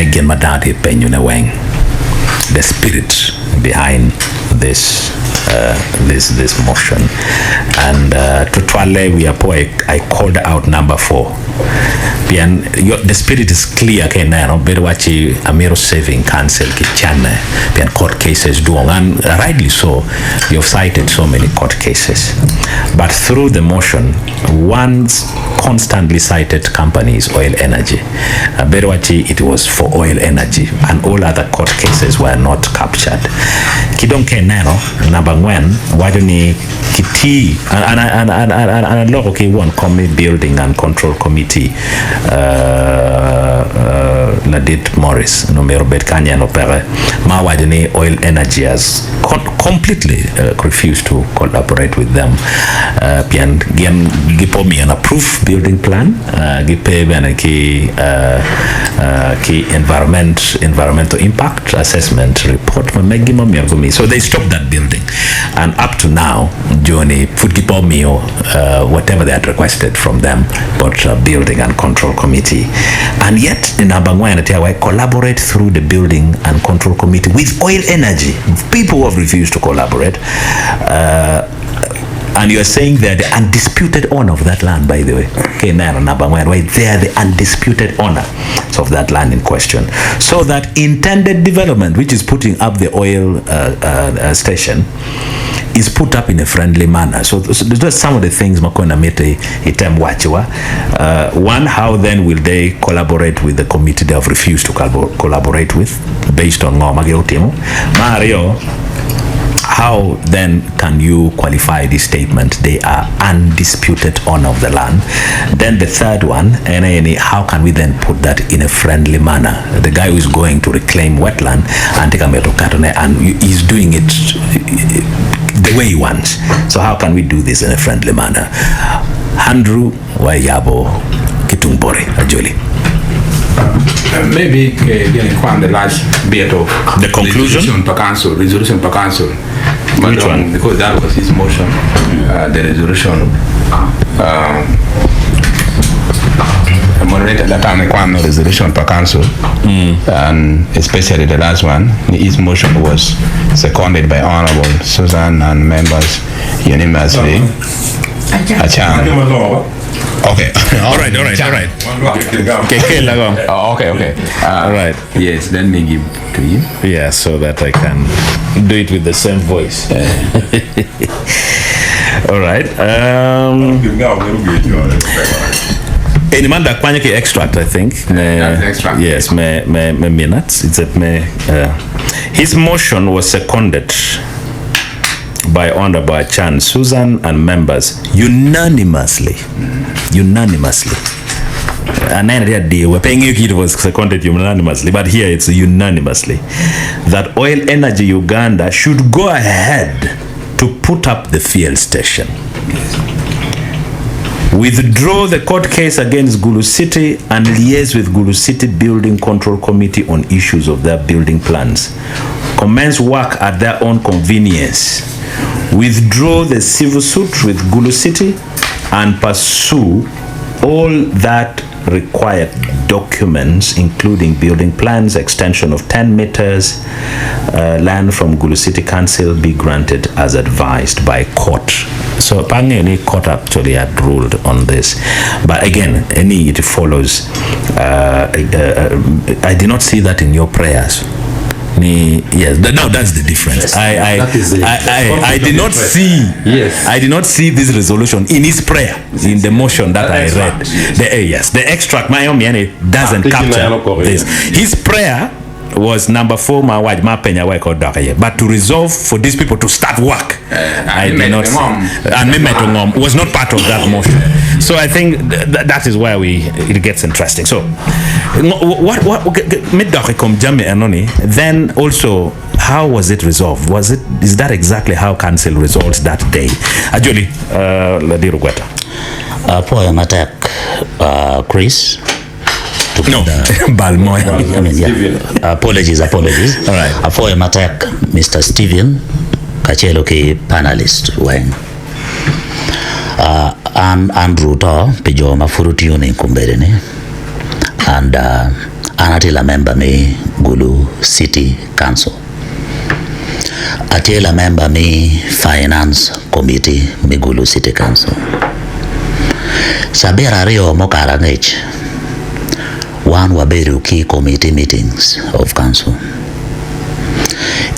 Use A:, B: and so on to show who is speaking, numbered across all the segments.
A: Ene gin ma dano tye penyo ne weng. The spirit behind this this this motion and tutwalle wiya po I called out number 4 pien the spirit is clear ka ineno bedo wacci amito saving council ki canne pien court cases dwong and rightly so you have cited so many court cases but through the motion one constantly cited company is oil energy bedo wacci it was for oil energy and all other court cases were not captured ki dong ka ineno namba angwen waco ni ki ti and and and and and aloko ki won kom me building and control committee ladit Morris onongo myero obed kany ento peke ma owaco ni oil energy has completely refused to collaborate with them pien gin gipe omiyo an approved building plan gipe bene ki ki environment environmental impact assessment report ma meggi ma myero gumi so they stopped that building and up to now joni pud gipe omiyo whatever they had requested from them bot building and control committee and yet i namba angwen tye awaci collaborate through the building and control committee with oil energy people who have refused to collaborate and you are saying they are the undisputed owner of that land by the way ka ineno namba angwen waci they are the undisputed owner of that land in question so that intended development which is putting up the oil station is put up in a friendly manner. So, so those are some of the things ma kona miti item wachiwa. One, how then will they collaborate with the committee they have refused to collaborate with based on ngo ma gitimo? Mar ariyo, how then can you qualify this statement? They are undisputed owner of the land. Then the third one, and how can we then put that in a friendly manner? The guy who is going to reclaim wetland and take a metal katone and he's doing it the way he wants. So how can we do this in a friendly manner? Andrew Wayabo Kitungbori Ajoli.
B: Maybe again the last bit of
A: the conclusion.
B: Resolution per council. Resolution per council. But,
A: Which one?
B: Because that was his motion. The resolution. The moderator that time required resolution per council, and especially the last one. His motion was seconded by Honorable Susan and members unanimously. Achan. Okay.
A: All right, all right, all right. Okay,
B: Oh, okay.
A: All right.
B: Yes, let me give to you.
A: Yeah, so that I can do it with the same voice. All right. Any man that kwanya extract, I think. Me,
B: That's extract.
A: Yes, me, me, me minutes. It's a me. His motion was seconded by Honorable Achan Susan and members unanimously. Unanimously. And then the we're paying you it was seconded unanimously, but here it's unanimously that Oil Energy Uganda should go ahead to put up the fuel station. Withdraw the court case against Gulu City and liaise with Gulu City Building Control Committee on issues of their building plans. Commence work at their own convenience. Withdraw the civil suit with Gulu City and pursue all that required documents, including building plans, extension of 10 meters, land from Gulu City Council be granted as advised by court. So apparently court actually had ruled on this. But again, any it follows. I did not see that in your prayers. Ni, yes, no, that's the difference.
C: That is the
A: I did not see.
C: Yes.
A: I did not see this resolution in his prayer, in the motion that
B: The
A: I
B: extract,
A: read.
B: yes.
A: The yes, the extract, my own doesn't
C: Ah,
A: capture this. His prayer was number 4, ma waj, ma penya wa ko dok aye. But to resolve for these people to start work, I
B: and
A: did not
B: me
A: see.
B: ngom.
A: And me meto ngom was not part of that motion. So I think that is where it gets interesting. So what me dok kom jami enoni, then also how was it resolved? Is that exactly how council resolved that day? Ajoli, Ladiru Gweta.
D: Poya matek, Chris.
A: No, Balmoy.
D: I mean, yeah. Apologies, apologies.
A: All right.
D: Afoya matek, Mr. Steven Kachelo ki panelist weng. An Andrew To pijo mafuru tiuni kumbere ni. And An atye lamemba me Gulu City Council. Atye lamemba me Finance Committee me Gulu City Council. Cabit aryo mukato angec, wan wabedo ki committee meetings of council.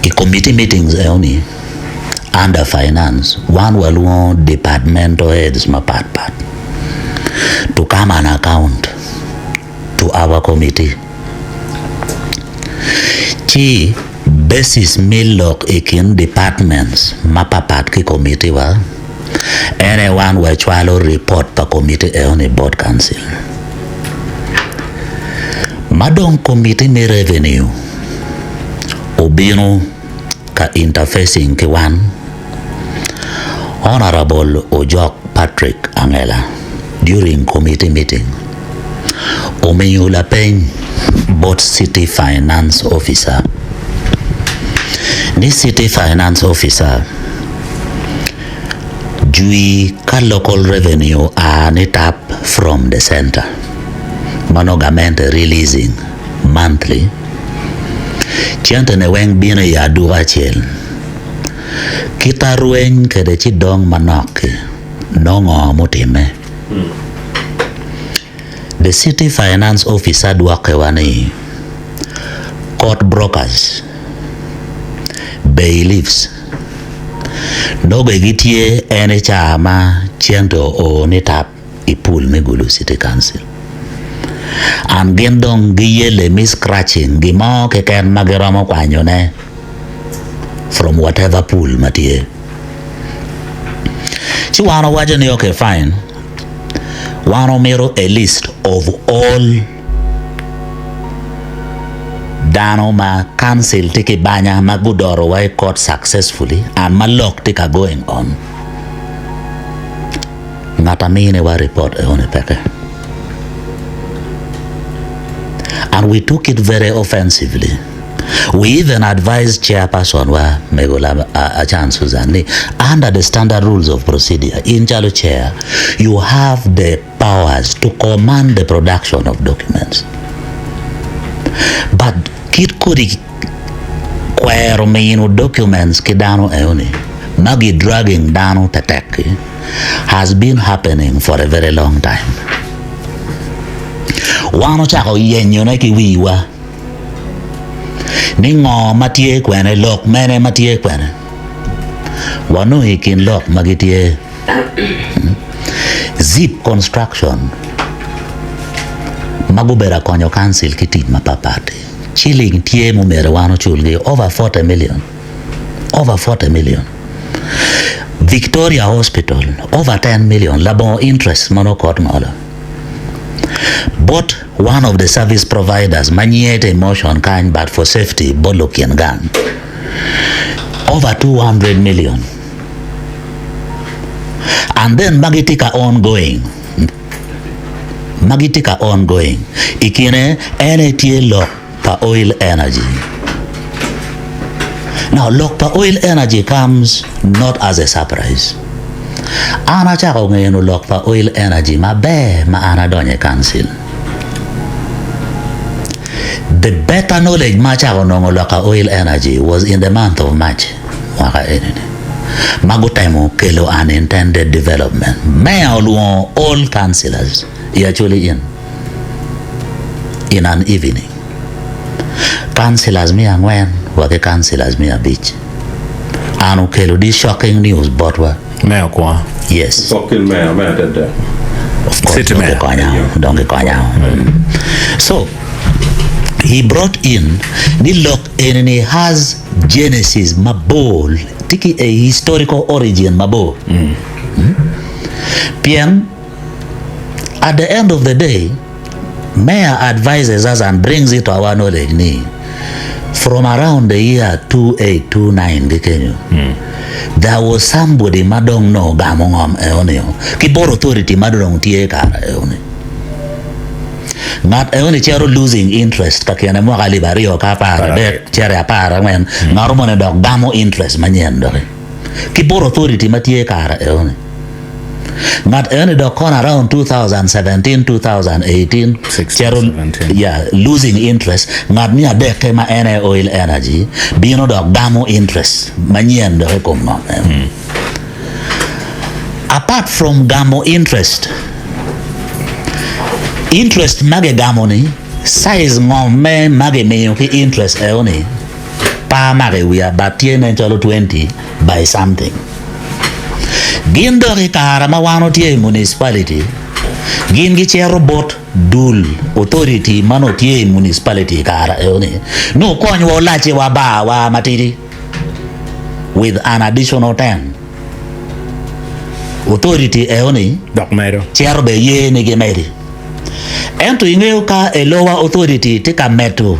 D: I committee meetings enoni, under finance, wan walwongo departmental heads mapat pat to come and account to our committee. Ci basis me lok i kin departments mapapat ki committee wa en aye wan wacwalo report pa committee enoni bot council. Ma dong committee me revenue obino ka interfacing ki wan, Honourable Ojok Patrick Angela during committee meeting omiyo lapeny bot city finance officer ni city finance officer jwi ka local revenue a ni tap from the center ma nongo gamente releasing monthly cente ne weng bino i aduka acel kita rweny kede ci dong manok-ki nongo ngo mutimme. The city finance officer dwoke wa ni court brokers, bailiffs nongo gitye en i caa ma cente oo ni tap i pool me Gulu City Council and gin dong giyelle me scratching gin mo keken ma giromo kwanyone from whatever pool ma tye. Ci wan owaco ni okay fine wan omito a list of all dano ma council tye ki banya ma gudoro wa i court successfully and ma lok tye ka going on. Ngat amine wa report eno ni peke and we took it very offensively. We even advised chairperson wa mego Achan Susan ni under the standard rules of procedure in calo chair you have the powers to command the production of documents but kit kodi kwero mino documents ki dano eno ni ma gi dragging dano tetek-ki has been happening for a very long time. Wan ocako yenyone ki wiwa ni ngo ma tye kwene, lok mene ma tye kwene. Wanongo i kin lok ma gitye Zip Construction ma gubedo akonyo kancil ki tic mapatpat-ti, ciling tye mumyero wan oculgi over 40 million, over 40 million. Victoria Hospital over 10 million labongo interest ma nongo kot ngolo. Bot one of the service providers ma nyinge tye i motion kany but for safety bot lukin gang over 200 million and then ma gitye ka ongoing ma gitye ka ongoing i kine en aye tye lok pa oil energy. Now lok pa oil energy comes not as a surprise. An acako ngeno lok pa oil energy maber ma an adonyo i council. The better knowledge ma acako nongo lok pa oil energy was in the month of March mwaka eni ni ma gutemo kelo unintended development. Mayor olwongo all councillors i Acholi Inn. in an evening. Councillors 400 wa ki councillors 500. An okelo this shocking news botwa.
A: Me okwo.
D: Yes.
C: Fucking mayor, mayor did that.
D: Of course,
A: City
D: dong
A: mayor.
D: gikonya, dong gikonya. So, he brought in ni lok enini has genesis mabor, tye ki a historical origin mabor. Pien At the end of the day, Mayor advises us and brings it to our knowledge ni from around the year 2829 gi kenyo, there was somebody ma dong nongo ogamo ngom eoni o ki bot authority ma dong tye kare eoni. Ngat eoni cito losing interest ka kine mwaka 2013 cito i 14 ngat moni dok gamo interest manyen doki ki bot authority ma tye kare eoni. Ngat eni dok kono around 2017, 2018 cito yeah, losing interest, ngat me adekke ma en aye Oil Energy bino dok gamo interest manyen dok i kom ngom eno. Apart from gamo interest, interest ma gigamo ni size ngom me ma gimiyo ki interest eno ni pe amako i wiya but tye nen calo 20 by something. Gin dok i kare ma wan watye i municipality, gin gicito bot dul authority ma nongo tye i municipality i kare eno ni, ni okonywa olaciwa bar wa matidi with an additional ten. Authority eno ni
B: Dok medo.
D: cito bene ye ni gimedi. Ento ingeyo ka a lower authority tye ka medo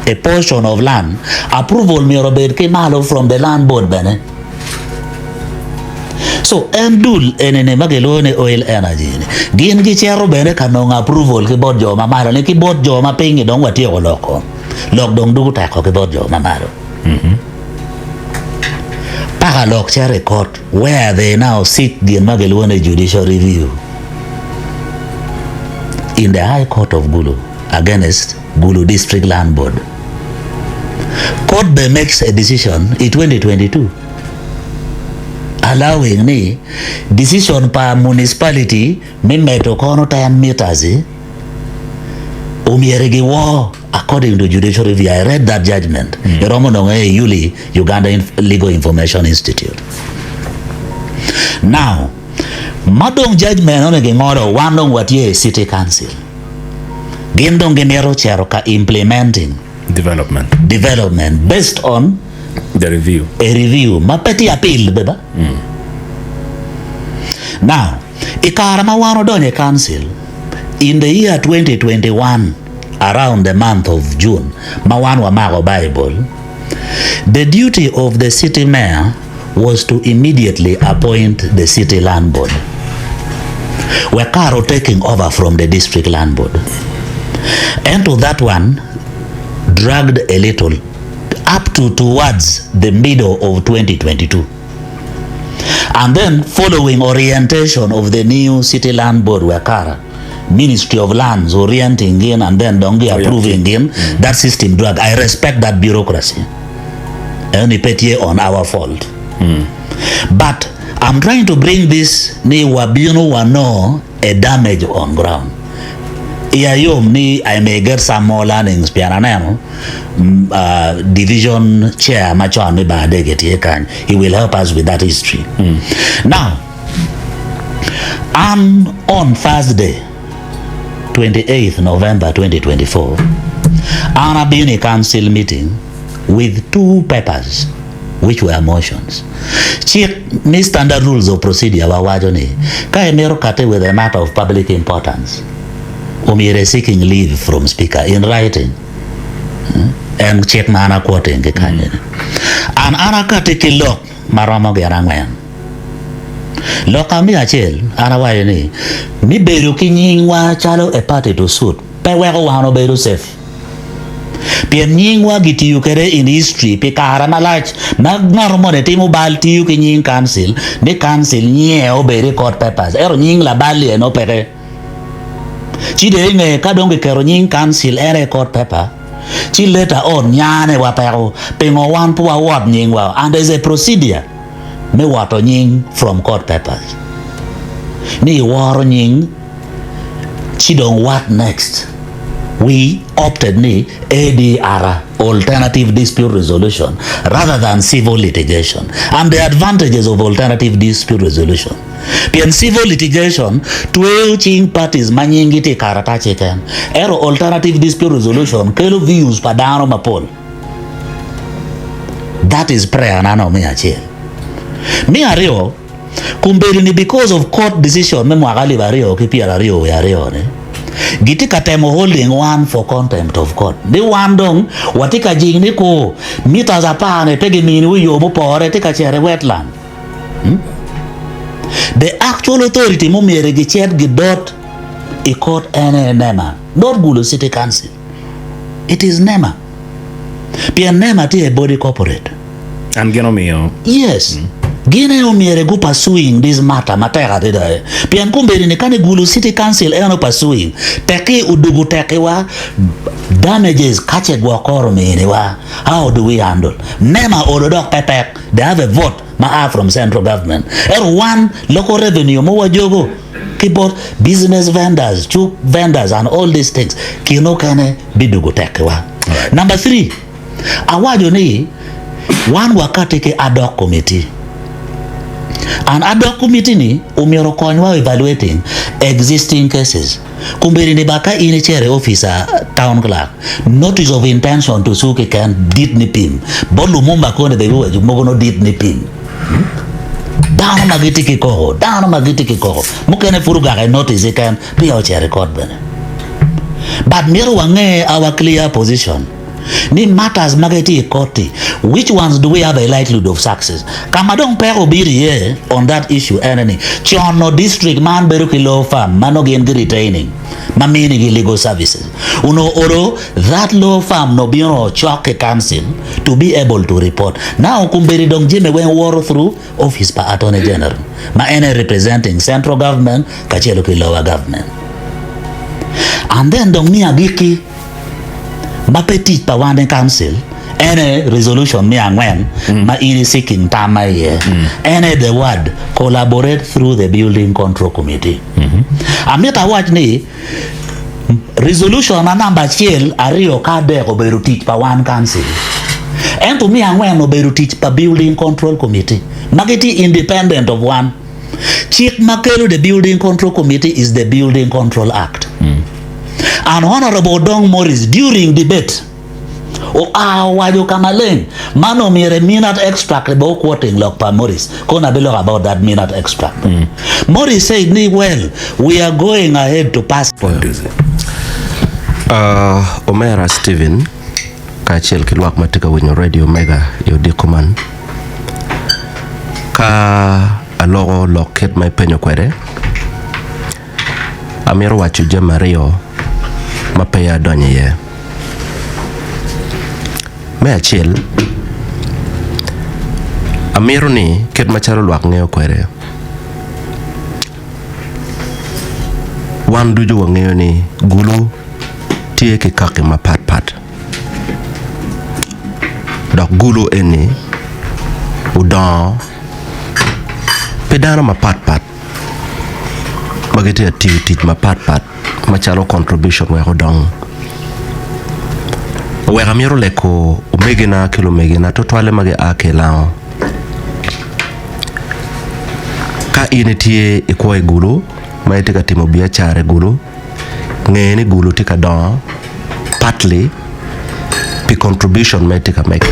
D: a portion of land, approval myero obed ki malo from the land board bene. So en dul enini ma gilwongo ni oil energy ni gin gicito bene ka nongo approval ki bot jo ma malo ni ki bot jo ma piny-ngi dong watyeko loko lok dong dugo teko ki bot jo ma malo. Paka lok cito i court where they now seek gin ma gilwongo ni judicial review in the high court of Gulu against Gulu District Land Board. Court be makes a decision i 2022 allowing ni decision pa municipality me medo kono 10 meters omyero giwor according to judicial review. I read that judgment. Iromo nongo i ULI, Uganda Legal Information Institute. Now, ma dong judgment eno gingolo, wan dong watye i city council. Gin dong gimito cito ka implementing
B: Development.
D: development based on
B: The review.
D: a review ma pe tye appeal be ba. Now, i kare ma wan odonyo i council in the year 2021 around the month of June ma wan wamako Bible, the duty of the city mayor was to immediately appoint the city land board wek kare o taking over from the district land board. Ento that one dragged a little up to towards the middle of 2022 and then following orientation of the new city land board wek kare ministry of lands orienting gin and then dong gi approving gin that system drag I respect that bureaucracy eni pe tye on our fault but I'm trying to bring this ni wabino wanongo a damage on ground iya yom ni I may get some more learnings pien aneno division chair macon me bar adege tye kany he will help us with that history now An on Thursday 28th November 2024, an abino i council meeting with two papers which were motions. Cik me standard rules of procedure wa waco ni ka imito kati with a matter of public importance omyero i seeking leave from speaker in writing. En cik ma an a quoting ki kany eni. An an akati ki lok ma romo gin angwen. Lok me acel, an awaco ni, me bedo ki nyingwa calo a party to suit pe weko wan obedo safe. Pien nyingwa gitiyo kwede in history pi kare malac ma ngat moni timo bal tiyo ki nying council ni council nyinge obed i court papers ento nying labal-li eno peke. Ci dong inge ka dong giketo nying council en aye i court paper ci later on nyane wa peko pingo wan pe wawot nyingwa and there is a procedure. me woto nying from court papers ni iworo nying ci dong what next? We opted ni ADR, Alternative Dispute Resolution, rather than civil litigation and the advantages of alternative dispute resolution pien civil litigation tweyo cing parties ma nyinggi tye i karatac keken ento alternative dispute resolution kelo views pa dano mapol. That is prayer na anongo me acel. Me aryo, kombeddi ni because of court decision me mwaka alip aryo ki pyeraryo wiye aryo ni, gitye ka temo holding wan for contempt of court. Ni wan dong watye ka jing ni kur meters apar ni pe giminiwu i yo mupore tye ka cito i wetland. Hmm? The actual authority mumyero gicit gidot i court en aye NEMA, not Gulu City Council. It is NEMA. Pien NEMA tye a body corporate.
B: An gin omiyo.
D: Yes. Gin aye omyere gu pursuing this matter matek adada pien kombeddi ni kani Gulu City Council en o pursuing tekki odugu tekki wa damages kace gwok kor omini wa how do we handle NEMA olo dok pe pek they have a vote ma a from central government ento wan local revenue mo wajogo ki bot business vendors, cuk vendors and all these things kine okene bidugu tekki wa. Number 3. Awaco ni, Wan wakati ki ad hoc committee. And ad hoc committee ni omyero okonywa evaluating existing cases. Kombeddi ni ba ka in icito i office a town clerk, notice of intention to sue keken dit ni pim. Bot Lumumba koni bene giwaco mogo nongo dit ni pim. Dano ma gitye ki koko, dano ma gitye ki koko. Mukene pud ogako i notice keken peya ocito i court bene. But myero wange our clear position. ni matters ma gitye i court-ti, which ones do we have a likelihood of success? Ka ma dong peko obino iye on that issue ene ni cono district man bedo ki law firm ma nongo gin gi retaining ma minigi legal services. Onongo olo that law firm no bino cok ki council to be able to report. Now kombeddi dong jami weng woto through office pa Attorney General ma en aye representing central government kacelo ki lower government. And then dong me agikki, ma pe tic pa wan i council en aye resolution me angwen ma in i seeking tam ma iye en aye the word collaborate through the building control committee. Amito awac ni resolution ma namba acel, aryo ki adek obedo tic pa wan council ento me angwen obedo tic pa building control committee ma gitye independent of wan. Cik ma kelo the building control committee is the building control act. And Honourable Odong Maurice during debate oa owaco ka maleng man omyero minute extract be quoting lok pa Maurice kono abiloko about that minute extract. Maurice said ni well we are going ahead to pass
C: Uh, Omera Stephen kacel ki lwak ma tye ka winyo Radio Mega i odiko man. Ka aloko lok kit ma ipenyo kwede, Amito waco jami aryo ma peya adonyo iye. Me acel, amito ni kit macalo lwak ngeyo kwede, wan ducu wangeyo ni Gulu tye ki kaki mapatpat dok Gulu eni odongo pi dano mapatpat. ma gitye ka tiyo tic mapatpat macalo contribution wek odong. Oweko amito leko omegina ki lumegina tutwalle ma gia ki i Lango. Ka in itye i kwo i Gulu ma itye ka timo biacara i Gulu, nge ni Gulu tye ka dongo partly pi contribution ma itye ka mego.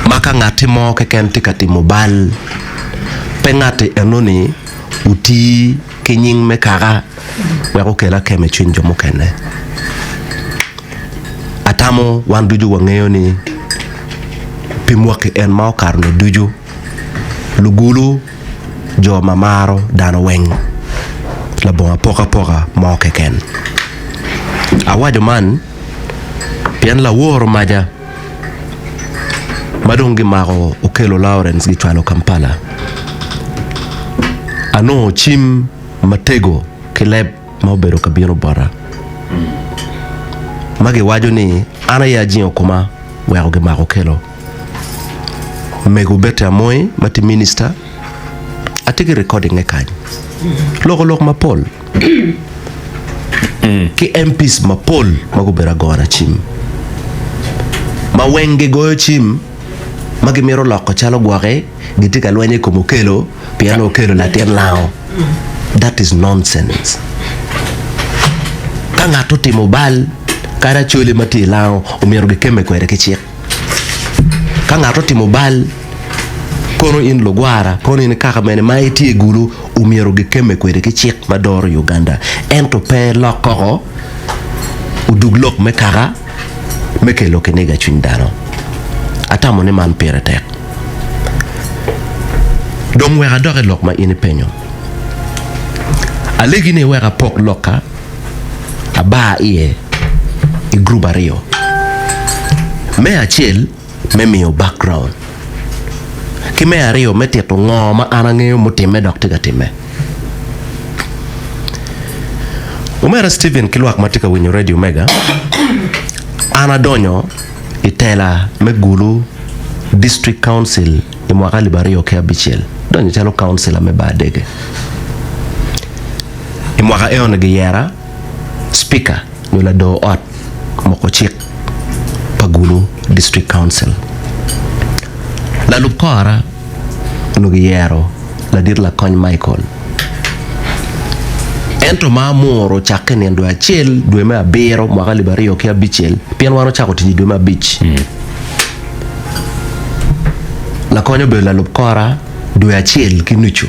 C: Ma ka ngatti mo keken tye ka timo bal, pe ngatti enoni oti ki nying me kaka wek okel akemo i cwiny jo mukene. Atamo wan ducu wangeyo ni pi mwaki en ma okato-ni ducu, lugulu jo ma maro dano weng labongo apokapoka mo keken. Awaco man pien laworo maca ma dong gimako Okello Lawrence gicwalo Kampala, anongo cim matego ki leb ma obedo ka bino bota ma giwaco ni an aye ajingo koma weko gimako Okello. Mego Betty Amoy ma tye minista, atye ki recording ne kany, loko lok mapol ki MPs mapol ma gubedo agona cim ma weng gigoyo cim ma gimito loko calo gwoki gitye ka lweny i kom Okello pien Okello latin lango. That is nonsense. Ka ngat otimo bal kadi Acholi ma tye i lango omyero gikemme kwede ki cik. Ka ngat otimo bal, kono in lugwara, kono in kaka mene ma itye i gulu, omyero gikemme kwede ki cik ma doro Uganda. Ento pe lok koko odug lok me kaka me kelo kiniga i cwiny dano. Atamo ni man pire tek. Dong wek adok i lok ma in ipenyo. Alegi ni iwek apok lokka abar iye i gurup aryo. Me acel, me miyo background ki me aryo me tito ngo ma an angeyo mutimme dok tye ka timme. Omera Stephen ki lwak ma tye ka winyo radio mega, an adonyo i tela me Gulu District Council i mwaka 2006, adonyo calo councilor me Bar Dege. I mwaka eno-ni giyera Speaker nyo lador ot moko cik pa Gulu District Council. Lalub kora onongo giyero ladit Lakony Michael. Ento ma amuro ocakke nino dwe acel dwe me abiro mwaka 2006 pien wan ocako tic i dwe me abic. Lakony obedo lalub kora dwe acel ki nucu.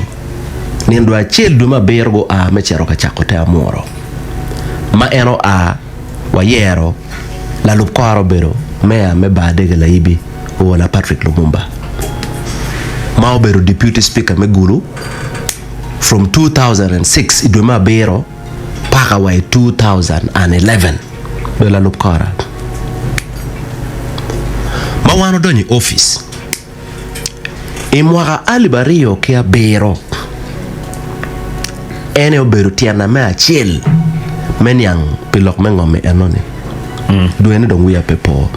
C: Nino dwe acel dwe me abiro gua me cito ka cako te amuro. Ma en oa wayero lalub kore obedo meya me Bar Dege Laibi Owola Patrick Lumumba ma obedo Deputy Speaker me Gulu from 2006 i dwe me abiro paka wa i 2011 obedo lalub kora ma wan odonyo i opic. I mwaka 2007, en aye obedo tyena me acel me niang pi lok me ngom-mi enoni. Dwene dong wiya pe po.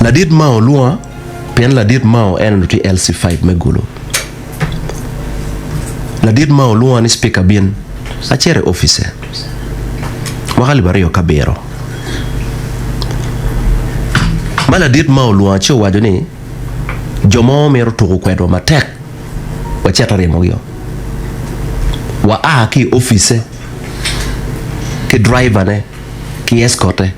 C: Ladit Mao lwonga pien ladit Mao en onongo tye LC5 me Gulu. Ladit Mao olwonga ni Speaker bin, acito i opice mwaka 2007. Ma ladit Mao olwonga ci owaco ni jo mo mito tuko kwedwa matek wacit aryemogi o. Wa a ki i opice ki driver ne ki escorte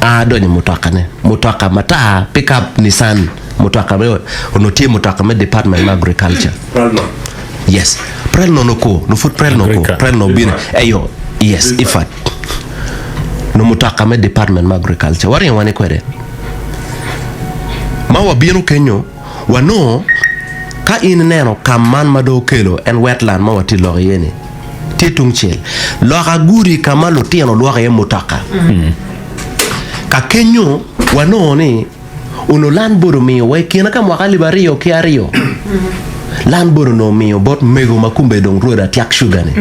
C: a adonyo i mutokane, mutoka matar pick up Nissan mutoka me onongo tye mutoka me department me agriculture. Yes, Prelno noko, no pud Prelno ko, Prelno obino, eyo, yes, Ifat. No mutoka me department me agriculture. Waringo wani kwede. Ma wabino kenyo, wanongo ka in ineno kam man ma dong okelo en wetland ma watye lok iye ni, tye tung cel. Loka gudi ka ma lutino lwoko iye mutoka. Ka kenyo wanongo ni Onongo Land Board omiyo wa i kine ka mwaka 2002, Land Board onongo omiyo bot mego ma kumbe dong rwod Atiak Sugar ni,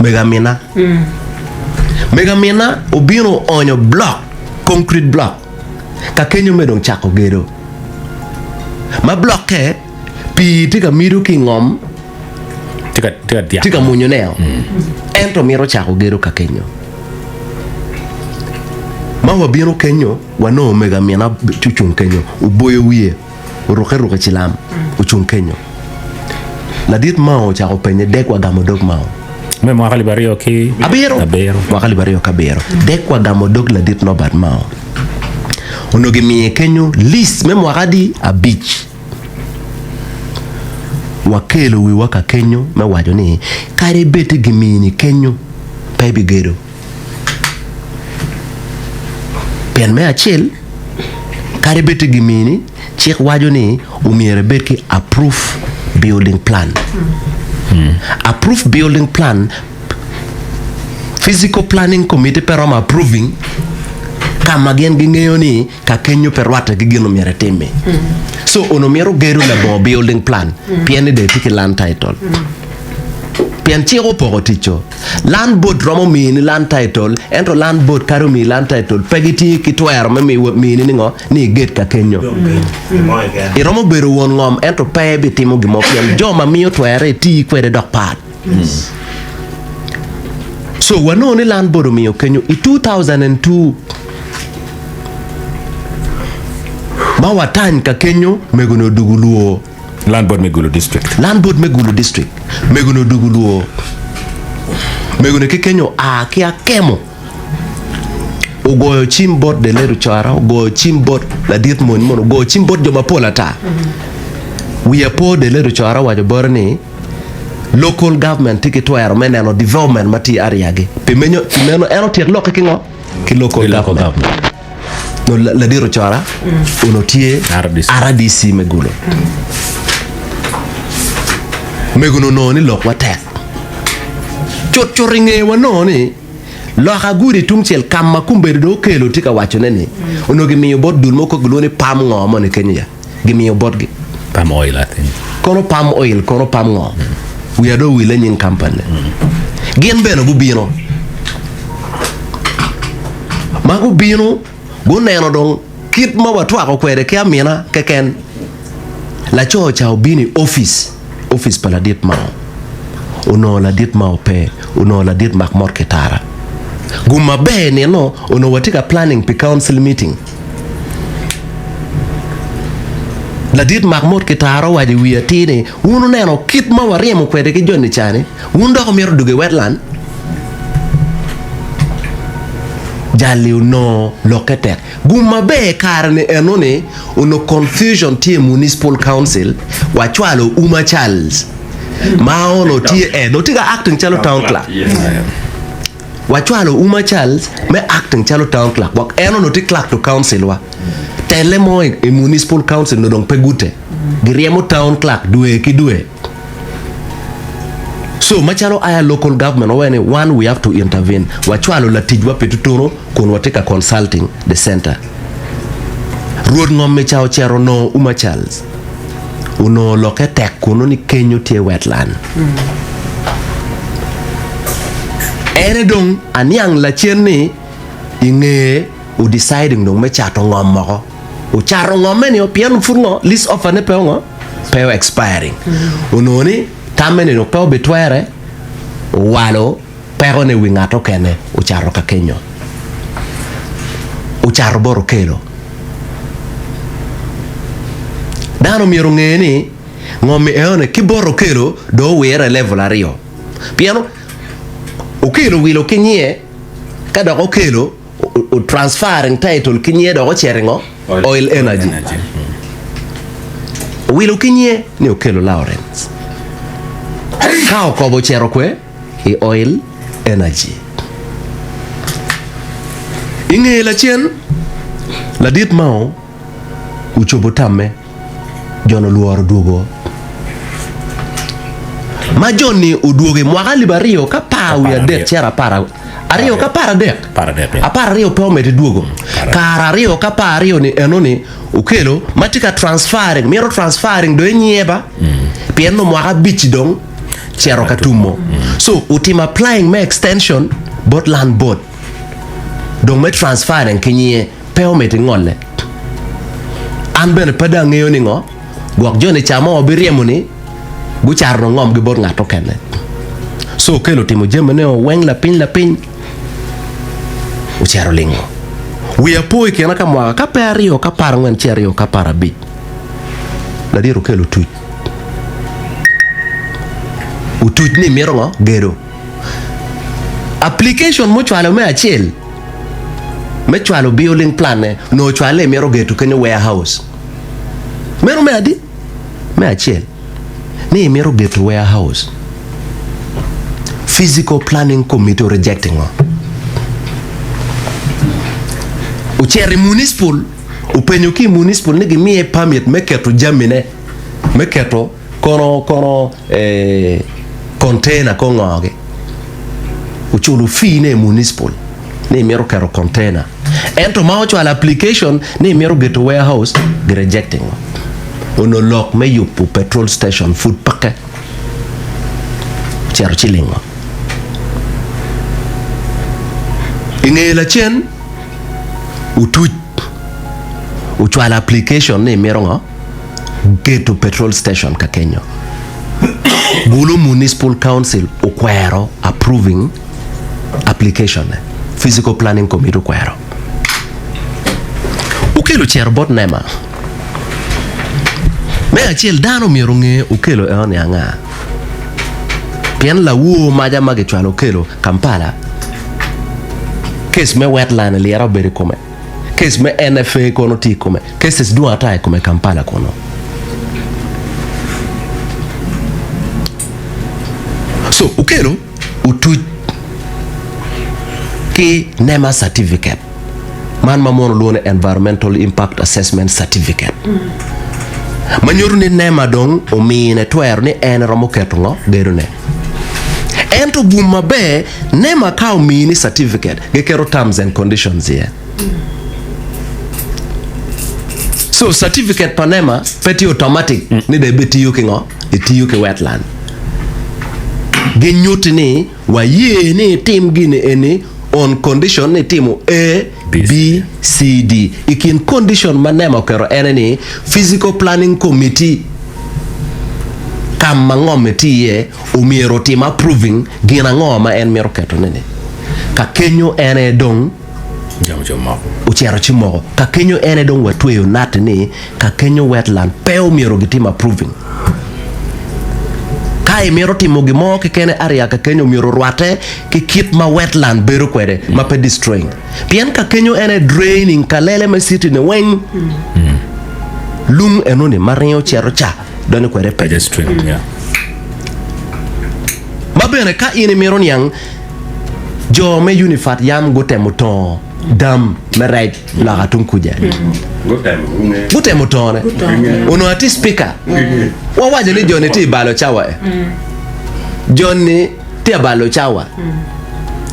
C: mego Amina. Mego Amina obino oonyo block, concrete block, ka kenyo me dong cako gedo. Ma block-ke pii tye ka mido ki i ngom, tye ka munyone-o, ento mito cako gedo ka kenyo. Ma wabino kenyo, wanongo omego amina ocung kenyo, oboyo wiye, orukke ruke cilam, ocung kenyo. Ladit Mao ocako penye dek wagamo dog Mao.
E: Me mwaka 2007.
C: Abiro. Mwaka 2007. Dek wagamo dog ladit Norbert Mao. Onongo gimiye kenyo list me mwaka adi? Abic. Wakelo wiwa ka kenyo me waco ni kadi bed ni gimini kenyo pe ibigedo. Pien me acel, kadi bed ni gimini, cik waco ni omyero ibed ki approved building plan. Approved building plan, physical planning committee pe romo approving ka ma gin gingeyo ni ka kenyo pe rwatte ki gin omyero etimmi. So onongo mito gedo labongo building plan pien ni dong etye ki land title. Pien cik opoko ticco. Land board romo mini land title ento land board kadi omiyi land title pe gitye ki twero me mini ni ngo ni iged ka kenyo. Iromo bedo won ngom ento pe ibitimo gin mo pien jo ma miyo twere iti kwede dok pat. So wanongo ni land board omiyo kenyo i 2002 ma watany ka kenyo mego ni odugu lwor.
E: Land board me Gulu district.
C: Land board me Gulu district mego ni odugu lwor. Mego ni ki kenyo oa ki akemo ogoyo cim bot Deleru Cora, ogoyo cim bot ladit mony mono, ogoyo cim bot jo mapol ata. Wiya po Deleru Cora owaco bote ni Local government tye ki twero me neno development ma tye i area gi. Pi menyo, pi meno en otyek lokke ki ngo? Ki local government. No ladit Ocora ono tye RDC me Gulu. Mego no onongo ni lokwa tek. Cut cut i nge wanongo ni. Loka gudi tungcel ka ma kombeddi dong okelo tye ka wacone ni onongo gimiyo bot dul mogo gilwongo ni palm ngo moni kenyo ya gimiyo botgi.
A: Palm oil I think.
C: Kono palm oil kono palm ngo wiya dong owile nying company ne. Gin bene gubino ma gubino guneno dong kit ma watwako kwede ki amina keken. Laco ca obino i opic, opic pa ladit Mao. Onongo ladit Mao pe, onongo ladit mak mot kitara. Gum maber nino onongo watye ka planning pi council meeting. Ladit mak mot kitara owaco i wi atir ni, wun wuneno kit ma waryemo kwede ki joni cani, wun dok wumito dwogo i wetland? Jali onongo lokke tek. Gum maber kare ni eno ni onongo confusion tye i municipal council wa cwalo Uma Charles ma ono tye en tye ka acting calo town clerk wa cwalo Uma Charles me acting calo town clerk wa en ono tye clerk to council wa tele mo i municipal council no dong pe gute giryemo town clerk dwe ki dwe so macalo aya local government wawaco ni one we have to intervene wa cwalo laticwa pi tutunu kun watye ka consulting the center. Rwot ngom-mi ca ocito onongo Uma Charles. Onongo lokke tek kunu ni kenyo tye wetland. Ene dong aniang lacen ni i nge o deciding dong me cato ngom moko. Ocato ngomme ni pien pud ngo lease offer ne pe ongo pe o expiring. Onongo ni tamme ni dong pe obitwere owalo Pekone i wi ngat okene ocato ka kenyo. Ocato bot Okello. Dano myero onge ni ngom i enoni ki bot Okello dong owire level aryo. Pien Okello owilo ki nyinge ka dok Okello o transferring title ki nyinge dok ocito i ngo? Oil Energy. Owilo ki nyinge ni Okello Lawrence. Ka okobo ocito kwe? i Oil Energy. I ngeye lacen, ladit Mao ocobo tamme, Jon olworo dwogo. Ma Jon-ni odwogo i mwaka alip aryo ki apar wiye adek cito apar aryo ki aparadek, apararyo pe omedde dwogo. Kare aryo ki apar aryo-ni enoni okelo ma tye ka transferring, mito transferring dong inyeba pien nongo mwaka abic dong cito ka tumo so otimo applying me extension bot land board dong me transferring ki nyinge pe omiti ngole an bene pe dong angeyo ni ngo gwok joni ca mo biryemo ni gucato dong ngom gi bot ngat okene so okelo otimo jami ne weng lapiny lapiny ocito lingo wiya po i kine ka mwaka ka pe aryo ka aparangwen ci aryo ka aparabic ladit okelo tuc. Otuc ni mito ngo? Gedo. Application mucwalo me acel me cwalo building plan ne onongo ocwale mito geto kenyo warehouse. Meno me adi? Me acel. Ni imito geto warehouse. Physical planning committee o rejecting ngo? Ocito i municipal openyo ki i municipal ni gimiye permit me keto jamine me keto kono kono container ko ngo gi oculo fee ne i municipal ni emito keto container ento ma ocwalo application ni emito geto warehouse gi rejecting onongo lok me yubo petrol station pud peke ocito ci lingo inge lacen otuc ocwalo application ni emito ngo geto petrol station ka kenyo. Gulu Municipal Council okwero approving application ne. Physical Planning Committee okwero. Okelo ocito bot NEMA. Me acel dano myero onge okelo eno ni anga. Pien lawor maca ma gicwalo okelo Kampala, case me wetland lyera obedo i kome. Case me NFA kono tye i kome. Cases dwong ata i kome Kampala kono. So okelo otuc ki NEMA certificate man ma mono lwongo ni Environmental Impact Assessment Certificate ma nyuto ni NEMA dong omine twero ni en romo keto ngo gedone. Ento gum maber NEMA ka omini certificate giketo terms and conditions iye. So certificate pa NEMA pe tye automatic ni dong ibitiyo ki ngo? Itiyo ki wetland. Ginyutti ni waye ni itim gini eni on condition ni itimo A, B, C, D. I kin condition ma NEMA oketo ene ni Physical Planning Committee ka ma ngomme tye iye omyero otim approving gin ango ma en mito ketone ni. Ka kenyo en aye dong ocito ci moko. Ka kenyo en aye dong watweyo natti ni ka kenyo wetland pe omyero gitim approving. Ka imito timo gin mo keken area ka kenyo omyero orwatte ki kit ma wetland bedo kwede ma pe destroying. Pien ka kenyo en aye draining kalele me city ni weng lung enoni ma ringo cito ca donyo kwede piny. Ma bene ka in imito niang jo me Unifat yam gutemo tongo dam me rec loka tung kuca. Gutemo tongone. Onongo atye speaker. Wawaco ni joni tye i balo cawa e. Joni tye abalo cawa.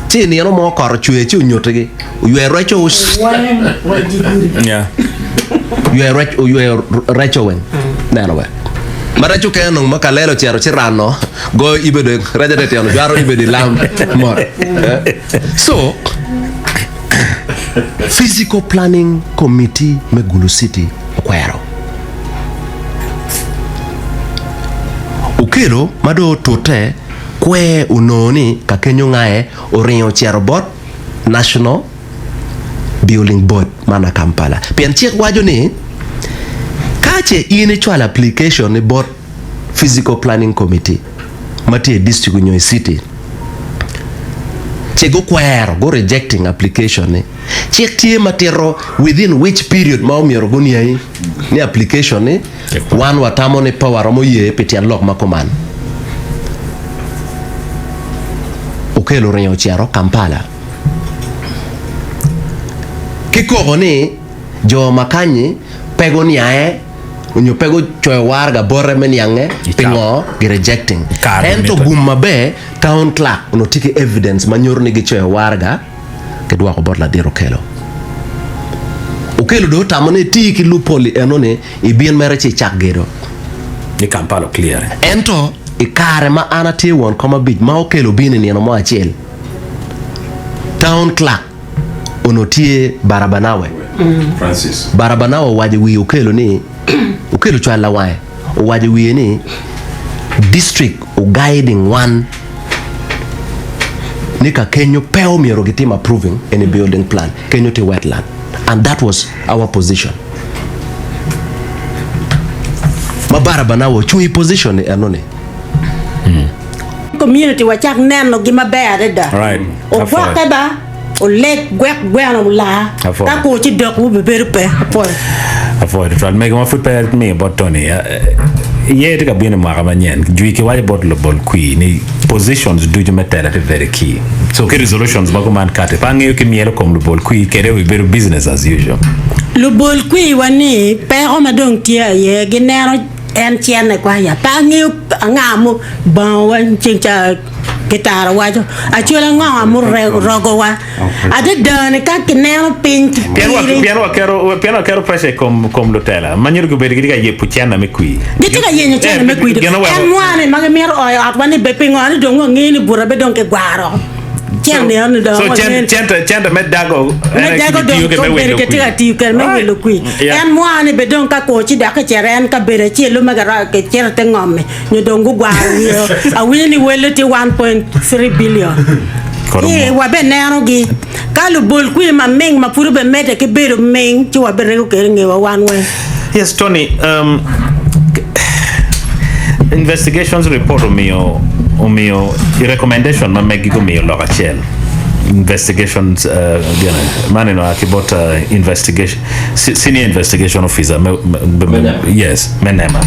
C: Ci i nino mo kot ocwer ci onyutigi. Oywe rweco oywe rwec oywe reco weng. Neno wek. Ma reco kene nong ma kalele ocito ci rano goyo ibe dong reco te tyeno jwaro ibe di lam mot. So Physical Planning Committee me Gulu City okwero. Okelo ma dong otute kwer onongo ni ka kenyo ngaye oringo ocito bot National Building Board man a Kampala. Pien cik waco ni ka ce in icwalo application ni bot Physical Planning Committee ma tye i district nyo i city ce gukwero, gu rejecting application ni, cik tye ma tito within which period ma omyero guniangi ni application ni wan watamo ni pe waromo ye pi tyen lok ma kuman. Okello oringo ocito Kampala ki koko ni jo ma kanyi pe guniange onyo pe gucoyo waraga bote me niange pingo gi rejecting. Ento gum maber town clerk onongo tye ki evidence ma nyuto ni gicoyo waraga gidwoko bot ladit Okello. Okello dong otamo ni eti ki loophole eno ni ibin mere ci icak gedo.
E: Ni Kampala oclear.
C: Ento i kare ma an atye won kom abic ma Okello obino i nino mo acel, town clerk onongo tye Barabanawe. Barabanawe owaco i wi Okello ni, Okello cwal lawange, owaco i wiye ni, District o guiding wan ni ka kenyo pe omyero gitim approving any building plan, kenyo tye wetland and that was our position. Ma Barabanawe ocung i position ni eno ni.
F: Community wacak neno gi maber adada.
E: Right.
F: Ogwokke ba, oleg gwek gweno olaa,
E: Apwoyo.
F: ka kur ci dok wu bibedo pe. Apwoyo.
E: Apwoyo tutwal. Mego ma pud pe amiyo bot Tony, ye tye ka bino i mwaka manyen. Jwi kiwaco bot lubol kwir ni positions ducu me tela tye very key. So ki resolutions ma kuman kati, pe angeyo ki myelo kom lubol kwir kede obibedo business as usual.
F: Lubol kwir wa ni peko ma dong tye aye gineno En cene kwaya, pe angeyo anga mu bango wa ceng ca gitara waco, acwele ango mu rogo wa. Adada ni ka kineno piny ki piri.
E: Pien waketo pressure i kom lutela ma nyuto gubedo gitye ka yepo cene me kwir.
F: Gitye ka yenyo cene me kwir. En mwa ni ma gimito oyo ot wa ni be pingo ni dong wangeyo ni buta be dong kigwaro.
E: So cente me dago
F: me dago dong obedo kitye ka tiyo kwede me wilo kwir. En mwa ni be dong ka kor ci dok kicito en kabedo acel-lu ma kicito te ngom-mi nyo dong gugwaro wiye awinyo ni welle tye 1.3 billion. Ci wabenenogi. Ka lubol kwir maming ma pud obemedde ki bedo ming ci waberego kwede ngewa wan weng.
E: Yes Tony, um, investigations report omiyo omiyo i recommendation ma meggi gumiyo lok acel investigations uh, gine man eno a ki bot uh, investigation senior investigation officer me, me, me, yes me nema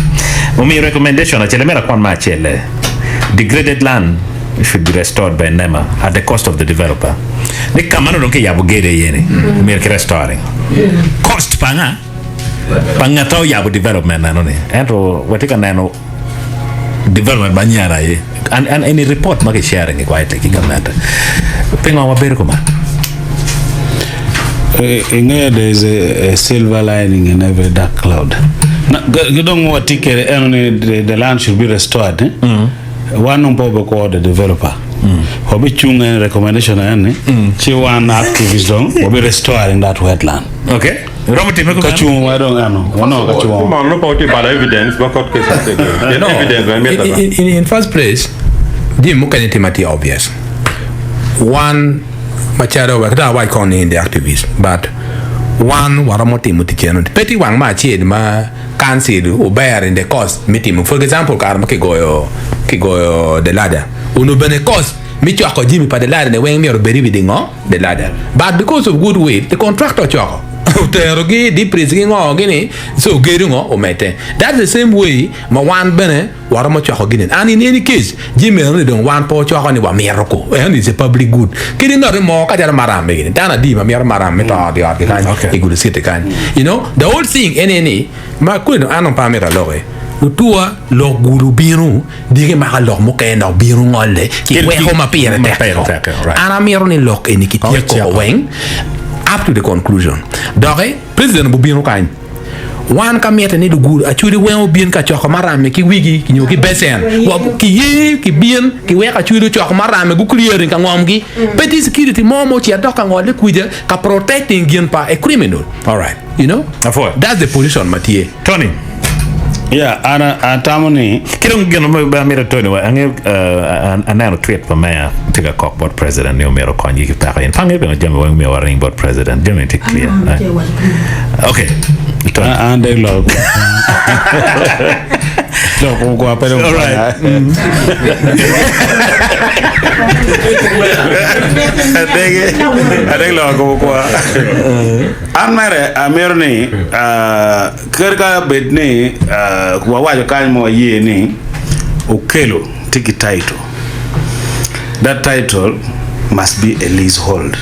E: omiyo recommendation acel emera kwan ma acel-le degraded land should be restored by nema at the cost of the developer ni ka ma nongo dong kiyabo gedo iye ni myero ki restoring cost pa nga? Pa ngat ma oyabo development eno ni. Ento watye ka neno Development ma nyen aye. And, and any report ma ki sharing i quietly ki gamente. Pingo wabedo kuman?
G: Ingeyo there is a, a silver lining in every dark cloud. Na, gi dong watye kwede eno ni the, the land should be restored. Eh? Mm. Wan dong pe wabikwo the developer. Mm. Wabicung en recommendation en ni mm. ci wan activists dong wabi restoring that wetland.
E: Okay. Romo time
G: Ka
E: kumeno?
G: cungo wa dong eno, wanongo ka cungo.
H: Kuma no pa oti bala evidence ba court case ate ke.
B: No,
H: Evidence ba
B: in,
H: mieta ba.
B: in, in, in first place, jami mukene tye ma tye obvious. Wan macalo wek dong awac kong ni in the activist, but wan waromo timo tic eno. Pe tye wang me acel ma council ober in the cost me timo. For example, kare ma kigoyo kigoyo the ladder, onongo bene cost me coko jami pa the ladder ni weng myero obed i wi dingo? the ladder but because of good will the contractor ocoko otero gi debris gi ngo gini so gedo ngo omedde that's the same way ma wan bene waromo coko gini and in any case jami eno ni dong wan pe ocoko ni wamito ko eno is a public good kadi noti mo ka calo maram gini dano adi ma mito maram me to i ot gi kany i gudo city kany you know the whole thing ene ni ma koni dong an dong pe amito aloki lutuwa lok gudo bino Diki maka lok mukene dok bino ngolle ki weko ma pire tek-ko. An amito ni lok eni kityek koko weng up to the conclusion. Doki president obubino kany, wan ka mitte ni lugur acholi weng obin ka coko maram-mi ki wigi nyo ki becen, wa kiye kibin kiweko acholi ocoko maram-mi gu clearing ka ngomgi. Pe tye security mo ma ocit dok ka ngolle kwija ka protecting gin pa a criminal. You know? That's the position ma tye.
E: Tony.
G: Yeah, an atamo ni.
E: Ki dong gin ma bene amito Tony wa angeyo aneno tweet pa meya tye ka kok bot president ni omyero okonygi ki peko eni. Pe angeyo pingo jami weng myero waring bot president. Jami tye clear. Okay. Tony.
G: An dek lok. Lok kom kwa pe dong.
E: All right.
G: Adek adek lok kom kwa. An mere amito ni kadi ka bed ni wawaco kany ma waye ni Okello tye ki title, that title must be a leasehold.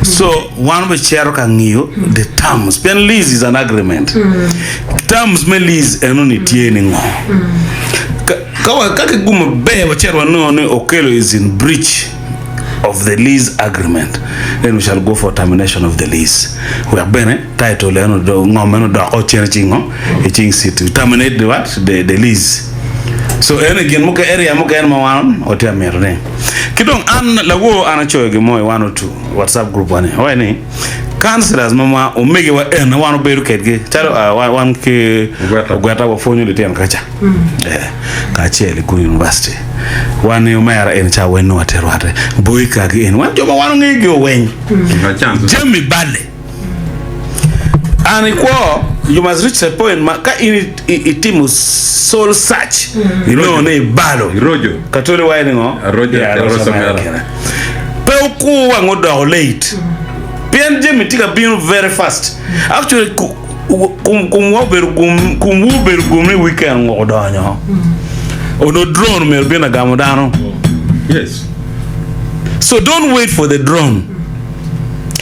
G: So wan wabicito ka ngiyo the terms pien lease is an agreement. Terms me lease eno ni tye ni ngo? Ka kigumo maber wacito wanongo ni Okello is in breach of the lease agreement then we shall go for termination of the lease wek bene title eno ngom eno odoko cen icing ngo icing city we terminate the what the, the lease so eno gin muke area mukene ma wan watye ka mito ne ki dong an lawor an acoyo gin mo i one or two whatsapp group wa ni awaco ni councillors ma ma omege wa ene wan obedo kedgi calo uh, wan ki ogweta wapwonyo litino kaca Kacel i Gulu University. Wan ni omera eni ca wen nongo atye rwate boy kagi eni wan jo ma wan ongeyo gi oweny jami bale and ikwo you must reach a point ma ka in itimo soul search inongo ni ibalo katoli waco ni ngo pe okur wang odoko late pien jami tye ka bino very fast actually Komwa obedo gum, komwu obedo gum ni weekend ngok odonyo. Ono drone myero bin agamo dano.
H: Yes.
G: So don't wait for the drone.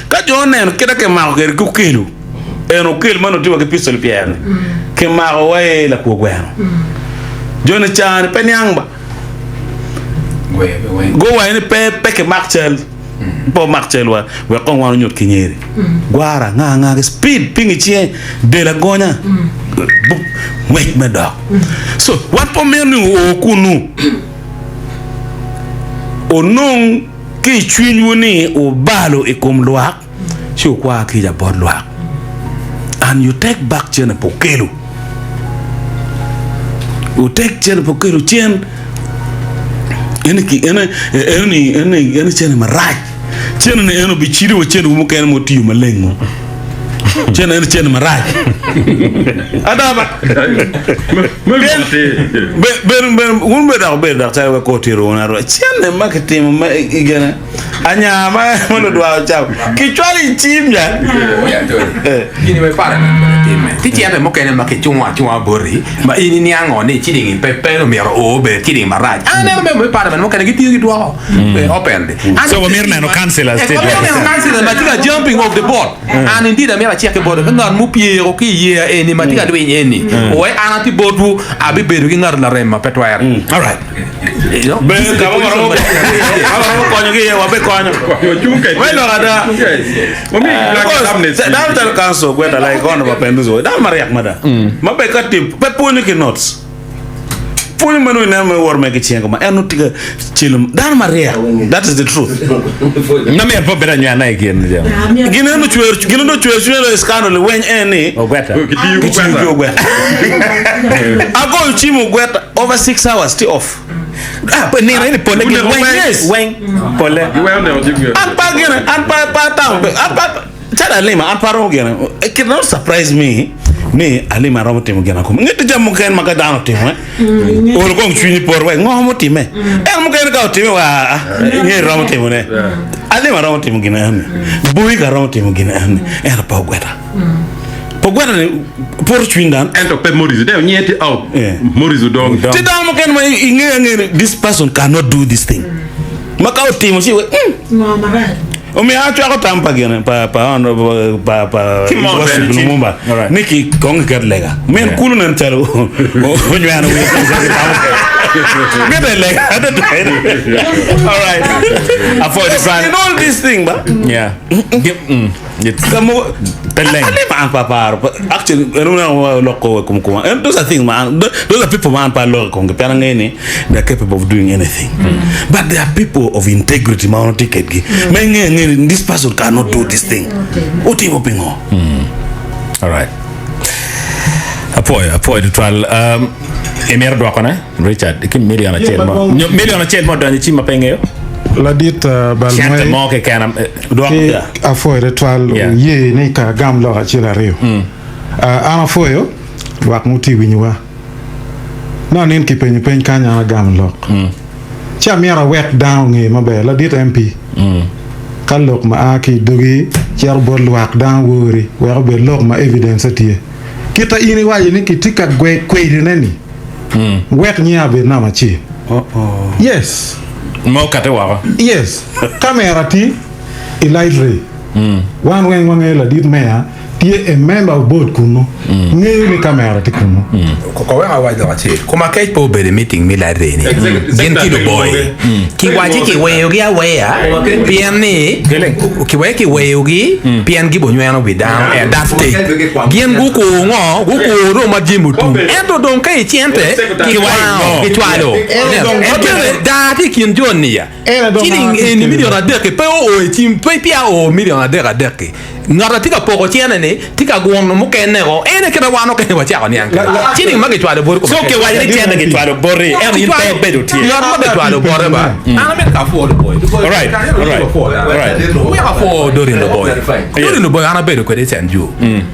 G: Ka jo oneno kit ma kimako kwede ki okelo, en okel ma nongo tye wa ki pistol i pyere-ni, kimako wa i lakwo gweno. Jo-ni caa-ni pe niang ba. Guwaco ni pe pe kimak cal. Pe omak calwa wek kong wan onyut ki nyeri. Gwara nga nga ki speed piny i cinge del agonya bup ngwec me dok. So wan pe wamito ni oo kunu onong ki i cwinywu ni wubalo i kom lwak ci wukwa kica bot lwak and you take back cene pe wukelo. Wutek cene pe wukelo cen. Eni ki ene eni eni eni cene marac. Cene ni eno bicido wa cene mukene ma otiyo maleng mo. Cene eni cene marac. Ada ba. Pien be ben ben wun be dok bedo dok calo wek kor tiro wun arwa. Cene ma kitimo ma igene. Anya ma ma ludwa ocamo. Kicwalo i cim ya.
B: Gini ma iparo ni myero itimme. Tye cente mukene ma kicungo acunga boti ma in iniango ni ciling pe pe omyero oo obed ciling marac. An aneno member me parliament mukene gitiyo gidwoko openly.
E: So wamito neno councillors tye
B: Wamito
E: dwoko
B: neno
E: cente.
B: councillors ma tye ka jumping off the board. An indeed amito acik ki bote ka ngat mupyeko ki i yeya eni ma tye ka lwiny eni wek an atye botwu abibedo ki ngat larem ma pe twere.
E: Alright.
G: Ber ka ma waromo ka waromo konyo ki iye wabikonyo. Me lok ada. Because dano calo council gweta like on pa Penduzo dano maryek mada. Ma be ka tye pe pwonyo ki notes. Pwonyo meno ineno me woro me ki ceng ma en tye ka celo dano maryek. That is the truth.
E: Ma myero pe obed anywena i kin jo.
G: Gin eno cwer gin eno cwer cwero i scandal weny en ni
E: Ogweta.
G: kitiyo ki ogweta. Agoyo cim ogweta over 6 hours tye off.
E: Ah, pe nino eni pole gin weng.
G: Yes.
E: Weng pole.
G: An pa gine, an pa pa tamo, an pa calo Alima, an pa romo gine. It cannot surprise me ni Alima romo timo gin akome. Ngeto jami mukene ma ka dano otimo, eh, olo kong cwinyi poto wek ngo mutime. En mukene ka otime wa ah, nge romo timo ne. Alima romo timo gin eni. Boyka romo timo gin eni. Ento pe ogweta. Pe ogweta ni poto cwiny dano.
H: Ento pe Maurice, dong nyiye tye out.
G: Yeah.
H: Maurice odong.
G: Tye dano mukene ma ingeyo angeya ni this person cannot do this thing. Ma ka otimo ci we, mm.
F: Ngo marac?
G: Omiyo an acwako tam pa gine pa pa honorable pa pa
E: Ki mo
G: Worship
E: bene ci.
G: Lumumba
E: Alright.
G: ni ki kong kiket lega. Min
E: Yeah.
G: kulu nen calo onyweno wiye Mite lega.
E: All right. Apwoyo tutwal.
G: In all this thing ba.
E: Yeah. Gi- mm. It's
G: Ka mogo
E: Pe leng.
G: Alima an pa paro. Actually, en una loko kum kuma. And those are things man. Those are people man pa loko kum. Pera ngeni ni they are capable of doing anything. But they are people of integrity ma ono ticket gi. Ma inge ngeni this person cannot do this thing. Otimo pingo.
E: All right. Apwoyo, apwoyo tutwal. Um, imito dwokone, Richard, ki million acel mo. Nyo million acel mo odonyo i cim ma pe ingeyo?
I: Ladit uh,
E: Cente
I: Balmwei
E: mo keken. eh,
G: Dwok
I: ki
G: ya.
I: apwoyo twatwal
E: Yeah.
I: oye ni ka agam lok acel aryo. Uh, an apwoyo lwak ma otye winyowa. Nongo nin kipenyo peny kany an agamo lok. Ci amyero awek dano onge maber ladit MP ka lok ma a ki i dogi cito bot lwak dano wori wek obed lok ma evidence tye. Kita in iwaco ni kitye ka kwedone ni wek nyinga obed namba acel. Yes.
E: Ma okate woko.
I: Yes. Kamera tye i library. Wan weng wangeyo ladit meya tye a member of board kunu. Ngeyo ni kamera tye kunu.
B: Ko wek awac lok acel, koma kec pe obedo i meeting me library ni gin ki luboyi kiwaci kiweyogi aweya pien ni kiwek kiweyogi pien gibonyweno wi dano at that stage gin gukur ngo gukur dong ma jami otum ento dong ka i cente kikwango kicwalo ento daa tye i kin jo-ni ya Ciling eni milion adek-ki pe oo i cim, pe peya oo milion adek adek-ki. Ngat a tye ka poko cene-ni tye ka guno mukene-ko, en aye kit ma wan mukene wacako niang kwede. Ciling ma gicwalo boti
E: So kiwaco ni cene gicwalo boti, ento in pe ibedo tye.
B: Ngat ma gicwalo bote ba, an amito ka apwo luboyi.
E: Alright, alright, alright.
B: Wek apwo Doreen Luboyi. Doreen Luboyi an abedo kwede i St. Joe.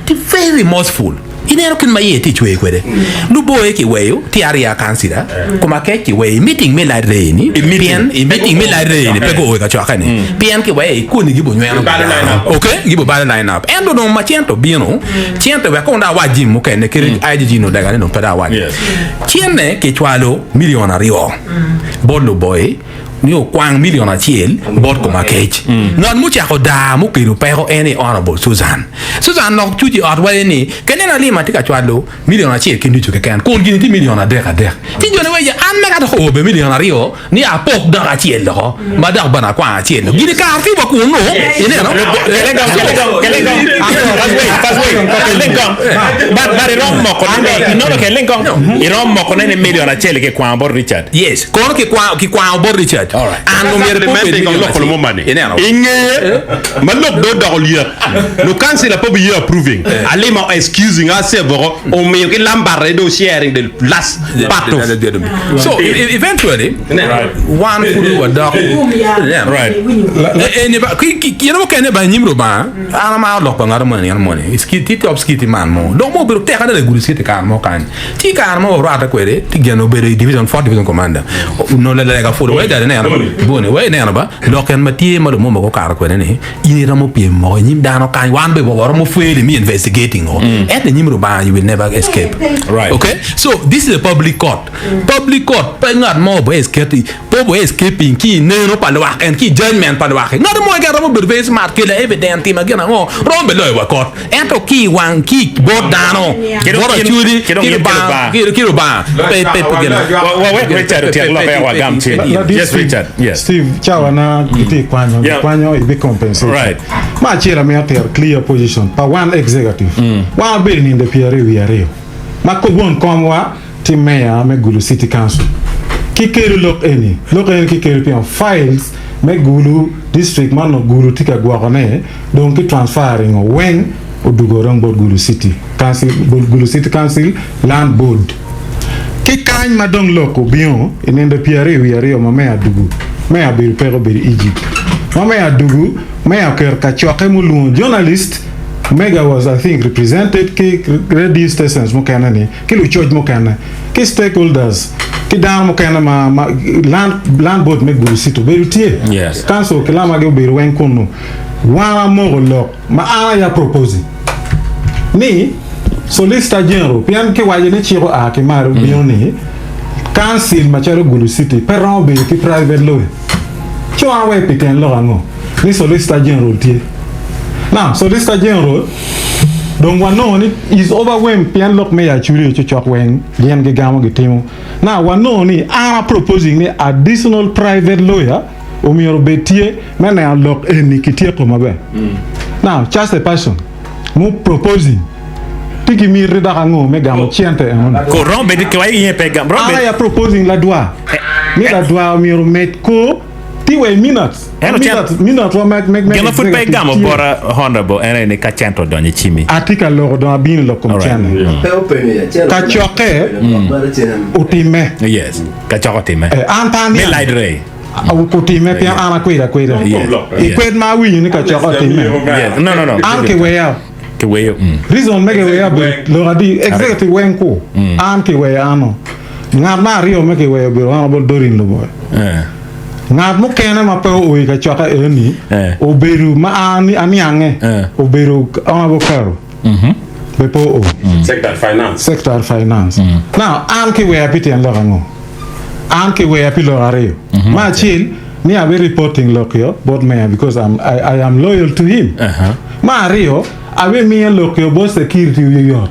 B: Tye very remorseful. Ineno kit ma iye tye cwer kwede. Luboye kiweyo tye ariya kancila, koma kec kiweyo i meeting me library ni pien i meeting me library ni pe guo i kacokke ni pien kiweyo i koni gibo nyweno ok gibo balo line up ento dong ma cente obino cente wek kong dong awac jami mukene kadi IGG nongo lega ni dong pe dong awac cente kicwalo million aryo bot luboye ni okwang milion acel bot Komakec. Ngat mucako daa mukelo peko en aye Honourable Susan. Susan lok cuc i ot waco ni, Kenena Alima tye ka cwalo milion acel ki nucu keken kun gini tye milion adek adek. Ci joni waco an mega dok obe milion aryo ni apok dok acel doko ma dok bene akwang acel dok. Gini kare tye wa kunu ineno.
E: Iromo moko ne ni milion acel kikwango bot Richard.
B: Yes. Kono kikwango bot Richard, an omyero pe obed
H: Kong loko
B: million acel. Ineno?
H: I ngeye ma lok dong odoko lyek, lukancila pe obiye approving, Alima excusing herself woko, omiyo ki lambarre dong sharing the last part of.
B: So eventually wan pud wadok ineno? Eni ba ki ki kine mukene ba i nyim Lubanga, an amaro lok pa ngat moni nino moni. Tye. job security man mo dong mo obedo tek adada i Gulu City kare mo kany ci kare mo warwatte kwede ci gin obedo i division fourth division commander onongo lalega pud wai dada ineno boni wai ineno ba lok en ma tye ma lumumba gukato kwede ni in iromo pyem moko i nyim dano kany wan bene waromo fail me investigating o ento i nyim Rubanga you will never escape
E: Right.
B: okay so this is a public court public court pe ngat mo obe escape pe obe escaping ki i neno pa lwak en ki i judgment pa lwak ngat mo keken romo bedo very smart kelo evidence timo gin ango romo bene loyo wa kot ento ki i wang ki i bot dano
E: Ki dong
B: bot
E: in-
B: acholi
E: ki dong
B: ki
E: in ki
B: Lubanga
E: Lubanga.
B: ki ki Lubanga pe pe pe gin
E: Wa- wa wek Richard otyek lok eka wagam cen.
I: Ladit
E: Yes,
I: Steve,
E: Richard. Yes.
I: Steve, cawa na gitye kwanyo,
E: Yeah.
I: gikwanyo ibi compensation.
E: Right.
I: Ma acel amito tero clear position pa one executive. Wan wabedo i nindo pyeraryo wiye aryo ma ko won komwa tye meya me Gulu City Council. Ki kelo lok eni, lok eni ki kelo pingo files me Gulu district ma onongo Gulu tye ka gwoko ne dong ki transferring o weng odugo dong bot Gulu City Council, Gulu City Council Land Board. Ki kany ma dong lok obino i nindo pyeraryo wiye aryo ma meya adugu, meya obedo peko obedo i Egypt. Ma meya adugu, meya oketo kacokke mulwongo journalist, Mega was I think represented ki radio stations mukene ni ki lucoc mukene ki stakeholders ki dano mukene ma ma land land board me Gulu City obedo tye.
E: Yes.
I: Council ki lamagi obedo weng kunu. Wan amoko lok ma an aye a proposing ni Solicitor General pien ki waco ni cik oa ki malo bino ni council macalo Gulu City pe romo bedo ki private lawyer. Ci wan awe pi tyen lok ango ni Solicitor General tye? Now Solicitor General dong wanongo ni is overwhelmed pien lok me Acholi cocok weng gin gigamo gitimo. Now wanongo ni an a proposing ni additional private lawyer omyero obed tye me neno lok eni kityeko maber. Now just a person mu proposing tye ki miti dok ango me gamo cente enoni.
E: Ko romo bed ki wa iye pe gam. Romo
I: An
E: bed
I: aye proposing ladwar ni ladwar omyero omed kor tye wa i minutes.
E: Ento cen-
I: Minutes, minutes wa me, me, me
E: Gin ma pud pe
I: executive
E: igamo
I: tye.
E: bota honorable en aye ni ka cente odonyo i cimi.
I: Atye ka loko dong abino lok kom
E: Alright.
I: cente. Kacokke otimme.
E: Yes. Kacokke otimme.
I: Eh, an pe
E: Me
I: aniang.
E: light ray.
I: Otimme pien an akwedo akweda.
E: Yes.
I: I kwed ma awinyo ni kacokke otimme.
E: Yes. No, no, no.
I: An kiweya.
E: Kiweyo. Mm.
I: Reason me kiweya obedo lok adi executive weng ku. An kiweya ano. Ngat ma aryo me kiweyo obedo Honorable Doreen Luboy.
E: Eh.
I: Ngat mukene ma pe oo i kacokke eni
E: Eh.
I: obedo ma an aniange
E: Eh.
I: obedo Honorable Caro. Be pe oo.
H: Secretary Finance.
I: Secretary Finance. Now an kiweya pi tyen lok ango? An kiweya pi lok aryo. Me acel ni abi reporting lok yo bot mayor because I'm, I, I am loyal to him. Me aryo abi miyo lok yo bot security oyoyot.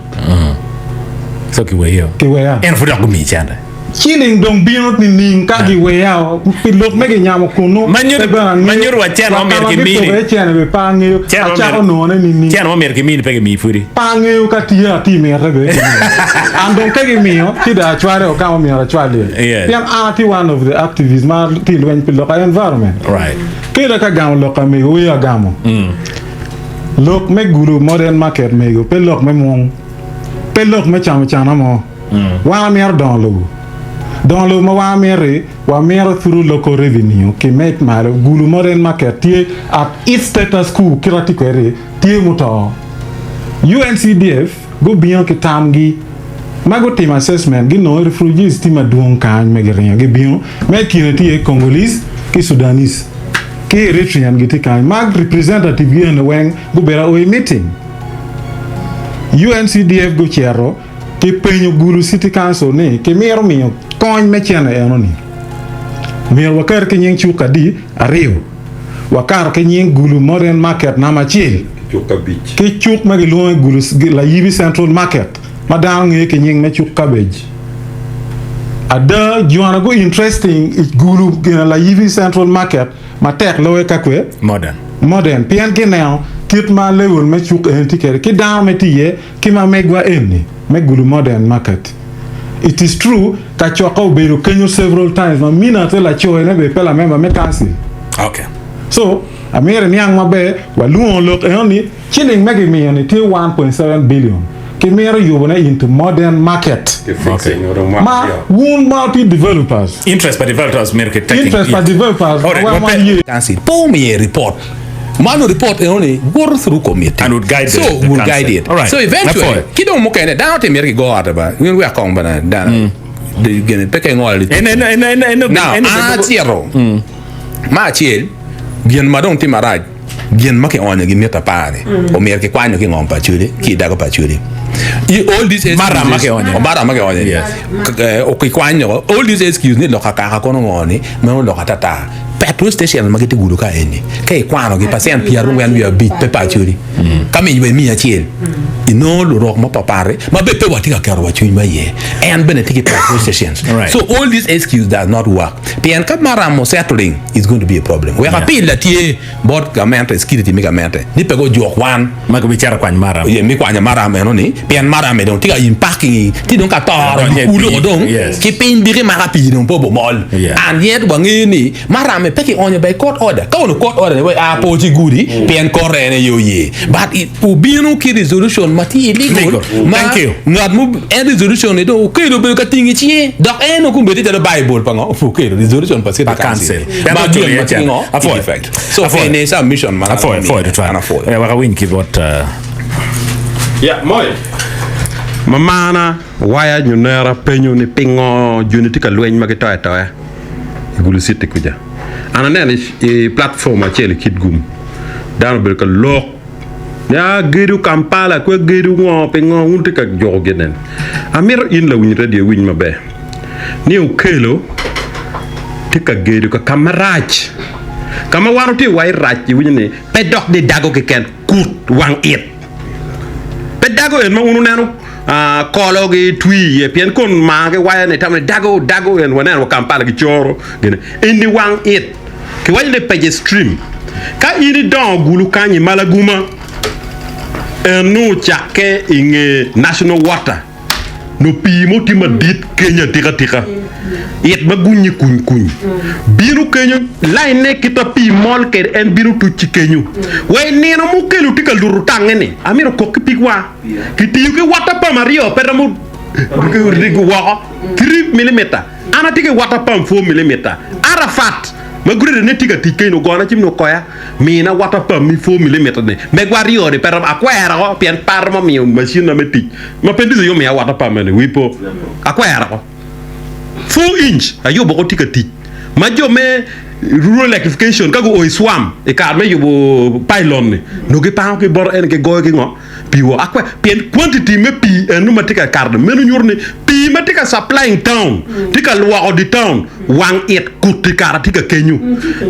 E: So kiweyo.
I: Kiweya.
E: En pud dok gumiyi cente.
I: Ciling dong bino nining ka giweya o pi lok me ginyamo kunnu?
E: Ma nyuto-
I: Pe bene angeyo.
E: ma nyuto wa cen ma
I: Wa
E: myero
I: ka ma
E: gimini.
I: gipoko iye cene bene pe angeyo.
E: Cen ma
I: Acako
E: myero-
I: nongone nining?
E: Cen ma myero gimini pe gimiyi pudi.
I: Pe angeyo ka tye ati mite bene gimiyo. An dong ka gimiyo, ci dong acwale o ka ma myero acwal iye.
E: Yes.
I: Pien an atye one of the activists ma tye i lweny pi lok a environment.
E: Right.
I: Keda ka gamo lok ka mego, wiya agamo. Lok me gudo modern market mego pe lok me mung, pe lok me camo cana mo. Wan wamito dongo lobo. Dongo lobo ma wan wamito-ri, wamito through local revenue ki med malo. Gulu modern market tye at its status quo kit atye kwede-ri tye muto. UNCDF gubino ki tamgi ma gutimo assessment ginongo refugees tye madwong kany ma giringo gibino ma i kine tye Congolese ki Sudanese ki Eritrean gitye kany ma representative gi eni weng gubedo o i meeting. UNCDF gucito Kipenyo Gulu City Council ni kimito miyo kony me cene eno-ni. Myero waket ki nying cuk adi? Aryo. Wakato ki nying Gulu Modern Market namba acel ki cuk ma gilwongo ni Gulu Layibi Central Market ma dano ngeyo ki nying me cuk Cabbage. Ada, jona gu interesting i Gulu Layibi Central Market matek loyo ka kwe
E: Modern.
I: Modern pien gineno kit ma level me cuk eni tye kwede ki dano me tye iye Ki ma megwa eni me Gulu Modern Market. It is true kacokke obedo kenyo several times ma mina te lacoe ne bene pe la member me council.
E: Okay.
I: So amyero iniang maber walwongo lok eno ni ciling me gimiyo ni tye 1.7 billion ki mito yubo ne into modern market
E: Okay.
I: ma wun ma wutye developers
E: Interest pa developers myero ki taking.
I: interest pa developers ma
E: Alright,
I: wan
E: wa pe-
I: wan ye.
B: Council pe omiye report. Man report eno ni woto through committee.
E: And would guide
B: so,
E: the, the
B: would
E: council.
B: guide it.
E: All right.
B: So eventually,
E: Afoy.
B: ki dong mukene dano tye myero gigo ot ba. Win wek kong bene dano. Gene pe ka ingolo li.
E: En en en en en
B: Now,
E: en
B: an acito. Ma acel, gin ma dong tye marac, gin ma kionyo gi mita apar-ni, omyero kikwanyo ki i ngom pa Acholi, ki i dago pa Acholi. I all these excuses,
E: Maram ma kionyo.
B: Maram ma kionyo.
E: Yes.
B: K- eh, kikwanyo. All these excuses ni lok akaka kono ngo ni, meno lok atata. Petrol station ma gitye gudo ka eni, ka ikwanogi pacent 95 pe pa Acholi. Ka miyo wa imiyo acel, inongo lurok mapatpat ma bene pe watye ka keto wa cwinywa iye. En bene tye ki petrol stations.
E: Right.
B: So all these excuses does not work. Pien ka maramo settling is going to be a problem. Wek apil la tye bot gamente, security me gamente ni pe gujuk wan.
E: Ma gibicito kwany maram.
B: Ye me kwanyo maram eno ni, pien maram-mi dong tye ka impacting, tye dong ka toro
E: Donyo i
B: kulo
E: pii.
B: dong
E: Yes.
B: ki piny diki maka pii dong pe obomol.
E: Yeah.
B: And yet wangeyo ni maram-mi pe kionyo by court order. Ka onongo court order ni wai a po ci gudi pien court en aye oye. But it obino ki resolution ma tye illegal
E: Legal.
B: ma
E: Thank you.
B: ngat mo en resolution ni dong okelo obedo ka tingo i cinge dok en dong kombeddi calo Bible pa ngo okelo resolution pa city
E: Pa
B: council
E: council.
B: ma gin ma tye ngo in
E: Afoy.
B: effect. So
E: Afoy.
B: ene submission ma
E: Afoy, afoy tutwal.
B: An afoyo.
E: Eh, wek awiny ki bot uh,
H: Ya, moi. Mamana waya nyo nera penyo ni pingo joni tye ka lweny ma gitoyo atoya i Gulu City kuca. An aneno i platform acel i Kitgum dano obedo ka lok ni a gedo Kampala kwe gedo ngo pingo wun wutye ka juko gin eni. Amito in lawiny radio iwiny maber ni Okello tye ka gedo ka ka marac ka ma wan watye wa i rac iwinyo ni pe dok ni dago keken kut wang it. Pe dago en ma wun wuneno kolo gi twi iye pien kon mar ki waya ni tamo ni dago dago en waneno wa Kampala gi coro gine eni wang it ki waco ni pece stream ka in idongo gulu kany i Malaguma eno ocakke i nge national water Nongo pii mo tye madit kenyo atika tika, it ma gunye kuny kuny bino kenyo, lainne kit ma pii mol kwede en bino tuc ki kenyo. Wa i nino mukelo tye ka luto tange ni, Amito kok ki pig wa. Kitiyo ki water pump aryo pe romo rigo woko, three millimeter. An atye ki water pump four millimeter. Arafat ma grader ne tye ka tic kenyo ogona cim ni okoya. Mina water pump mi four millimeter ni megwa aryo-ni pe romo. Akwero oko pien pe aromo miyo macin-na me tic ma pe ducu aye omiya water pump eni. Wi po? Akwero oko. Four inch ayubo oko tye ka tic ma jo me Rural Electrification ka guo i swam i kare me yubo pylon-ni nongo gipango ki bota eni gigoyo ki ngo? Pii woko. Akwe pien quantity me pii eno ma tye ka kato-ni meno nyuto ni pii ma tye ka supplying town tye ka lwoko di town wang it kuti kara tye ka kenyo.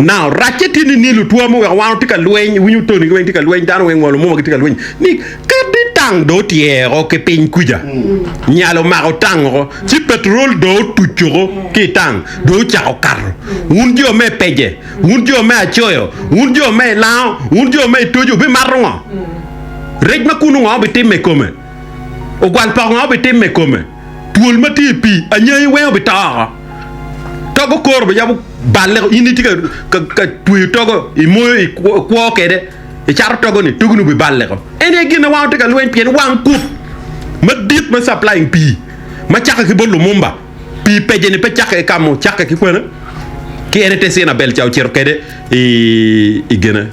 H: Now racce tye ni ni lutwa muweko wan watye ka lweny iwinyo Tony ki weng tye ka lweny dano weng ngolo muma gitye ka lweny ni ket di tang dong otyeko ki piny kuca nyal omako tang oko ci petrol dong otuc oko ki i tang dong ocako kato wun jo me Pece wun jo me Acoyo wun jo me Ilango wun jo me Itojo wubimato ngo? Rec ma kunu ngo obitimme i kome? Ogwal pok ngo obitimme i kome? Twol ma tye i pii, anyangi weng obito oko. Togo kore obiyabo balle, in itye ka tweyo togo, imoyo, ikwo kwede, icato togo-ni, togo-ni obiballe oko. En aye gin ma wan watye ka lweny pien wang kut madit me supplying pii ma cakke ki bot Lumumba. Pii pece-ni pe cakke ki ka mo, cakke ki kwene? Ki en i te Cina Bel ca ocito kwede i gine.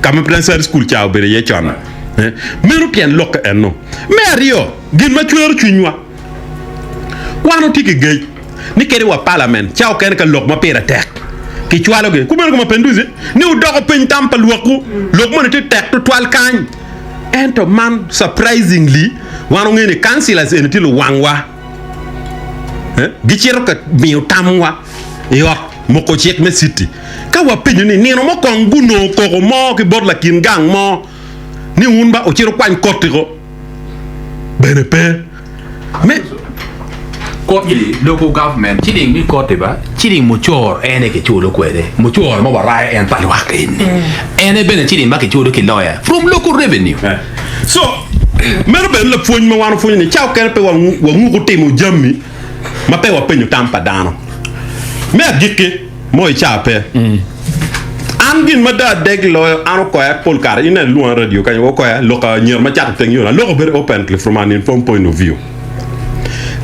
H: ka ma Primary School ca obedo iye con. Meno tyen lokke enno. Me aryo, gin ma cwero cwinywa, wan watye ki gec ni kadi wa Parliament ca okene ka lok ma pire tek kicwalogi. Kumeno ki Mapenduzi ni wudoko piny tam pa lwakwu, lok moni tye tek tutwal kany. Ento man surprisingly wan wangeyo ni councillors eni tye luwangwa. Gicito ka miyo tamwa i ot moko cik me citi. Ka wapenyo ni nino mo kong gunongo koko mo ki bot lakin gang mo ni wun ba wucit wukwany koti-ko bene pe. Me.
B: Koti, local government, ciling me koti ba, ciling mucoro en aye kiculo kwede, mucoro ma warayo en pa lwak eni, en aye bene ciling ma kiculo ki lawyer from local revenue.
H: So, meno bene lapwony ma wan wapwonyo ni ca okene pe wanguko timo jami ma pe wapenyo tam pa dano. Me agikki, mo i ca pe. An gin ma dong adeg loyo, an okoya pol kare, in nen ilwonga i radio kany, okoya lok anyira ma cato i teng yo-ni, aloko very openly from an informed point of view.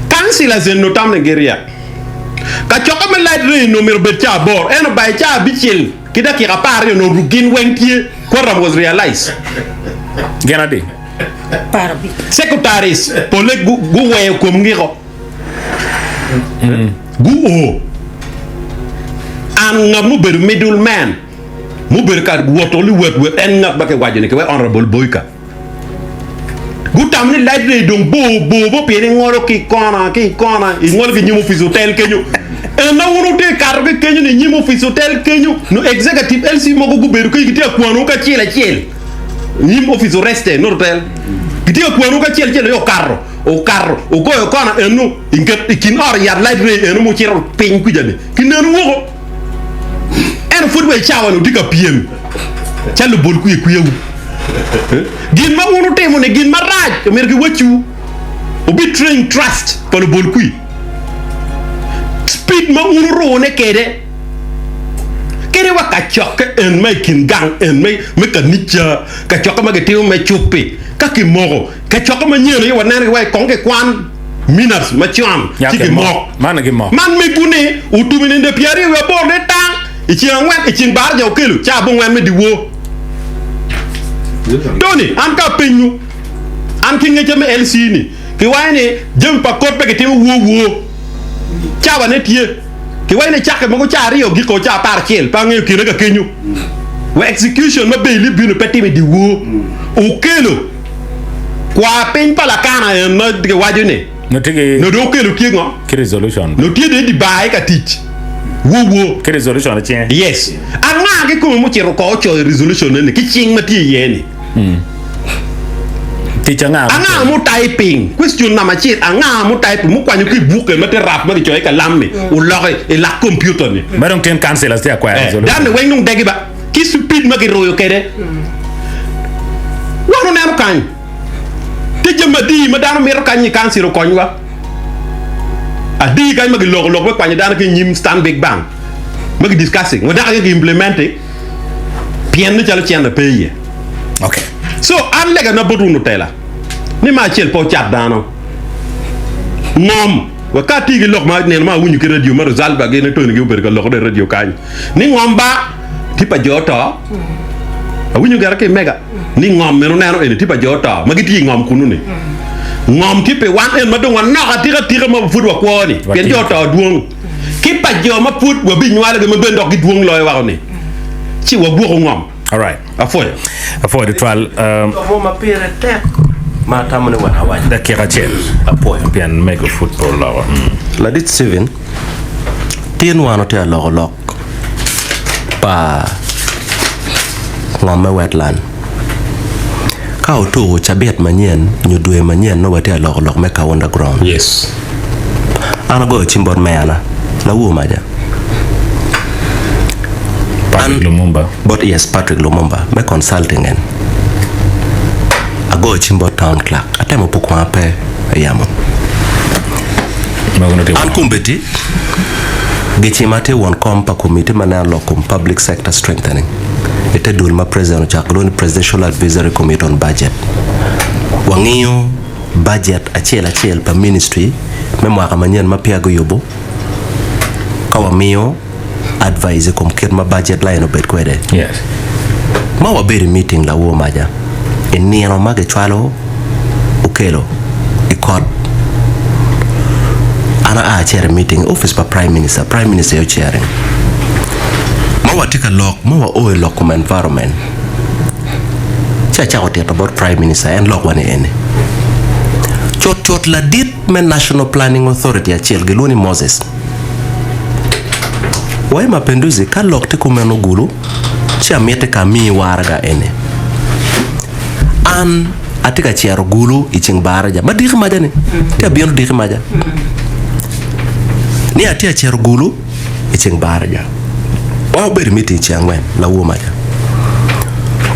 H: Councillors eni onongo tamo ni giryek. Kacokke me light rain onongo myero obed ca aboro, ento by ca abicel. ki dakika 12 onongo gin weng tye, quorum was realized.
E: Gin adi?
H: Secretaries pole guweyo komgiko guo. An ngat mubedo middle man mubedo ka woto liwet wet en ngat ma kiwaco ni kiwek Honourable Boyka. Gutamo ni light ray dong bor bor bo pien ingolo ki kona ki kona ingolo ki nyim opic hotel kenyo. En ma wun wutye kato ki kenyo ni nyim opic hotel kenyo no executive LC mogo gubedo kenyo gitye ka kwanowu kacel acel nyim opic Oreste not hotel gitye ka kwanowu kacel acel aye okato okato ogoyo kona eno inget ikin ot yat light ray eno mucito piny kuca ni kinenu woko. Ento pud wa i cawa-ni wutye ka pyem calo lubol kwiya kwiyawu. Gin ma wun wutimo-ni gin marac, omyero giwacciwu. Wubi-train trust pa lubol kwi. Speed ma wun wurune kwede, kadi wa kacokke en ma i kin gang en me kanica, kacokke ma gitimo me cup-pi, ka kimoko, Kacokke manyen aye waneno ki wa i kong kikwan minutes macon ci gimok. Man mego ni otum i ninde 28 ni tang i ceng angwen i ceng baraja okelo ca abongwen me dyewor. Tony, an ka apenyu, an ki ngecca me LC ni, kiwaco ni jami pa kot pe gitimo woo woo. Cawa ne tye. Kiwaco ni cakke mogo ca aryo giko ca 11 pe angeyo kine ka kenyo. Wa execution ma bail bino pe timo i dyewor. Okelo. Kwa piny pa Lakana en ma giwaco ni
E: Nongo
H: dong okelo tye ngo?
E: Ki resolution.
H: Nongo tye dong i di bar aye ka tic. Wo wo.
E: Ki resolution i cinge.
H: Yes. Anga kikome mucito oko ocoyo resolution eni ki cing ma tye iye ni?
E: Tic anga?
H: Anga mutyping? Question namba acel, anga mutyping mukwanyo ki i bukke ma tye rap ma kicoyo i kalam-mi oloko i lak computer ni?
E: Ma dong tin councillors tye ka kwero resolution.
H: Dano-ni weng dong degi ba. Ki cipid ma kiruyo kwede. Wan oneno kany tye jami adi ma dano mito kany i kancil okonywa. Adi kany ma giloko lok me kwanyo dano ki i nyim Stanbic Bank ma ki discussing wa dok aye ki implementing pien ni calo cente pe iye.
E: Okay.
H: So an legana bot wun lutela ni me acel pe wucat dano. Ngom wek ka ati ki lok ma nino ma awinyo ki radio ma Rosalba gin Tony gi obedo ka loko i radio kany ni ngom ba tye pa jo oto. Awinyo gire ki i mega ni ngom meno neno eni tye pa jo oto ma gitye i ngom kunu ni. Ngom tye pi wan en ma dong wanok atika atika ma pud wakwo ni pien jo oto dwong ki pa jo ma pud wabinywalogi ma bene dok gidwong loyo wako ni ci wagwoku ngom.
E: Alright.
H: Apwoyo.
E: Apwoyo tutwal. Um,
C: Lok mo ma pire tek ma atamo ni wek awac.
E: Dakika acel.
C: Apwoyo.
E: Pien mego pud pe oloko. Mm.
C: Ladit Stephen, tin wan watye ka loko lok pa ngom me wetland. Ka otuko cabit manyen nyo dwe manyen nongo watye ka loko lok me Kaunda ground.
H: Yes.
C: An agoyo cim bot meyana, lawor maca.
E: Patrick Lumumba.
C: Bot yes, Patrick Lumumba me consulting en. Agoyo cim bot town clerk, atemo po kwanga pe ayamo. An kombeddi gicima atye won kom pa komiti ma neno lok kom Public Sector Strengthening i te dul ma President ocako gilwongo ni Presidential Advisory Committee on Budget. Wangiyo bajet acel acel pa ministry me mwaka manyen ma peya guyubo ka wamiyo advice i kom kit ma bajet line obed kwede. Ma wabedo i meeting lawor maca i nino ma gicwalo Okello i kot, an aa acito i meeting i opic pa Prime Minister, Prime Minister aye ocering. Ma watye ka lok ma wao i lok kom environment ci acako tito bot Prime Minister en lokwa ni eni. Cut cut ladit me National Planning Authority acel gilwongo ni Moses Wai Mapenduzi ka lok tye kumeno gulu ci amiti ka amiyi waraga eni. An atye ka cito gulu i ceng baraja ma diki maca ni tye abino diki maca ni atye acito gulu i ceng baraja ma wabedo i meeting i ceng angwen lawor maca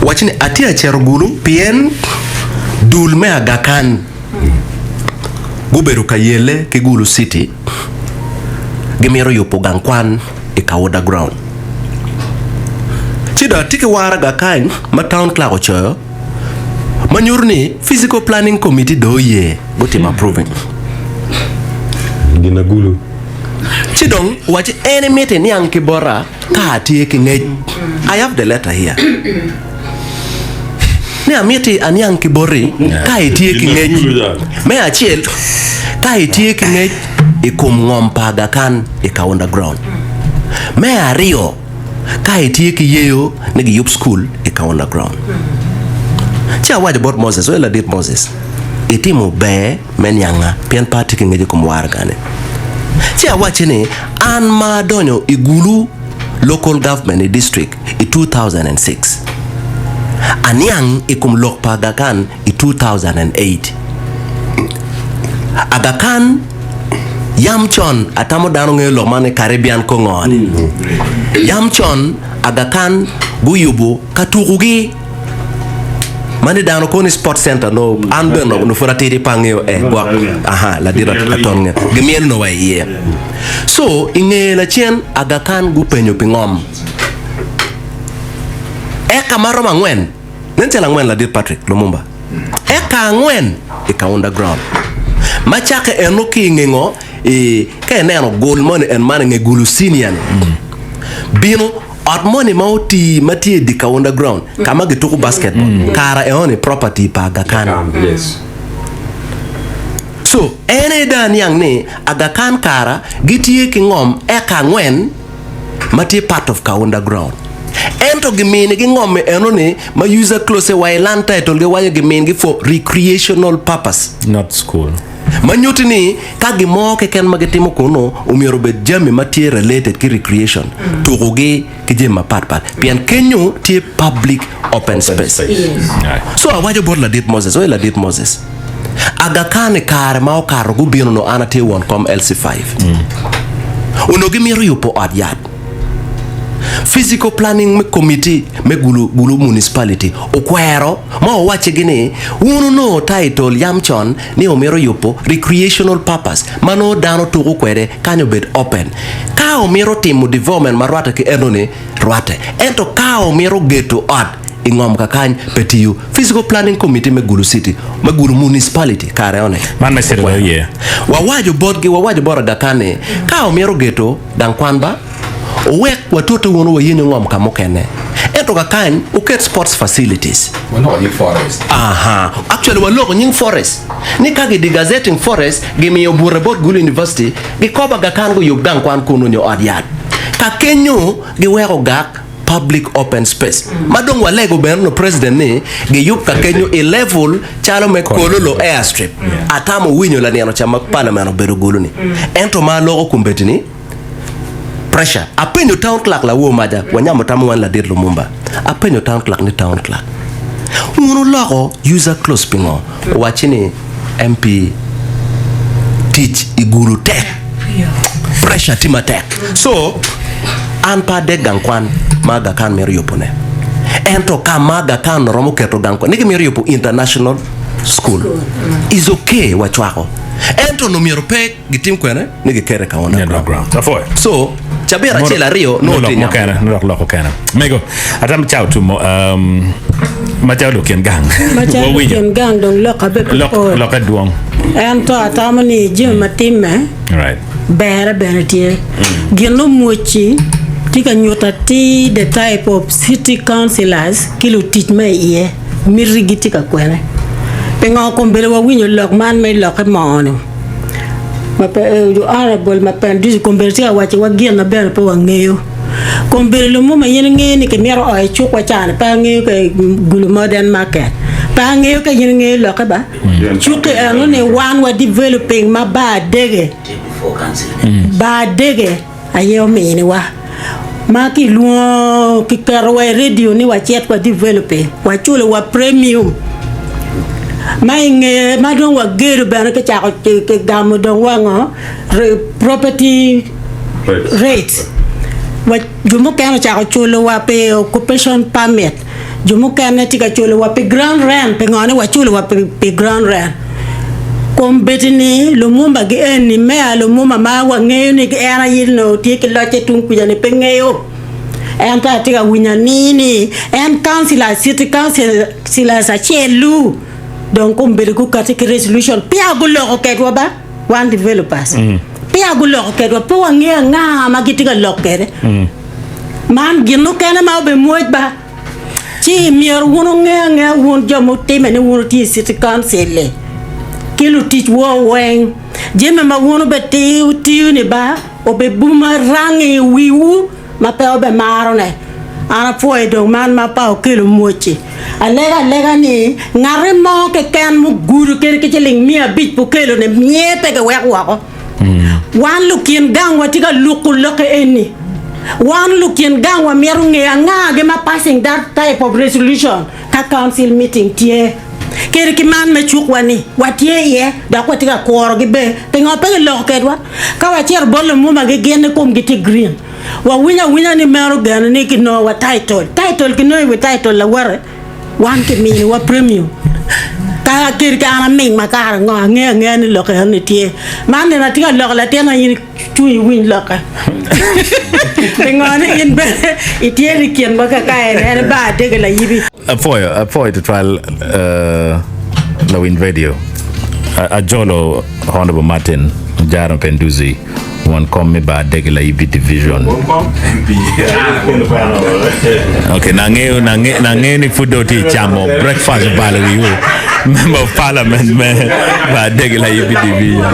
C: waci ni atye acito gulu pien dul me Aga Khan gubedo ka yelle ki Gulu City gimito yubo gang kwan i Kawuda Ground. Ci dong atye ki waraga kany ma Town Clerk ocoyo ma nyuto ni Physical Planning Committee dong oye gutimo approving.
H: Gin agulu.
C: Ci dong owacci en imito iniang ki bota ka atye ki ngec. I have the letter here. Ni amiti aniang ki boti ka itye ki ngec. Me acel, ka itye ki ngec i kom ngom pa Aga Khan i Kaunda Ground. Me aryo, ka itye ki yeyo ni giyub cukul i Kaunda Ground. Ci awaco bot Moses, Wee ladit Moses, itimo ber me nianga pien pe atye ki ngec i kom waraga-ni. Ci awacce ni, An ma adonyo i Gulu Local Government i District i 2006, aniang i kom lok pa Aga Khan i 2008. Aga Khan yam con atamo dano ngeyo lok man ni Caribbean Congo-ni. Yam con Aga Khan guyubo ka tukugi ma ni dano kono ni sport center no an bene no pud atidi pe angeyo eh gwok aha ladit aton ngeyo gimyelo no wa iye. So i ngeye lacen Aga Khan gupenyo pi ngom eka maromo angwen Nen calo angwen ladit Patrick Lumumba. Eka angwen i Kaunda Ground. Ma cakke eno ki i nge ngo i ka ineno gul moni en man i nge Gulu Senior ni. Bino ot moni ma oti ma tye i di Kaunda Ground ka ma gituko basketball. Kara eoni property pa Aga Khan. So en aye dong aniang ni Aga Khan kara gitye ki ngom eka angwen ma tye part of Kaunda ground. Ento giminigi ngom eno-ni ma user clause wa i land title giwaco gimingi for recreational purpose.
E: Not school.
C: Ma nyuti ni ka gin mo keken ma gitimo kunu omyero obed jami ma tye related ki recreation, tukugi ki jami mapat pat pien kenyo tye public open space. So awaco bot ladit Moses, oye ladit Moses, Aga Khan i kare ma okato gubino onongo an atye won kom LC5. Onongo gimito yubo ot yat. Physical Planning me Committee me Gulu, Gulu Municipality okwero ma owaccigi ni wun onongo title yam con ni wumito yubo recreational purpose ma nongo dano tuko kwede kany obed open. Ka wumito timo development ma rwatte ki enoni, rwatte. Ento ka wumito geto ot i ngom kakany pe tiyo. Physical Planning Committee me Gulu City, me Gulu Municipality kare one
E: Man me cito
C: okwero.
E: iye.
C: Wawaco botgi, wawaco bot Aga Khan ni ka wumito geto gang kwan ba, wuwek watute wunu wayenyu ngom ka mukene. Ento kakany wuket sports facilities.
B: Waloko nying forest.
C: Aha. Actually waloko nying forest. Ni ka gi degazetting forest, gimiyo bute bot Gulu University, gikobo Aga Khan guyub gang kwan kunu nyo ot yat. Ka kenyo giweko gak public open space ma dong walego bene onongo president ni giyub ka kenyo i level calo me Kololo airstrip atamo winyo lanino ca ma parliament obedo gulu ni ento ma aloko kombeddi ni pressure apenyo town clerk lawor maja wanyamo tamo wan ladit Lumumba apenyo town clerk ni town clerk wun wuloko user close pingo owacci ni MP tic i gulu tek pressure tye matek so an pe adek gang kwan ma Aga Khan mito yubo ne ento ka ma Aga Khan romo keto gang kwan ni gimito yubo international school is okay wacwako ento onongo myero pe Gitim kwene ni gikete ka underground. So, cabit acel aryo nongo tye nyamo.
E: Nongo lok okene. Mego, atam cawa tumo um, macalo lukin gang.
F: Macalo lukin gang dong lok abe pe pol.
E: Lokke dwong.
F: Ento atamo ni jami ma timme
E: Right.
F: bere bene tye. Gin omwoci tye ka nyuto atir the type of city councillors ki lutic ma iye mitigi tye ka kwene. Pingo kombeddi wawinyo lok man me lokke moo-ni? Ma pe honourable ma pen ducu kombeddi tye ka waco wa gin ma bene pe wangeyo. Kombeddi lumuma in ingeyo ni kimito oyo icuk wa cani pe angeyo ka Gulu modern market pe angeyo ka in ingeyo lokke ba cukki eno ni wan wa developing ma bar dege bar dege aye ominiwa ma kilwongo kiketo wa i radio ni wacit wa developing waculo wa premium ma i ngeye ma dong wagedo bene kicako kigamo dong wa ngo property rates wa jo mukene ocako culo wa pi occupation permit Jo mukene tye ka culo wa pi ground rent pingo ni waculo wa pi ground rent. Kombeddi ni Lumumba gi eni meya Lumumba ma wangeyo ni en aye onongo tye ki locce tung kuca ni pe ngeyo. Ento atye ka winyo ani ni en councilor city councilors acel-lu dong kombeddi gukati ki resolution peya guloko kedwa ba wan developers. Peya guloko kedwa, pe wangeyo anga ma gitye ka lok kwede. Man gin mukene ma obimwoc ba. Ci myero wun wunge angeya wun jo mutime ni wun wutye i city council-li ki lutic wo weng. Jami ma wun wubitiyo ni ba obibumarang i wiwu ma pe wubimarone. An apwoyo dong man ma pa okelo mwoc-ci. Alego alega ni ngati mo keken mugudo kadi ki ciling 500 pe okelo-ni miye pe giwek woko. Wan lukin gang watye ka luko lokke eni. Wan lukin gang wamito ngeyo anga-gi ma passing that type of resolution ka council meeting tye. Kadi ki man me cukwa ni watye iye dok watye ka kurogi be, pingo pe giloko kedwa? Ka wacito bot lumuma gi gin ni komgi tye green. Wawinyo awinya ni meno gene ni kinongo wa title. Title kinongo i wi title lawote. Wan kiminiwa premium. Ka kadi ki an aming ma kare ango, angeyo angeya ni lok enoni tye. Man nene atye ka loko latinna in icung iwiny lokke. Pingo ni in bene itye i kinwa kaka en, en bar tye ki layibi.
A: Apwoyo, apwoyo tutwal lawiny radio. Ajolo Honourable Martin Ojara Mpenduzi. Won kom me bar dege Layibi Division. Ok, nangeyo, nange, nangeyo ni pud dong tye camo breakfast obalo wiwu. Member of Parliament me bar dege Layibi Division.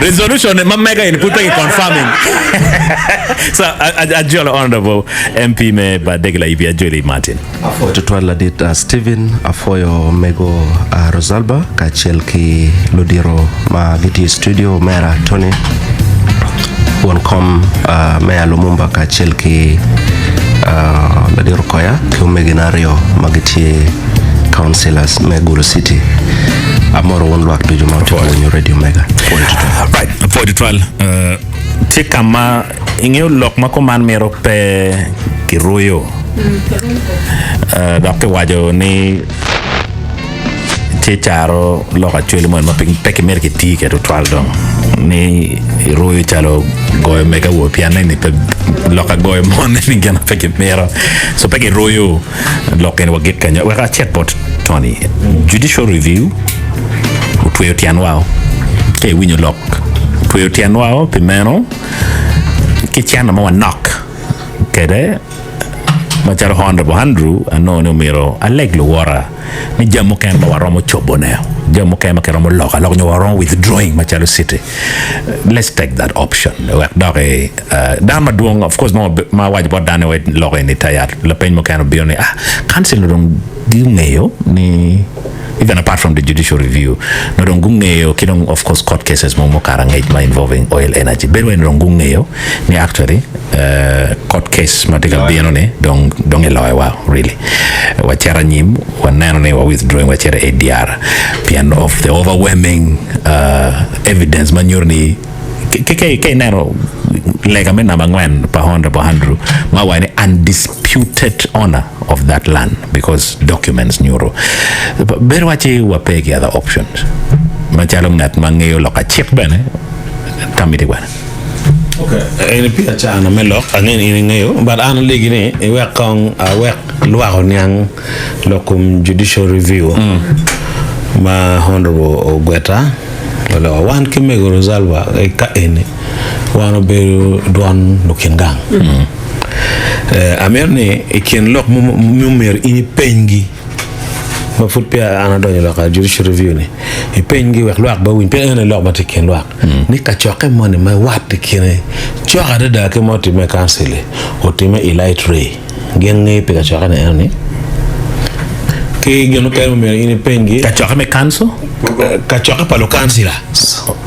A: Resolution ma mega eni pud pe ki confirming. So, ajolo Honorable MP me bar dege Layibi Ajoli Martin.
C: Apwoyo tutwal ladit Steven, apwoyo mego Rosalba kacel ki ludito ma gitye i studio, omera Tony, won kom Meya Lumumba kacel ki ladit Okoya ki omegina aryo ma gitye councillors me Gulu City. Amoro wun lwak ducu ma wutye ka winyo Radio Mega. Apwoyo tutwal.
A: Right, apwoyo tutwal. Tye ka ma Ingeyo lok ma kuman mito pe kiruyo dok kiwaco ni tye caro lok acwele moni ma pe kimito kiti kwede tutwal dong ni iruyo calo goyo mege awobe pien ni pe lok agoyo mon ni gin pe kimito so pe kiruyo lok eni wagik kenyo wek acit bot Tony judicial review otweyo tyenwa o ka iwinyo lok otweyo tyenwa o pi meno ki cente mo manok kede macalo Honourable Andrew anongo ni omyero aleg luwota ni jami mukene ma waromo cobone jami mukene ma kiromo loko aloka nyo waromo withdrawing macalo city let's take that option wek doki dano madwong of course ma awaco bot dano ni wek loko eni tayat lapeny mukene obino ni ah council dong gungeyo ni even apart from the judicial review nongo dong gungeyo ki dong of course court cases mogo mukato angec ma involving oil energy bedo wai dong gungeyo ni actually court case ma tye ka bino ni dong dong iloyo wa really wacito anyim waneno ni wa withdrawing wacito i ADR pien of the overwhelming evidence ma nyuto ni Ka ineno lega me namba angwen pa Honourable Andrew ma owaco ni undisputed owner of that land because documents nyuto bedo waci wape ki other options macalo ngat ma ngeyo lok acik bene tammi tye kwene.
G: Eni pi acana me lok angeyo ni in ingeyo but an alegi ni iwek kong awek lwak oniang lok kom judicial review ma Honourable Ogweta oloko. Wan ki mego Rosalba ka eni wan obedo dwon lukin gang. Amito ni i kin lok mumyero in ipenygi ma pud peya an adonyo i lok judicial review ni ipenygi wek lwak bene owiny pien en aye lok ma tye i kin lwak ni kacokke moni ma wat i kine cok adada ki ma otimme i council-li otimme i light ray. Gin ngeyo pi kacokke ni eno ni ki gin mukene ma myero in ipenygi.
A: Kacokke me council?
G: Kacokke pa lukancila.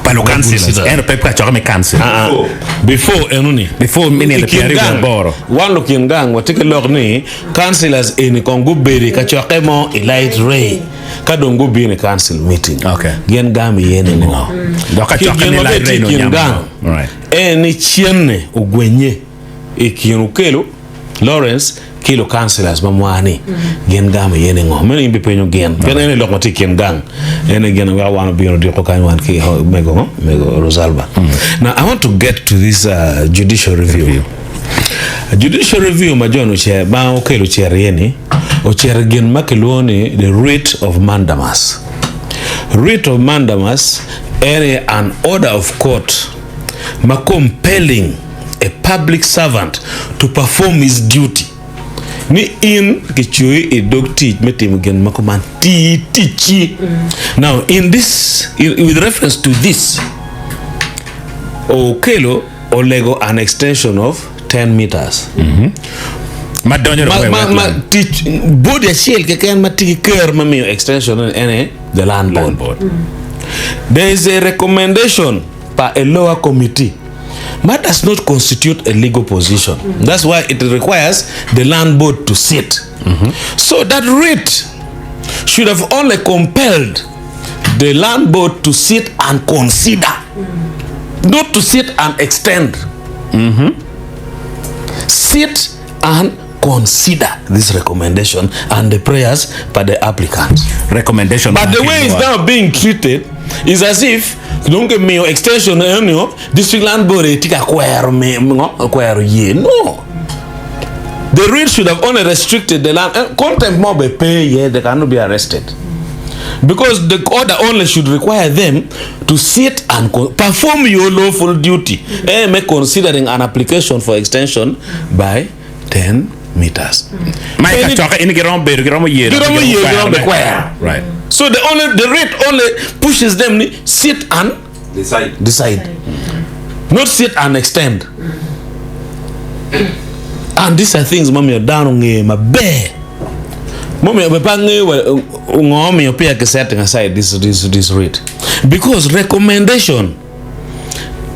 A: Pa lukancila. Ento pe kacokke me council.
G: Aa. Before eno ni.
A: Before me nino 28.
G: Wan lukin gang watye ki lok ni councilors eni kong gubedo i kacokke mo i light ray ka dong gubino i council meeting.
A: Okay.
G: Gin gamo iye ni ngo.
A: Dok
G: Ki
A: kacokke
G: gin
A: me
G: ma
A: light
G: bene tye
A: ray
G: i
A: ni
G: kin
A: onyamo
G: gang
A: ngo. Right.
G: en ni cenne ogwenye i kin okelo Lawrence ki lukancelors ma mwa ni gin gamo iye ni ngo? Meno in bipenyo gin. Pien en aye lok ma tye i kin gang. En aye gin weko wan obino odiko kany wan ki mego ngo? Mego Rosalba. Now I want to get to this judicial review. Judicial review ma John ocer ma okelo ocito iye ni ocito i gin ma kilwongo ni the writ of mandamus. Writ of mandamus. En aye an order of court ma compelling a public servant to perform his duty. Ni in kicoyi i dog tic me timo gin ma kuman, ti ticci. Now in this, with reference to this, Okello olego an extension of 10 meters.
E: Ma donyo
G: Ma,
E: dong
G: ma, ma
E: wetland.
G: tic body acel keken ma tye ki ker me miyo extension eni en aye the land board.
E: Land board.
G: There is a recommendation pa a lower committee ma does not constitute a legal position. That's why it requires the land board to sit. So that writ should have only compelled the land board to sit and consider, not to sit and extend. Sit and consider this recommendation and the prayers by the applicant.
E: Recommendation.
G: But the way it's now being treated is as if dong kimiyo extension enio district land board tye ka kwero ngo kwero ye. No. The writ should have only restricted the land. Contempt mo be pe iye, they cannot be arrested. Because the order only should require them to sit and perform your lawful duty. Me considering an application for extension by 10 meters.
E: Ma i kacokke in giromo bedo, giromo yero,
G: Giromo
E: giromo
G: yero,
E: kwero
G: giromo
E: ne.
G: kwero.
E: Right.
G: So the writ only pushes them ni sit and
H: Decide.
G: decide. Not sit and extend. And these are things ma myero dano onge maber. Mumiyo be pe angeyo wa ngo omiyo peya ki setting aside this writ. Because recommendation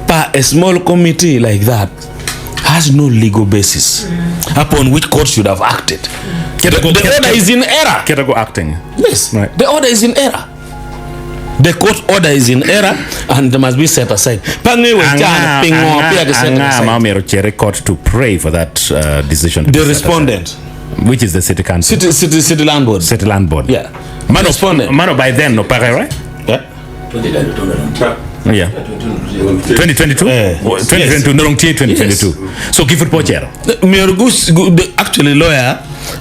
G: pa a small committee like that has no legal basis upon which court should have acted. The order is in error.
E: Kete go acting.
G: Yes.
E: Right.
G: The order is in error. The court order is in error and must be set aside. Pe angeyo wa can pingo peya ki setting
E: Anga ma
G: aside.
E: omyero ocit i court to pray for that decision to
G: The
E: be set aside.
G: respondent.
E: Which is the city council.
G: City land board.
E: City land board.
G: Yeah.
E: Mano,
G: Respondent.
E: mano by then no pake, right?
G: Yeah.
E: Yeah. 2022?
G: Eh.
E: 2022, no, 2022. So give it pochero.
G: Myero gu, the actually lawyer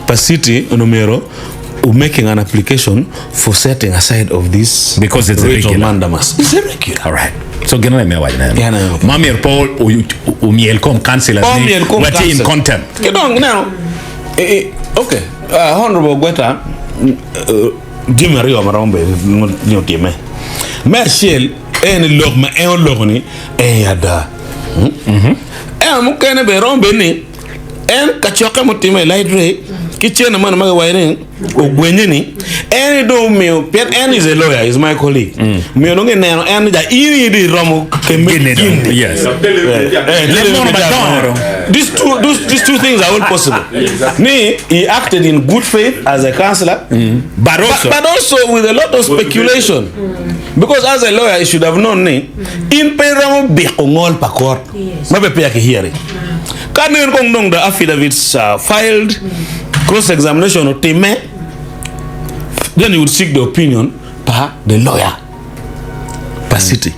G: pa city ono myero making an application for setting aside of this
E: Because it's
G: writ of
E: irregular.
G: mandamus. It's irregular.
E: All right. So gin me waj na.
G: Yeah, no.
E: Ma myero po umiel kom councillors ni
G: Omiel kom
E: watye in
G: council.
E: contempt.
G: Ki dong neno okay honorable Gweta jami aryo ma romo bedo ni otime. Me acel en ni lok ma en oloko ni en ada. Ento mukene bene romo bedo ni en kacokke mutime i light ray ki cene moni ma kiwaco ni ogwenye ni en aye dong omiyo pien en is a lawyer is my colleague omiyo dong kineno en ni ja in aye dong iromo kemme gin-ni.
E: Yes.
G: Eh,
E: Mono madongo.
G: These two things are all possible. Ni he acted in good faith as a councillor,
E: But also,
G: but also with a lot of speculation. Because as a lawyer, he should have known ni in pe romo biko ngol pa court. Ma be peya ki hearing. Ka nen kong dong the affidavits are filed, cross examination otime, then you would seek the opinion pa the lawyer pa city.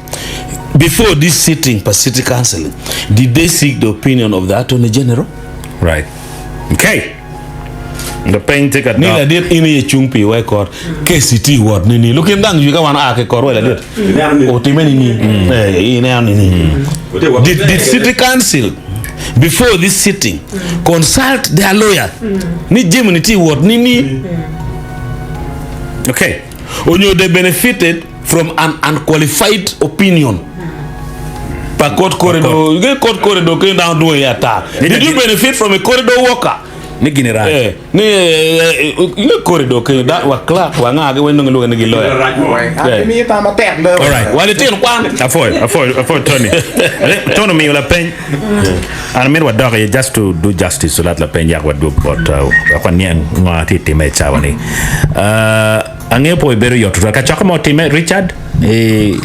G: Before this sitting pa city council, did they seek the opinion of the attorney general?
E: Right. Okay. The pain take a
G: Ni ladit in iye cung pi wa i court case tye i wot nini lukin gang jwi ka wan oa ki i court wa ladit otime nini eh ineno nini did city council before this sitting consult their lawyer ni jami ni tye i wot nini
E: Okay.
G: onyo they benefited from an unqualified opinion pa court corridor you get court corridor kendo dano dwong iye ata did you benefit from a corridor walker
E: Ni gini rac.
G: Eh, ni eh, eh, corridor kenyo da wa clerk wa nga gi weng dong giluonge ni gi lawyer. Eh.
B: Imiyo tam matek do.
E: All right.
G: Wa litino kwan.
E: Afoyo, afoyo, afoyo Tony. Tony omiyo lapeny. An myero wadok iye just to do justice to that lapeny yak wadwog bot wek waniang ngo atye time i cawa ni. Angeyo pe obedo yot tutwal. Kacokke mo otime Richard i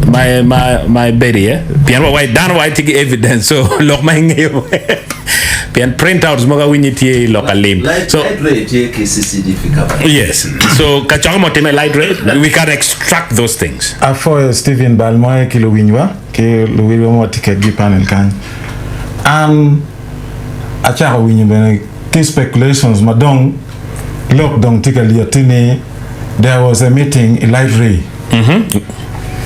E: ma ma ma ibedo iye pien wa wai dano wa tye ki evidence so lok ma ingeyo pien printouts mogo awinyo tye i lok alim. So
A: Light ray tye ki CCTV camera.
E: yes. So kacokke mo otime light ray we can extract those things.
I: Apwoyo Stephen Balmoe ki luwinywa ki luwilwa ma watye kedgi i panel kany. An acako winyo bene ki speculations ma dong lok dong tye ka lyeti ni there was a meeting i Light Ray.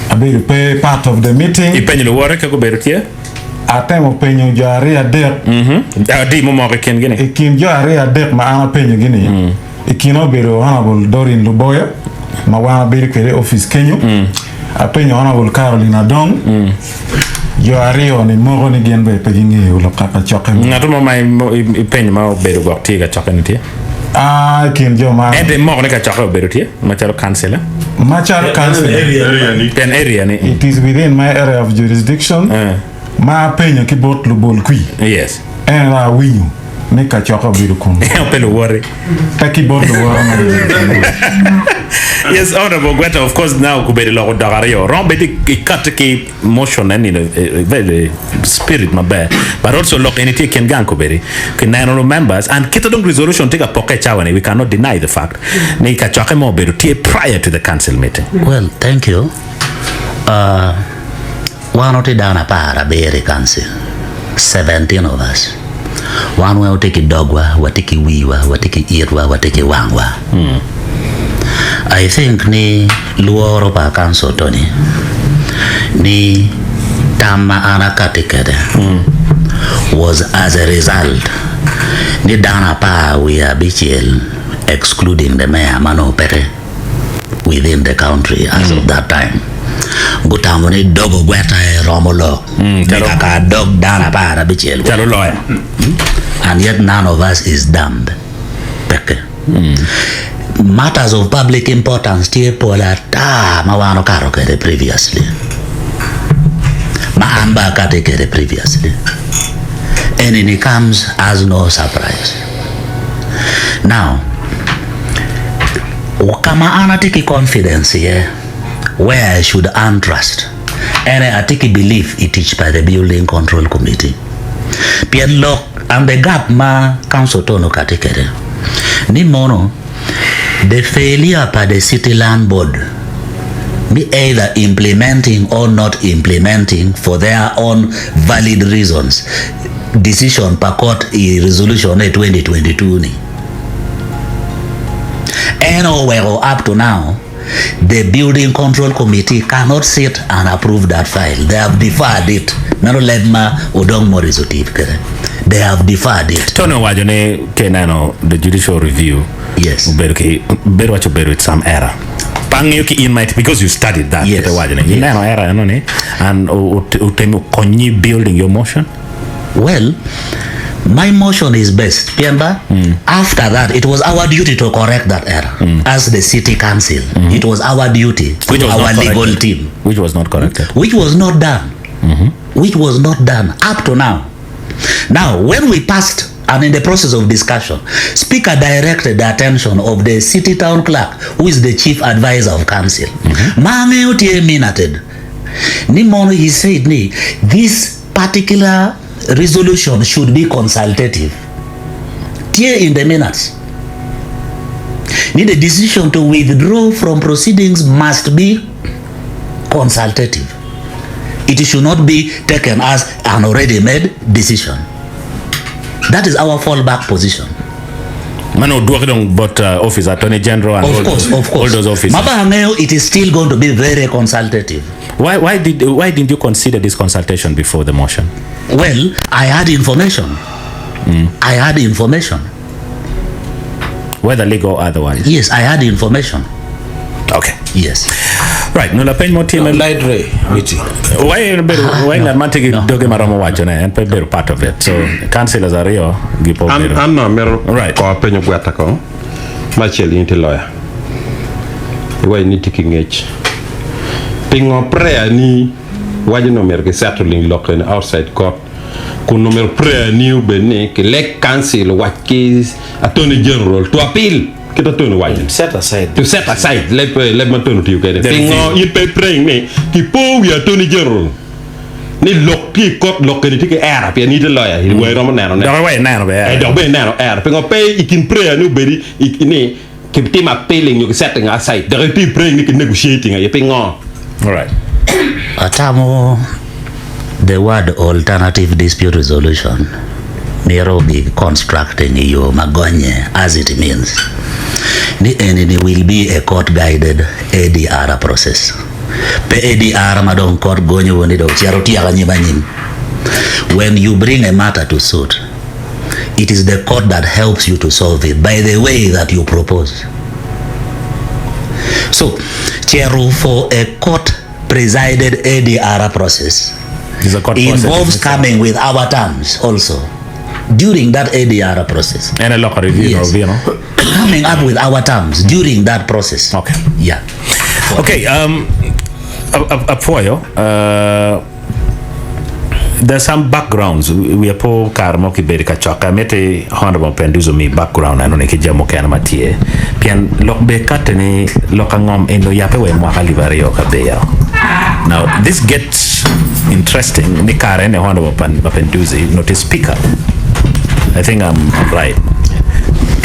I: Abedo pe part of the meeting.
E: Ipenyo luwote ka gubedo tye?
I: Atemo penyo jo aryo adek.
E: Adi mumoko i kingi ni?
I: I kin jo aryo adek ma an apenyogi ni, i kine obedo Honourable Doreen Luboya ma wan wabedo kwede i opic kenyo. Apenyo Honourable Caroline Adong. Jo aryo ni moko ni gin bene pe gingeyo lok ka kacokke mo.
E: Ngat mo ma ipenyo ma obedo gwok tye i kacokke ni tye?
I: A i kin jo ma.
E: Ento imoko ni kacokke obedo tye macalo kancila?
I: Macalo kancila.
E: Pien area ni.
I: It is within my area of jurisdiction ma apenyo ki bot lubol kwi.
E: Yes.
I: En aye awinyo ni kacokke obedo kunu.
E: Pe luwoti.
I: Pe ki bot luwota ma gibedo kunu.
E: Yes, Honorable Gweta, of course now kubedo loko dok aryo. Romo bed ikati ki motion en in a very spirit maber but also lok eni tye i kin gang kobedi ki neno lu members and kite dong resolution tye ka poke i cawa ni we cannot deny the fact ni kacokke mo obedo tye prior to the council meeting.
D: Well, thank you. Uh, wan watye dano 17 i council, 17 of us. Wan weng watye ki dogwa, watye ki wiwa, watye ki itwa, watye ki wangwa. I think ni lworo pa council toni ni tam ma an akati kede was as a result ni dano 15 excluding the mayor ma nongo peke within the country as of that time gutamo ni dog ogweta aye romo lok me kaka dog dano 16
E: Calo lawyer.
D: And yet none of us is dumb. Peke. Matters of public importance tye pol ata ma wan okato kwede previously. Ma an bene akati kwede previously. Eni ni comes as no surprise. Now, ka ma an atye ki confidence iye where I should earn trust ene atye ki belief i tic pa the building control committee. Pien lok and the gap ma council tono okati kwede ni mono the failure pa the city land board me either implementing or not implementing for their own valid reasons decision pa court i resolution e 2022 ni en oweko up to now the building control committee cannot sit and approve that file they have deferred it meno leb ma Odong Morris otiyo kwede they have deferred it.
E: Tony owaco ni ka ineno the judicial review
D: Yes.
E: obedo ki bedo waco obedo with some error. Pe angeyo ki in ma because you studied that
D: Yes.
E: kite waco ni
D: Yes.
E: ineno error eno ni and otemo konyi building your motion.
D: Well, my motion is based, pien ba, after that, it was our duty to correct that error. As the city council, it was our duty
E: Which
D: through
E: was
D: our
E: not
D: legal
E: corrected.
D: team,
E: Which was not corrected.
D: which was not done, which was not done up to now. Now, when we passed and in the process of discussion, Speaker directed the attention of the city town clerk, who is the chief advisor of council. Ma angeyo tye minuted. Ni mono he said ni this particular resolution should be consultative. Tye in the minutes. Ni the decision to withdraw from proceedings must be consultative. It should not be taken as an already made decision. That is our fallback position.
E: Mano odwoki dong bot office attorney general and
D: Of
E: all,
D: course, of
E: all
D: course.
E: those offices.
D: Maba ang'eyo it is still going to be very consultative.
E: Why didn't you consider this consultation before the motion?
D: Well, I had information. I had information.
E: Whether legal or otherwise.
D: Yes, I had information.
E: Okay.
D: Yes.
E: Right, no lapeny mo tye me
G: Library meeting.
E: Why en bedo why ngat man tye ki
D: No.
E: doge maromo waco ne en pe bedo part of it. So councillors aryo gipo
H: An
E: bedo.
H: an no amito
E: Right.
H: ko apenyo gweta ko ma acel in itye lawyer iwaco ni itye ki ngec pingo prayer ni waco ni omyero ki settling lok eni outside court kun omyero prayer ni obed ni ki lek council owac ki attorney general to appeal kit attorney owaco ni
G: Set aside.
H: to set aside leb leb ma attorney otiyo kwede
E: The
H: pingo
E: review.
H: in pe praying ni ki po wi attorney general ni lok tye i court lok eni tye ki error pien in itye lawyer wa iromo neno ne
E: Dok iwaco ineno be
H: Eh, dok bene ineno error pingo pe i kin prayer ni obedi i- ni ki timo appealing nyo ki setting aside dok itye praying ni ki negotiating aye pingo
E: All right.
D: Atamo the word alternative dispute resolution mito gi constructing i yo ma gonye as it means ni eni ni will be a court guided ADR process. Pe ADR ma dong kot gonyowu ni dong cito tyek anyim anyim. When you bring a matter to suit, it is the court that helps you to solve it by the way that you propose. So, cito for a court presided ADR process
E: Is a court process
D: involves
E: itself.
D: coming with our terms also during that ADR process.
E: En aye loko review
D: Yes.
E: no?
D: Coming up with our terms during that process.
E: Okay.
D: Yeah.
E: Okay, um, apwoyo. Uh, there's some backgrounds. We are po kare mo kibedo ka cokke. Amiti Honorable Penduzo mi background eno ni ki jami mukene ma tye. Pien lok be katte ni lok angom eni oyabe wa i mwaka alip aryo ka beyo. Now, this gets interesting ni kare eni Honorable Mapenduzi not a speaker. I think I'm, I'm right.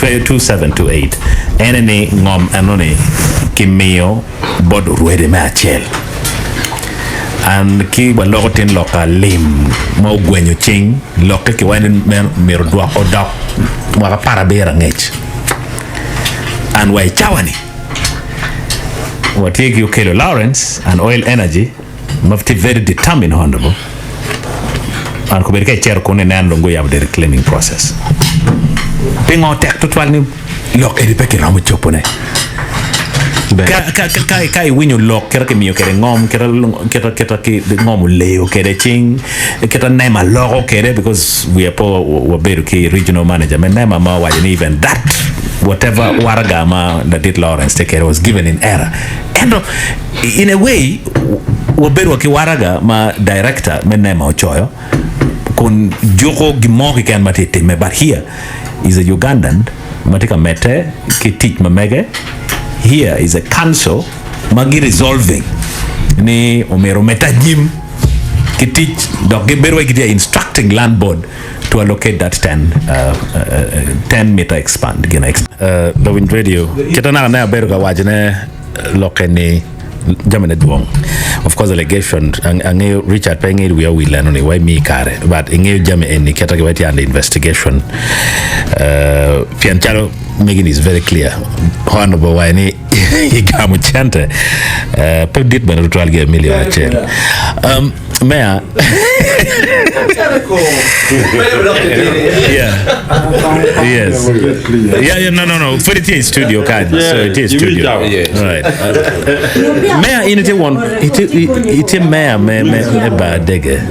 E: 2728 ene ni ngom eno ni kimiyo bot orwede me acel. An ki waloko tin lok alim ma ogwenyo cing lokke ki waco ni meno myero odwok odok mwaka 70 angec. An wa i cawa ni watye ki Okello Lawrence and Oil Energy ma tye very determined honorable and kobedo ka icito kunu ineno dong guyabo the reclaiming process. Pingo tek tutwal ni lok eni pe kiromo cobone? Ka, ka, ka, ka, ka iwinyo lok kita kimiyo kwede ngom, kita, kita, kita ki ngom oleyo kwede cing, kita NEMA loko kwede because we are po wabedo ki regional manager me NEMA ma owaco ni even that whatever waraga ma ladit Lawrence tye kwede was given in error. Ento in a way wabedo wa ki waraga ma director me NEMA ocoyo kun juko gin mo keken ma tye timme but here is a Ugandan ma tye ka medde ki tic ma mege here is a council ma gi resolving ni omyero omedde anyim ki tic dok gibedo wai gitye instructing land board to allocate that 10 10 meter expand gin Lawiny radio kita naka ne abedo ka waco ne lokke ni jami ne dwong of course allegation angeyo Richard pe ingeyo wiya owil eno ni wa imi kare but ingeyo jami eni keta ki wa tye under investigation pien calo megi ni is very clear honorable wa ni igamo cente pe dit bene tutwal gi million acel Mayor yeah yes yeah yeah no no no put it here in studio kan so it is studio right Mayor in ite won ite ite mayor me me me ba dege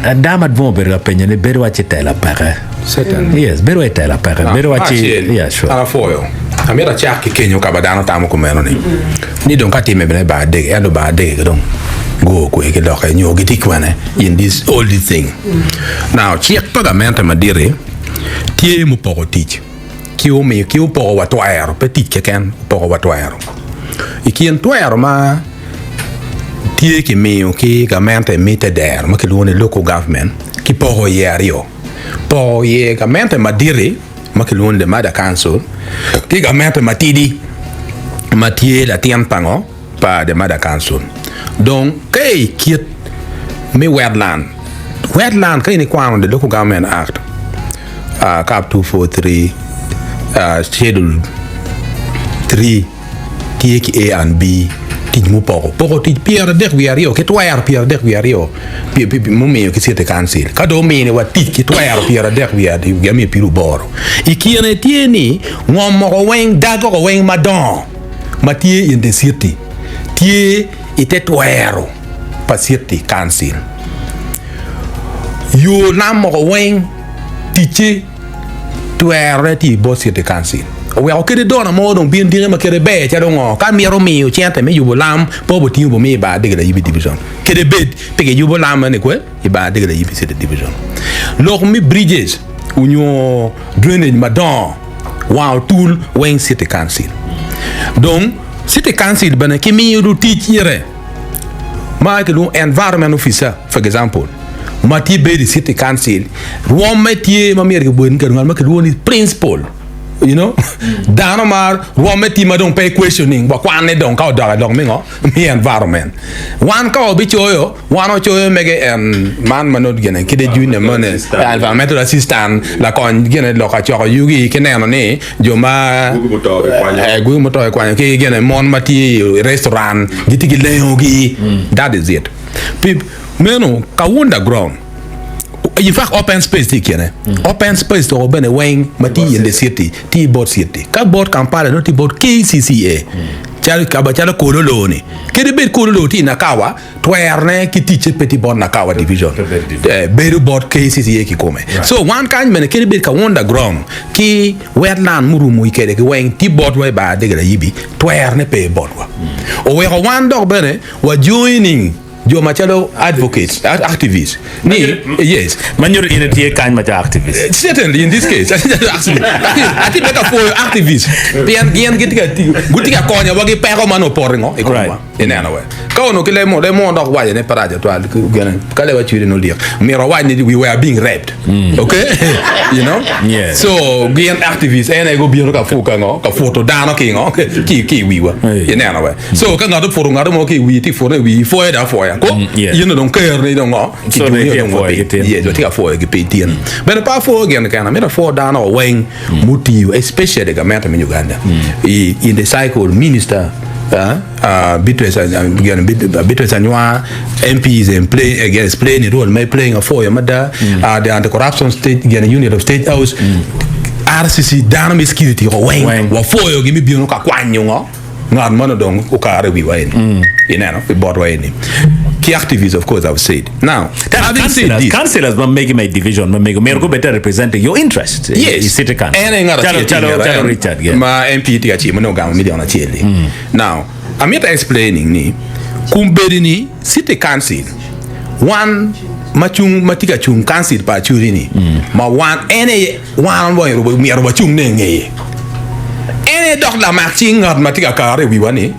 E: adama dwong obedo ka penyo ni bedo waci tela peke yes bedo waci tela peke bedo waci yeah sure
B: An apwoyo. Amito acak ki kenyo ka ba dano tamo kumeno ni. Ni dong ka time bene bar dege ento bar dege ki dong go kwe ki loke nyo gitye kwene in this all this thing. Now cik pa gamente maditi tye mupoko tic ki omiyo ki opoko wa twero pe tic keken opoko wa twero. I kin twero ma tye kimiyo ki gamente me te dero ma kilwongo ni local government kipoko iye aryo. Poko iye gamente maditi ma kilwongo ni the mother council ki gamente matidi ma tye latin pa ngo pa the mother council dong ka i kit me wetland wetland ka in ikwano the local government act cap 243 schedule 3 tye ki A and B tic mupoko poko tic 32 ki twero 32 mumiyo ki city council ka dong omini wa tic ki twero 38 i kine tye ni ngom moko weng dag oko weng madongo ma tye in the city tye i te twero pa city council yo nam moko weng ticce Twerone tye i bot City Council. Oweko kadi dona mo dong bin diki ma kite ber calo ngo ka mito miyo cente me yubo lam pe obitingo obi miyo i bar diki layibi division. Kadi bed pe kiyubo lam meno kwe i bar diki layibi city division. Lok me bridges onyo drainage madongo wang otul weng City Council. Dong City Council bene kimiyo lutic ite ma kilwongo environment officer for example. ma tye bedo i city council rwomme tye ma myero kibed ngat ma kilwongo ni principal. You know, dano ma rwomme tye ma dong pe questioning wa kwanne dong ka odok i lok me ngo? Me environment. Wan ka wabicoyo, wan wacoyo mege en man ma nongo gine kite junior moni, environmental assistant, lakony gine lok acoko yugi ki neno ni jo ma gugi muto kikwanyo ki gine mon ma tye i restaurant gitye ki lengogi. That is it. Pi meno Kawunda ground. In fact open space tye i kine. Open space toko bene weng ma tye in the city tye bot city. Ka bot Kampala nongo tye bot KCCA. Calo kaba calo Kololo ni. Kadi bed Kololo tye i Nakawa, twerone ki ticce pe tye bot Nakawa division. Eh, bedo bot KCCA kikome. So wan kany bene kadi bed Kawunda ground ki wetland murumo i kede ki weng tye botwa i bar Adegere Ayibi, twerone pe botwa. Oweko wan dok bene wa joining Jo macalo advocates, activists ni yes.
E: Ma nyuto in itye kany macalo activist.
B: Certainly in this case atye bene ka pwoyo activists pien gin gitye ka tiyo gitye ka konyowa ki peko ma nongo opoto i ngo i komwa ineno we ka onongo ki leb mo leb mo dok waco ne pe rac tutwal ka leb acwili nongo lik myero wawac ni we were being raped okay you know so gin activists en aye gubino ka ka ngo ka pwoto dano ki ngo ki i wiwa ineno we. So ka ngat oputo ngat mo ki i wii tye pwone i wii ipwoye dong apwoya ko in dong ker ni dong ngo ki joni dong wa piny yes watye ka pwoyo gi piny tin bene pe apwoyo gin keken amito apwo dano weng mutiyo especially gamente me Uganda i in the cycle minister Beatrice Beatrice Anywar MPs and play again explain role ma playing apwoyo mada the anti corruption state gin unit of state house RCC dano me security weng wapwoyo gi me bino ka kwanyo ngo Ngat meno dong okare i wiwa eni. Ineno, i botwa eni. Ki activists of course I've said. Now, having said this.
E: Councillors ma megi ma i division ma mego myero gubed representing your interest i city council.
B: En aye ngat acel tye
E: Calo calo Richard
B: yeah. Ma MP tye ka cimo ni ogamo million acel-li. Now, amito explaining ni kombeddi ni city council wan ma cung ma tye ka cung council pa Acholi ni ma wan en aye Wan myero wacung ne i ngeye. En aye dok lamak cing ngat ma tye ka kare i wiwa ni,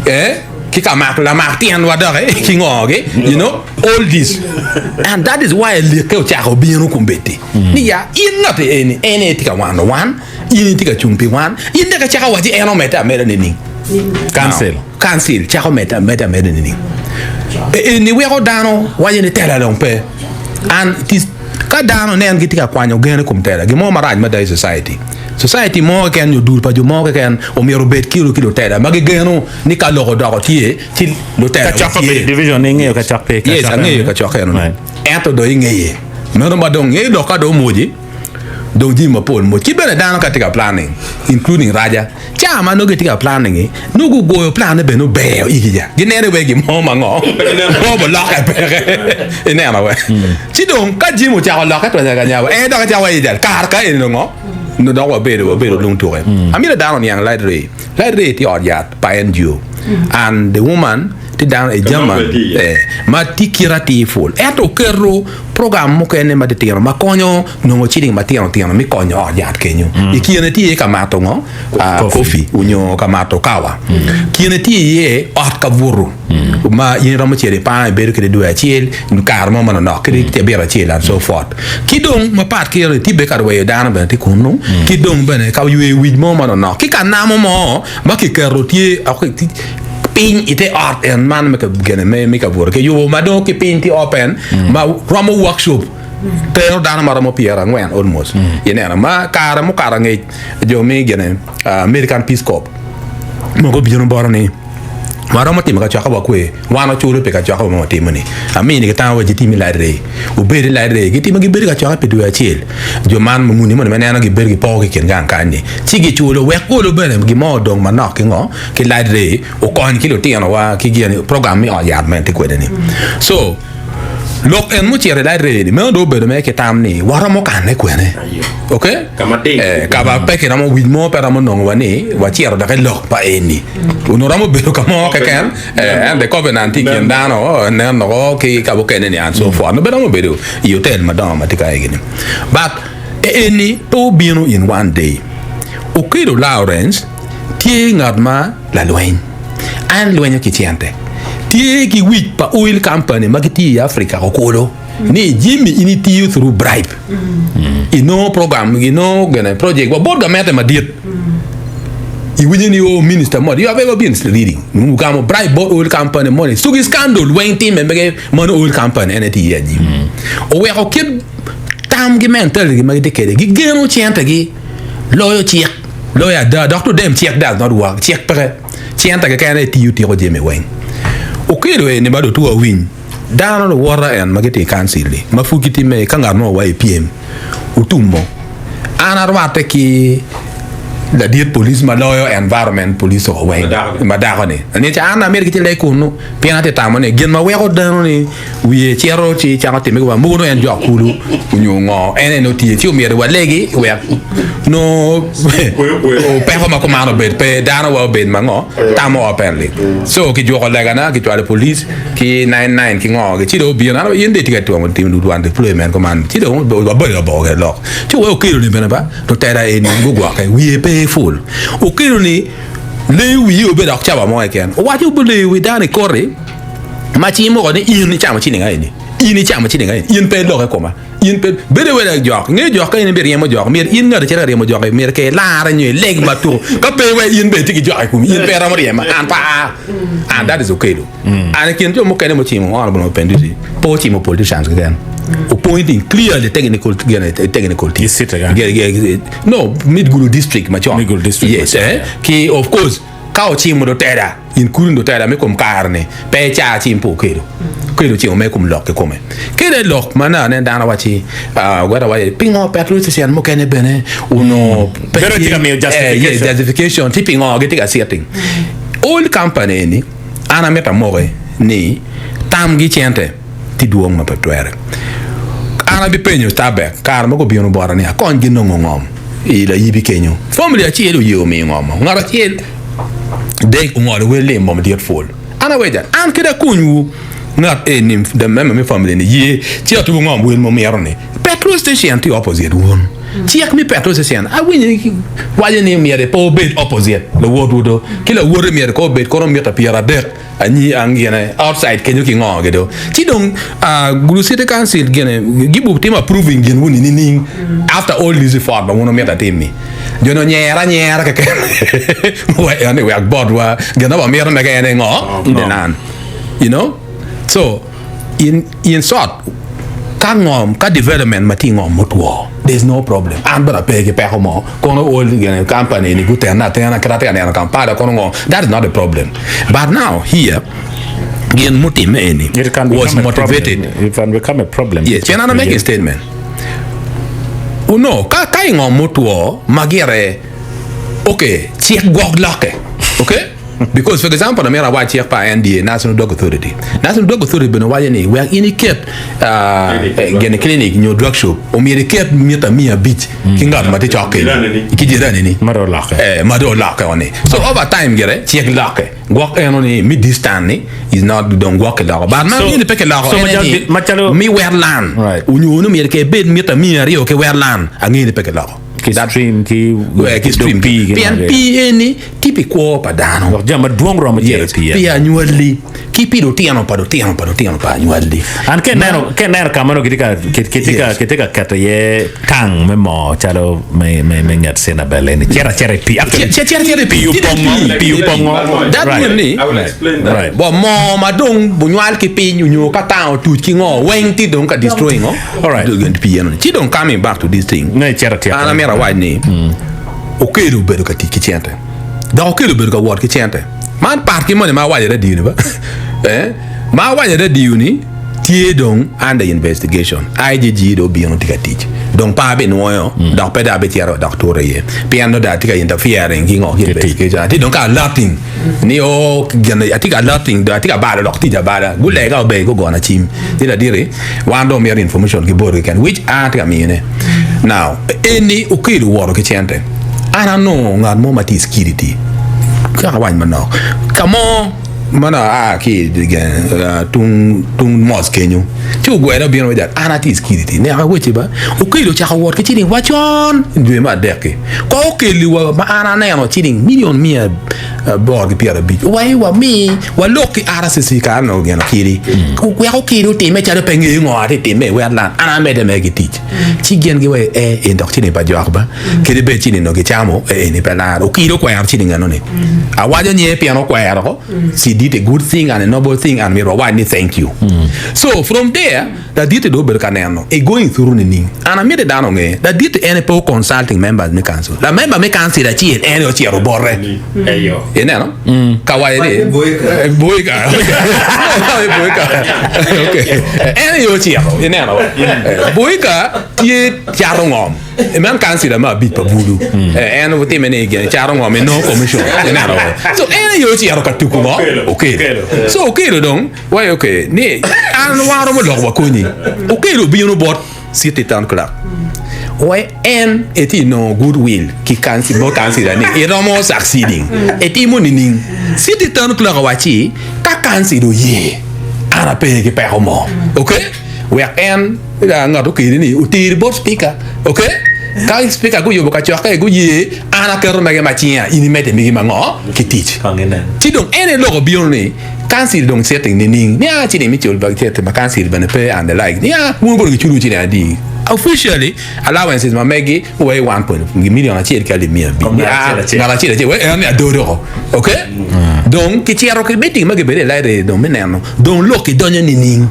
B: eh, ki ka mak lamak tyenwa doki ki ngogi, you know, all this. And that is why likke ocako bino kombeddi. Ni ya, in ngat eni, en aye tye ka wano wan, in itye ka cung pi wan, in dok icako wacci en omedde ameda nining?
E: Council.
B: Council cako medde ameda ameda nining? Eni weko dano waco ni tela dong pe. And it is Ka dano nen gitye ka kwanyo gen i kom tela, gin mo marac mada i society. Society mo keken nyo dul pa jo mo keken omyero obed ki lutela ma gigeno ni ka lok odoko tye ci lutela
E: Kacokke obedo
B: tye.
E: division ni ingeyo kacokke
B: Yes,
E: kacokke
B: angeyo
E: eno.
B: kacokke eno ni.
E: Right.
B: Ento dong ingeye meno ma dong ngeyo lok ka dong omwoci dong jami mapol mwoc. Ki bene dano ka tye ka planning including raja Ca ma nongo gitye ka planning-ngi, nongo gugoyo plan-ne bene ober igi ja. Gineno iye gin mo ma ngo? Mo bulokke peke. Ineno we? Ci dong ka jami ocako lokke twanya ka nyawa, en dok ecako waco jal, kar ka eni dong ngo? Nongo dok wabedo, wabedo lung tuke. Amito dano oniang Light Ray. Light Ray tye ot yat pa NGO. And the woman tye dano, a German, eh, ma tye kite atir full. Ento oketo program mukene matitino ma konyo nongo ciling matino tino me konyo ot yat kenyo. I kine tye iye ka mato ngo? Kofi onyo ka mato kawa. Kine tye iye ot ka buto ma in iromo cito ipanga ibedo kede dwe acel nyo kare mo manonok kede cabit acel and so forth. Ki dong mapat ki eno tye bene ka rweyo dano bene tye kunu ki dong bene ka yweyo wic mo manonok ki ka namo mo ma kiketo tye piny ite ot en man me gene me kabuto kiyubo ma dong ki piny tye open ma romo workshop tero dano ma romo 40 almost ineno ma kare mukato angec jo me gine American Peace Corps mogo obino bota ni waromo timo kacokke wa kwe wan waculo pi kacokke wa ma watimo ni amini ki tam wa gitim i library obed i library gitimo gibedo kacokke pi dwe acel jo man muni moni ma ineno gibedo gipoko ki kin gang kany ni ci giculo wek olo bene gin mo odong manok ki ngo ki library okony ki lutino wa ki gin program me ot yat ma en tye kwede ni so Lok en mucito i library ni meno dong obedo mere ki tam ni waromo kane kwene. Ok? Eh, ka ba pe kiromo wic mo pe romo nongo wa ni wacito dok i lok pa eni. Onongo romo bedo ka mo keken eh, and the covenant tye i kin dano nen loko ki ka mukene ni and so forth. Nongo pe romo bedo i hotel madongo ma tye ka egi ni. But eni pe obino in one day. Okello Lawrence tye ngat ma lalweny. En lwenyo ki cente. Tye ki wic pa oil company ma gitye i Africa okulu. ni jami in itiyo through bribe inongo program inongo gine project wa bot gamente madit iwinyo ni o minister moni you have ever been reading ogamo bribe bot oil company moni so gi scandal weng time mege mano oil company ene tye iye anyim oweko kit tam gi mentality ma gitye kwede gigeno cente gi loyo cik loyo ada dok to them cik does not work cik peke cente keken aye tiyo tiko jami weng okelo eni ma dong two awiny Dano luwota en ma gitye i kancil-li ma pud gitimme ka ngat mo owaco i pyem otumo. An arwatte ki ladit police ma loyo environment police o weng ma dako-ni. Anica ca an amito gitye leg kunu pien atye tamo ni gin ma weko dano-ni wiye cito ci cako timme ki wa mogo nongo en jok kulu nyo ngo en aye nongo tye ci omyero walegi wek nongo peko ma kuman obed pe dano wa obed ma ngo tamo openly. So kijuko legana kicwalo police. Ki 99 ki ngo gi ci dong obino an in dong itye ka twongo timo dwan deployment kuman ci dong wabedo ka boko kwede lok ci wek okelo ni bene ba lutela eni gugwoke wiye pe pul okelo ni leyo wiye obedo dok cawa mo keken owaco obileyo wi dano i koti ma cimo ni in icamo ciling eni in icamo ciling eni in pe ilok i koma. In pe bedo wele jok, ingeyo jok ka in ibiryemo jok, myero in ngat acito ka ryemo jok-ki myero ke ilarre nyo ileg ma tuko, ka pe wek in bene itye ki jok i komi, in pe iromo ryema, an pe aa, and that is Okello. And i kin jo mukene mucimo Honourable Mapenduzi, pe ocimo politicians keken, appointing clearly technical gine technical team. No, mid Gulu district macon. Yes, eh, ki of course ka ocimo lutela. In kulu lutela me kom kare-ni pe ica cim pe okelo. Okelo cimo me kom lok kikome. Kede lok ma nene dano wacci, wek awaci pingo petrol station mukene bene onongo pe
E: Bedo tye ka miyo justification.
B: justification ci pingo gitye ka sitting. Oil company eni an amito amoki ni tamgi cente tye dwong ma pe twere. An abipenyo Stabek kare ma gubino bota ni akonygi nongo ngom i layibi kenyo. Family acel oye omiyo ngom mo. Ngat acel Dek ongolo wel lim mo madit pul. An aweca, an kadi akonywu ngat eni, the member me family ni ye ci atubu ngom wel ma wumito ni. Petrol station tye opposite wun. Cik me petrol station awinyo ni waco ni myero pe obed opposite lawotwu do. Ki lawote myero ko obed kono mita 30 anyi ang gine outside kenyo ki ngo gi do. Ci dong Gulu City Council gine gibu timo approving gin wuni nining after all this effort ma wun wumito atim-mi. Jo ni onyere anyera keken wek en ni wek botwa gin ma wamito mege en aye ngo? Denan. You know? So in in short ka ngom ka development ma tye i ngom mutwo there is no problem. An bene ape ki peko mo kono ol gine company ni gutene atena kit atye ka neno Kampala kono ngo that is not a problem but now here gin mutimme eni
E: It can
B: was
E: become a problem.
B: motivated
E: It can become a problem.
B: Yes, can I make a statement? Onongo ka ka i ngom mutwo ma gire okay cik gwok lokke okay because for example amyero awac cik pa NDA National Drug Authority National Drug Authority bene waco ni wek in iket uh, gin clinic nyo drug shop omyero iket mita 500 ki ngat ma tye cok kenyo ki jirani ni
E: Ma dong olokke.
B: eh ma dong olokke ni so over time gire cik lokke Gwok eno ni mi distant ni is not dong gwok kiloko but ma nini pe kiloko
E: so
B: ene
E: macalo
B: ni
E: di- macalo-
B: mi wetland
E: Right.
B: onyo ni myero ke bed mita 200 ki wetland ange ni pe kiloko
E: Ki stream ki
B: Eh, ki stream
E: dong pii ki
B: pien
E: magi.
B: pii eni tye pi kwo pa dano
E: Dok jami madwong romo cito i
B: Yes,
E: pii
B: pi
E: eno.
B: anywali ki pi lutino pa lutino pa lutino pa anywali
E: An ka ineno ka ineno ka ma nongo gitye ka gitye ka
B: Yes.
E: gitye ka keto iye tang me moo calo me me me nget Cinabel eni cito acita i pii actually
B: Cit cit cit i pii
E: pii opongo pii opongo
B: That
E: right
B: mean ni
H: I will explain that.
E: right
B: bo moo ma dong bunywal ki piny onyo ka tang otuc ki ngo weng tye dong ka destroying ngo
E: Alright.
B: pii eno ni ci dong coming back to this thing
E: Ne icito atyeka.
B: an amyero awac ni Okello obedo ka tic ki cente dok Okello obedo ka wot ki cente man pat ki moni ma awaco i radio ni ba eh ma awaco i radio ni tye dong under investigation IGG dong obino tye ka tic dong pe abinwoyo dok pe dong abicito dok tute iye pien nongo dong atye ka interfering ki ngo ki investigation atye dong ka alerting ni oo gin atye ka alerting dong atye ka balo dok tic abala gulega ober gugona cim ni laditi wan dong mito information ki boti keken which an atye ka miyone now eni Okello owoto ki cente an anongo ngat mo ma tye i security cak awany manok ka mo. Ma nongo aa ki i tung tung mosque kenyo ci ogwera obino wa an atye i security neka wecce ba Okello ocako wot ki ciling wa con i dwe me adek-ki kong okelli wa ma an aneno ciling million miya aboro ki pyerabic owaci wa mi walok ki RCC kare onongo gin okidi wek okidi otime calo pe ngeyo ngo atye time i wetland an amedde mere ki tic ci gin giwaci ee eni dok ciling pa jok ba Kadi bed ciling dong gicamo, eni pe laro. Okil okwero ciling enoni. Awaco nye pien okwero, she did a good thing and a noble thing and myero wawac ni thank you. So from there, ladit-ti dong obedo ka neno e going through nining. An amiti dano onge, ladit-ti ene pe o consulting members me council. Lamemba me council acel en aye ocito bote. Ineno? Ka waco ni, Boyka. Boyka. Okay. En aye ocito. Ineno? Boyka tye cato ngom. Man kancila me abic pa bulu. En otime ni gin cato ngom i no commission. Ineno? So en aye ocito ka tuku ngo? Okello. So Okello dong waco okay ni an wan romo lok wa konyi. Okello obino bot city town clerk. Owaco en etye nongo good will ki kancila bot kancila ni eromo succeeding. Etimo nining? City town clerk owacci ka kancila oye an ape ki peko mo. Okay? Wek en Ngat okeli ni oter bot spika, ok? Ka spika guyubo kacokke guye, an aketo mege ma cinga, in imedde megi ma ngo? Ki tic. Ci dong en aye lok obino ni, council dong sitting nining? Ni a ciling mi cul ma council bene pe and the like. Ni a wun kono giculo ciling adi? Officially allowances ma megi wai one point million acel ki alip miya abic. Ni a ngat acel acel wai en ni adodo oko. Ok? Dong kicito ki meeting ma gibedo i library dong me neno dong lok kidonyo nining?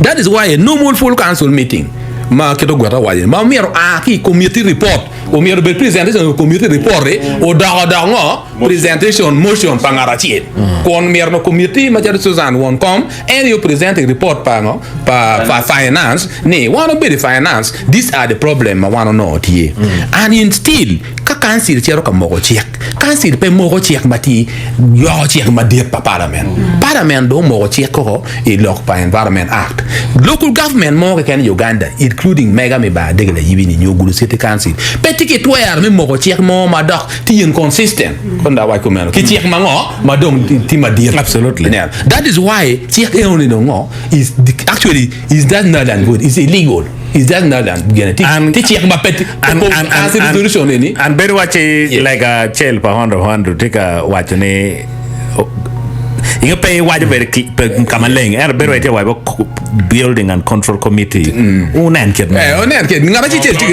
B: That is why a normal full council meeting ma kit ogweta owaco ni ma myero oa ki i committee report omyero obed presentation of committee report ni odoko dok ngo presentation motion pa ngat acel kun myero no committee macalo Susan won kom en aye presenting report pa ngo pa pa finance ni wan obedo i finance these are the problem ma wan onongo tye and in still Ka kancil cito ka moko cik, kancil pe moko cik ma tye yoko cik madit pa palament. Palament dong omoko cik koko i lok pa Environment Act. Local government mo keken i Uganda including mega me bar Adege Layibi ni nyo Gulu City Council pe tye ki twero me moko cik mo ma dok tye inconsistent kono dong awac kumeno ki cik ma ngo ma dong tye madit.
E: Absolutely.
B: Ineno? That is why cik enoni dong ngo is actually is just null and void, is illegal. Is that null and gene? Ti
E: An-
B: ti cik ma pe ti
E: An, an, an,
B: an, resolution eni.
E: an bedo wacci
B: Yes.
E: lega acel pa Honorable Andrew tye ka waco ni o- inge pe iwaco very cl- pe ka maleng ento bedo wai tye ka waco co- building and control committee wunen kit
B: Eh,
E: meno
B: onen kit ngat acel tye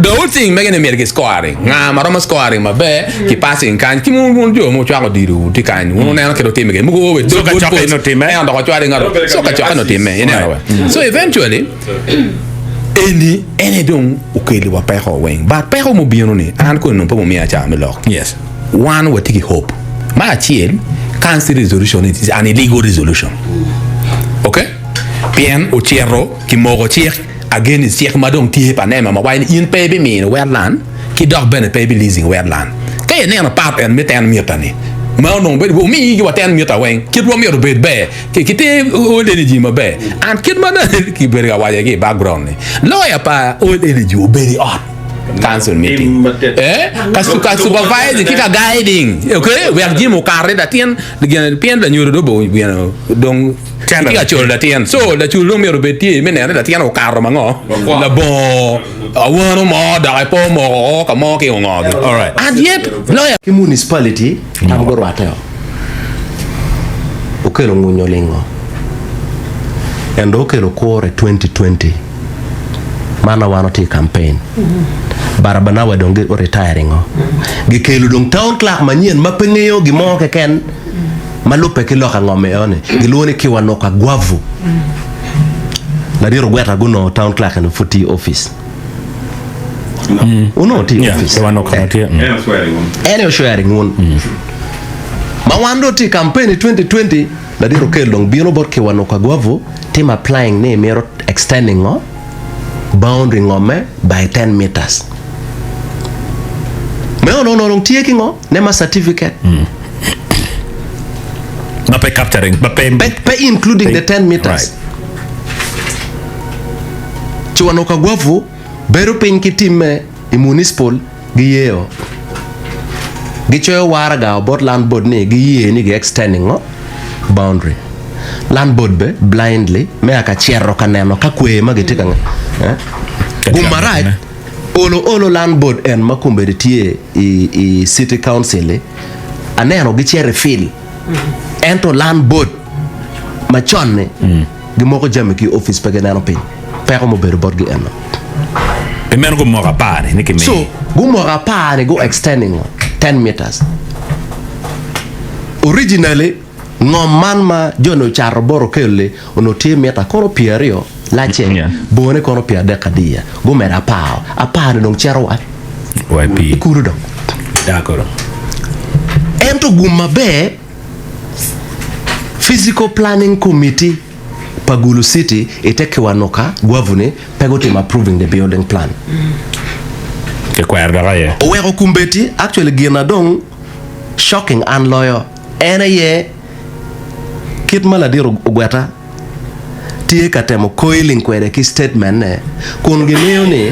B: the whole thing mege ni myero ki scoring nga ma romo scoring maber ki passing kany ki wun jo mucwako diro tye kany wun wuneno kit otime kede mogo owe
E: So kacokke ni otime.
B: en dok ocwalo ingato so kacokke ni otime ineno wa so eventually eni en aye dong okeli wa peko weng but peko mubino ni an koni dong pe mumiya ca me lok
E: Yes.
B: wan watye ki hope ma acel council resolution is an illegal resolution okay pien ocito kimoko cik against cik ma dong tye pa nema ma waco ni in pe ibimino wetland ki dok bene pe ibi leasing wetland. Ka ineno part en me ten mita ni ma onongo bedo omiyi wa ten mita weng kit wa myero obed ber ki ter oil energy maber and kit ma nene ki bedo ka waco ki i background ni lawyer pa oil energy obedo i ot council meeting eh ka supervising ki ka guiding okay wek jami okati latin pien lanyodo dong dong Kitye ka culo latin. So lacul dong myero obed tye me neno ni latin okato ma ngo? Labongo awano mo dok pe omoko o ka mo ki ongogi. And yet lawyer.
C: Ki municipality tam gurwatte o okelo ngunyo lingo en dong okelo kure 2020 man ma wan watye i campaign barabanawa dong gi retiring o gikelo dong town clerk manyen ma pe ngeyo gin mo keken Ma lubbe ki lok angom eno-ni, gilwongo ni Kiwanuka Gwavu. Ladit Ogweta gunongo town clerk eno pud tye i opic. Onongo tye i
E: Yeah,
C: opic.
E: Kiwanuka onongo tye.
C: En aye oswearing wun. Ma wan dong tye i campaign i 2020, ladit Okel dong bino bot Kiwanuka Gwavu timo applying ni emito extending ngo? Boundary ngomme by 10 meters. Meno onongo dong tye ki ngo? Nema certificate.
E: Ma pe capturing, ma pe
C: Pe, pe including the 10 meters.
E: Right.
C: Ci wano ka gwavu bedo piny ki timme i municipal giyeo. Gicoyo waraga bot land board ni giye ni gi extending ngo? Boundary. Land board be blindly me aka cito ka neno ka kwer ma gitye ka eh? Gum marac olo olo land board en ma kombeddi tye i i city council-li aneno gicito i field ento land board macon-ni gimoko jami ki i office pe gineno piny peko mubedo botgi eno.
E: Pi meno gumoko apar-ni ni kimiyo.
C: So gumoko apar-ni gu extending 10 meters. Originally ngom man ma joni ocato bot Okello-li onongo tye mita kono pyeraryo lacce, bone kono pyerdek adiya. Gumedo apar-o. Apar-ni dong cito wa
E: Wa i pii.
C: i kulu dong.
E: Dako dong.
C: Ento gum maber, Physical Planning Committee pa Gulu City i te Kiwanuka Gwavuni pe gutimo approving the building plan.
E: Kikwero dok aye.
C: Oweko kombeddi actually gin na dong shocking an loyo en aye kit ma ladit Ogweta tye ka temo coiling kwede ki statement ne kun gingeyo ni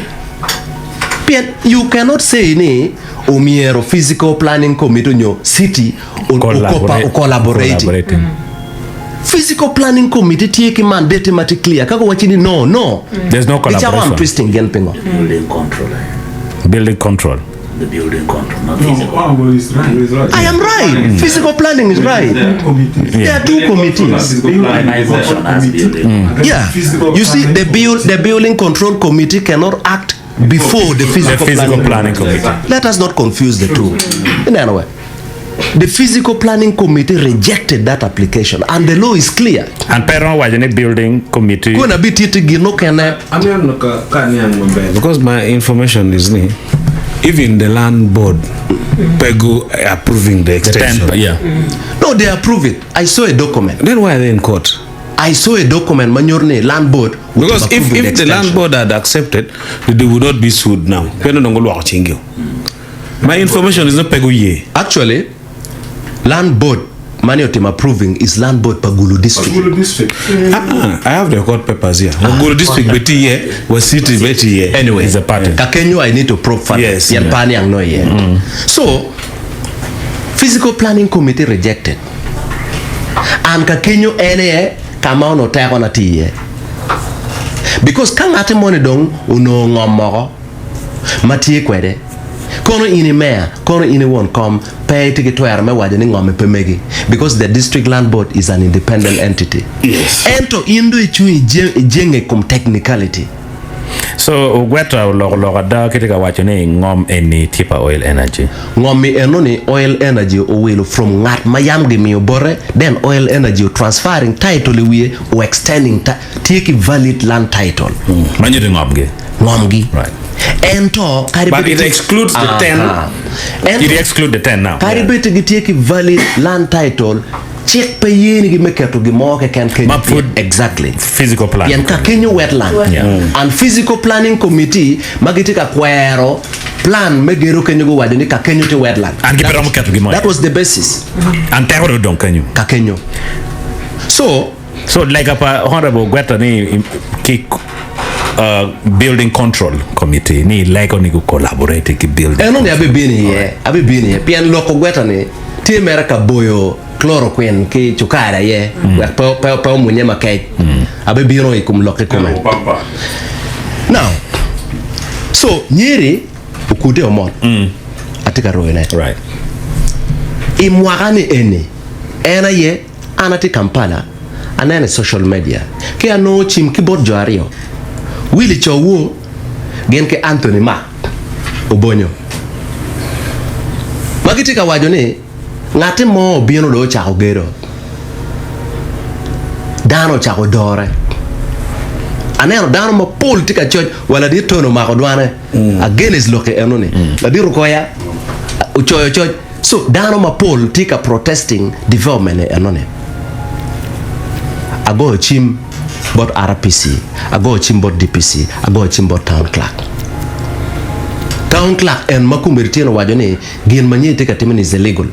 C: pien you cannot say ni omyero physical planning committee onyo city o collaborate. Physical planning committee tye ki mandate ma tye clear ka guwaci ni no no
E: There's no
C: gicako
E: collaboration.
C: am twisting gin pingo?
D: Building control.
E: Building control.
D: The building control, not physical.
I: Honorable is right.
B: Is right.
C: I am right. Physical planning is right. There are two committees.
D: Organization has building.
C: Yeah. You see, the build, the building control committee cannot act before the
E: The
C: physical,
E: physical
C: planning.
E: planning committee.
C: Let us not confuse the two. In any way, the physical planning committee rejected that application, and the law is clear.
E: And pe romo waco ni building committee.
C: Kona bi titi gin mukene.
G: Aneno ka ka niang maber because my information is ni even the land board pe gu approving the
E: The ten,
G: extension.
E: yeah.
C: No, they approve it. I saw a document.
G: Then why are they in court?
C: I saw a document ma nyuto ni land board would
G: Because
C: have
G: if,
C: approved
G: if the land
C: extension.
G: board had accepted, they would not be sued now. Pe nongo lwoko cinggi. My information is not pe guye.
C: Actually, land board mani otimo approving is land board pa Gulu district.
I: Gulu district.
G: Ah, I have the court papers here. Gulu district beti ye, wa city beti ye.
C: Anyway,
E: Is a party.
C: Kakenyo I need to probe further.
G: Yes.
C: Yan
G: Yeah.
C: pa niang no yet. So, physical planning committee rejected. And Kakenyo en aye kama onongo teko na tye iye. Because ka ngati moni dong onongo ngom moko ma tye kwede, kono in i meya, kono in i won kom, pe itye ki twero me waco ni ngomi pe megi because the district land board is an independent entity. Ento in dong icung ijenge i kom technicality.
E: So Ogweta oloko lok ada ki tye ka waco ni ngom eni tye pa Oil Energy.
C: Ngom-mi eno ni Oil Energy owilo from ngat ma yam gimiyo bote then Oil Energy o transferring title i wiye o extending tye ki valid land title.
E: Ma nyuto ngomgi.
C: Ngomgi.
E: Right.
C: Ento kadi
G: But
C: bed
G: it
C: gitye-
G: excludes the 10.
C: Aha.
E: It
C: Ento
E: exclude the 10 now.
C: kadi bed gitye ki valid land title cik pe yenigi me keto gin mo keken kenyo
E: Ma pud
C: exactly.
E: Physical plan.
C: Pien ka kenyo wetland
E: Yeah.
C: and physical planning committee ma gitye ka kwero plan me gedo kenyo guwaco ni ka kenyo tye wetland.
E: And gipe romo keto gin mo
C: That was the basis
E: And teko dong odong kenyo.
C: ka kenyo. So
E: So lega pa Honorable Gweta ni ki uh, building control committee ni lego ni gu collaborate ki building.
C: Eno ni abibino iye, abibino iye pien lok ogweta ni tye mere ka boyo chloroquine ki cukari aye wek pe pe pe omunye makec. Abibino i kom lok kikome. Now, so nyeri okude omot atye ka royone.
E: Right.
C: I mwaka ni eni en aye An atye Kampala, aneno i social media ki anongo cim ki bot jo aryo, Willy Chowuo gin ki Anthony Mark Obonyo, ma gitye ka waco ni ngatti mo obino dong ocako gedo, dano ocako dore. Aneno dano mapol tye ka coc wa ladit Tony omako dwane against lok enoni. Ladit Okoya ocoyo coc. So dano mapol tye ka protesting development eno ni. Agoyo cim bot RPC, agoyo cim bot DPC, agoyo cim bot town clerk. Town clerk en ma kombeddi tye owaco ni gin ma nyen tye ka time ni is illegal.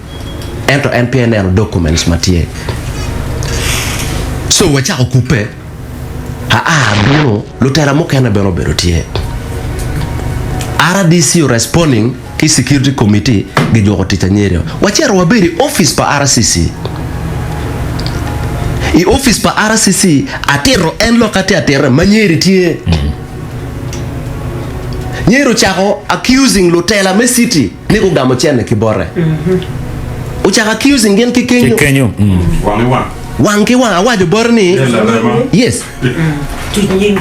C: Ento en peya eneno documents ma tye. So wacako kubbe, aa abino lutela mukene bene obedo tye. RDC o responding. ki security committee gijuko tic anyeri-o. Wacito wabedo i opic pa RCC. I opic pa RCC atito en lok atye atita ma nyeri tye. Nyeri ocako accusing lutela me city ni gugamo cene ki bote. Ocako accusing gin ki kenyo.
E: Ki kenyo.
C: Wang ki wang awaco bote ni yes.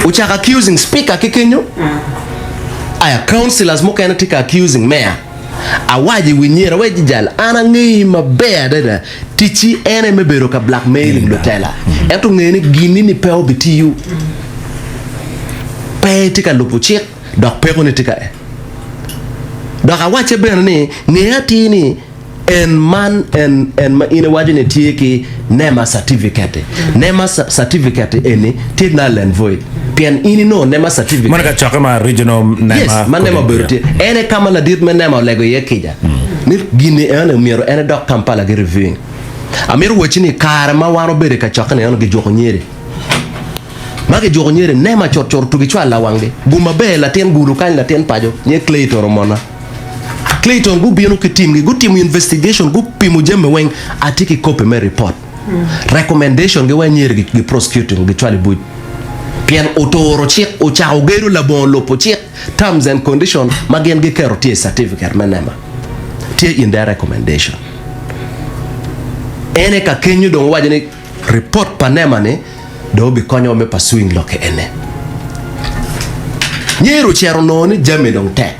C: Ocako accusing speaker ki kenyo. Aya councillors mukene tye ka accusing mayor. Awaco i wi nyira wek jal an angeyi maber adada ticci en aye me bedo ka blackmailing lutela ento nge ni gini ni pe obitiyo pe itye ka lubo cik dok peko ni tye ka dok awacce bene ni nge atir ni En man en en ma in iwaco ni tye ki NEMA certificate. NEMA certificate eni tye null and void pien in inongo NEMA certificate.
E: Meno kacokke ma regional NEMA.
C: Yes, ma NEMA obedo tye. En aye ka ma ladit me NEMA olego iye kica ni gini eno myero en edok Kampala ki reviewing. Amito wacci ni kare ma wan obedo i kacokke ni eno gijuko nyeri. Ma gijuko nyeri NEMA cutcut otugi cwalo lawanggi. Gum maber latin gulu kany latin paco nye Clayton Omona. Clayton gubino ki team gi gutimo investigation gupimo jami weng atye ki copy me report recommendation gi weng myero gi prosecuting gi cwalo i buc pien oturo cik ocako gedo labongo lubo cik terms and condition ma gin giketo tye i certificate me nema tye in their recommendation ene ka kenyo dong owaco ni Ripot pa nema ni dong obikonyowa me pursuing lokke ene. Nyero ocito onongo ni jami dong tek.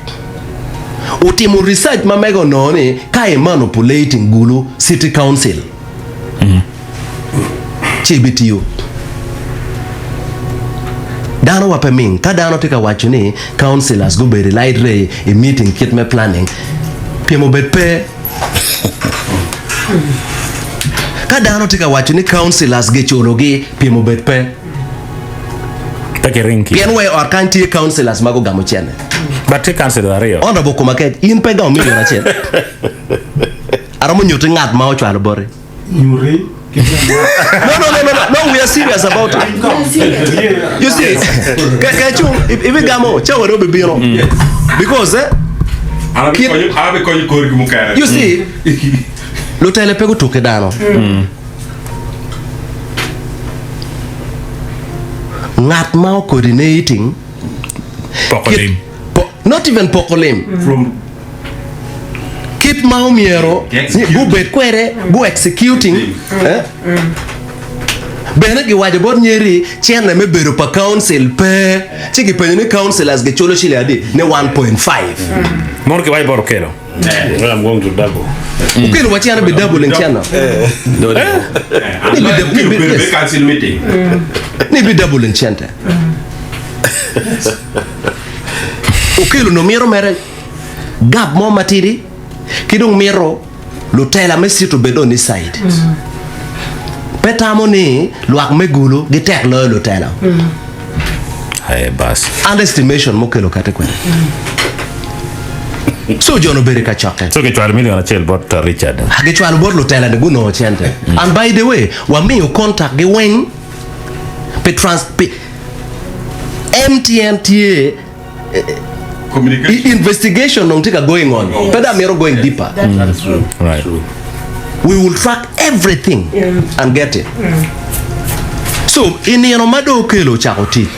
C: Otimo research ma mege onongo ni ka i manipulating Gulu City Council ci ibitiyo. Dano wa pe ming ka dano tye ka waco ni councillors gubedo i light ray i meeting kit me planning pyem obed pe. Ka dano tye ka waco ni councillors giculogi pyem obed pe.
E: Pe kiring ki.
C: Pien wa i ot kany tye councillors ma gugamo cene.
E: But tye councillor aryo.
C: Honourable Kumakec, in pe igamo million acel. Aromo nyutti ngat ma ocwalo boti.
I: Nyuti ki gin ma.
C: No, no, no, no, no, no, we are serious about it. You see, ka ka cung ibigamo cawa dong obibino. Because eh,
H: An
C: kit
H: abikonyo an abikonyo korgi mukene.
C: you see, lutele pe gutuk ki dano. Ngat ma o-coordinating
E: Poko
C: kit
E: lim.
C: po, not even poko lim.
H: From
C: Kit ma omyero ni gubed kwede gu executing eh? Bene giwaco bot nyeri cene me bedo pa council pe ci gipenyo ni councillors giculo ciling adi ni 1.5.
E: Mono kiwaco bot Okello.
G: Well, I'm going to double.
C: Okello wa cene bi doubling cene. Ni bi ni bi yes.
H: council meeting.
C: Ni bi doubling cente. Okello no mito mere gap mo matidi ki dong mito lutela me cit obed on his side. Pe tamo ni lwak me Gulu gitek loyo lutela.
E: Aye bas.
C: Underestimation mukelo kate kwede. So jo-ni obedo i kacokke.
E: So gicwalo million acel bot Richard.
C: Gicwalo bot lutela ni gunongo cente. And by the way, wamiyo contact gi weng pi trans pi MTN tye Investigation dong tye ka going on. Pe dong amito going deeper.
E: Right.
C: We will track everything and get it. So, i nino ma dong okelo ocako tic,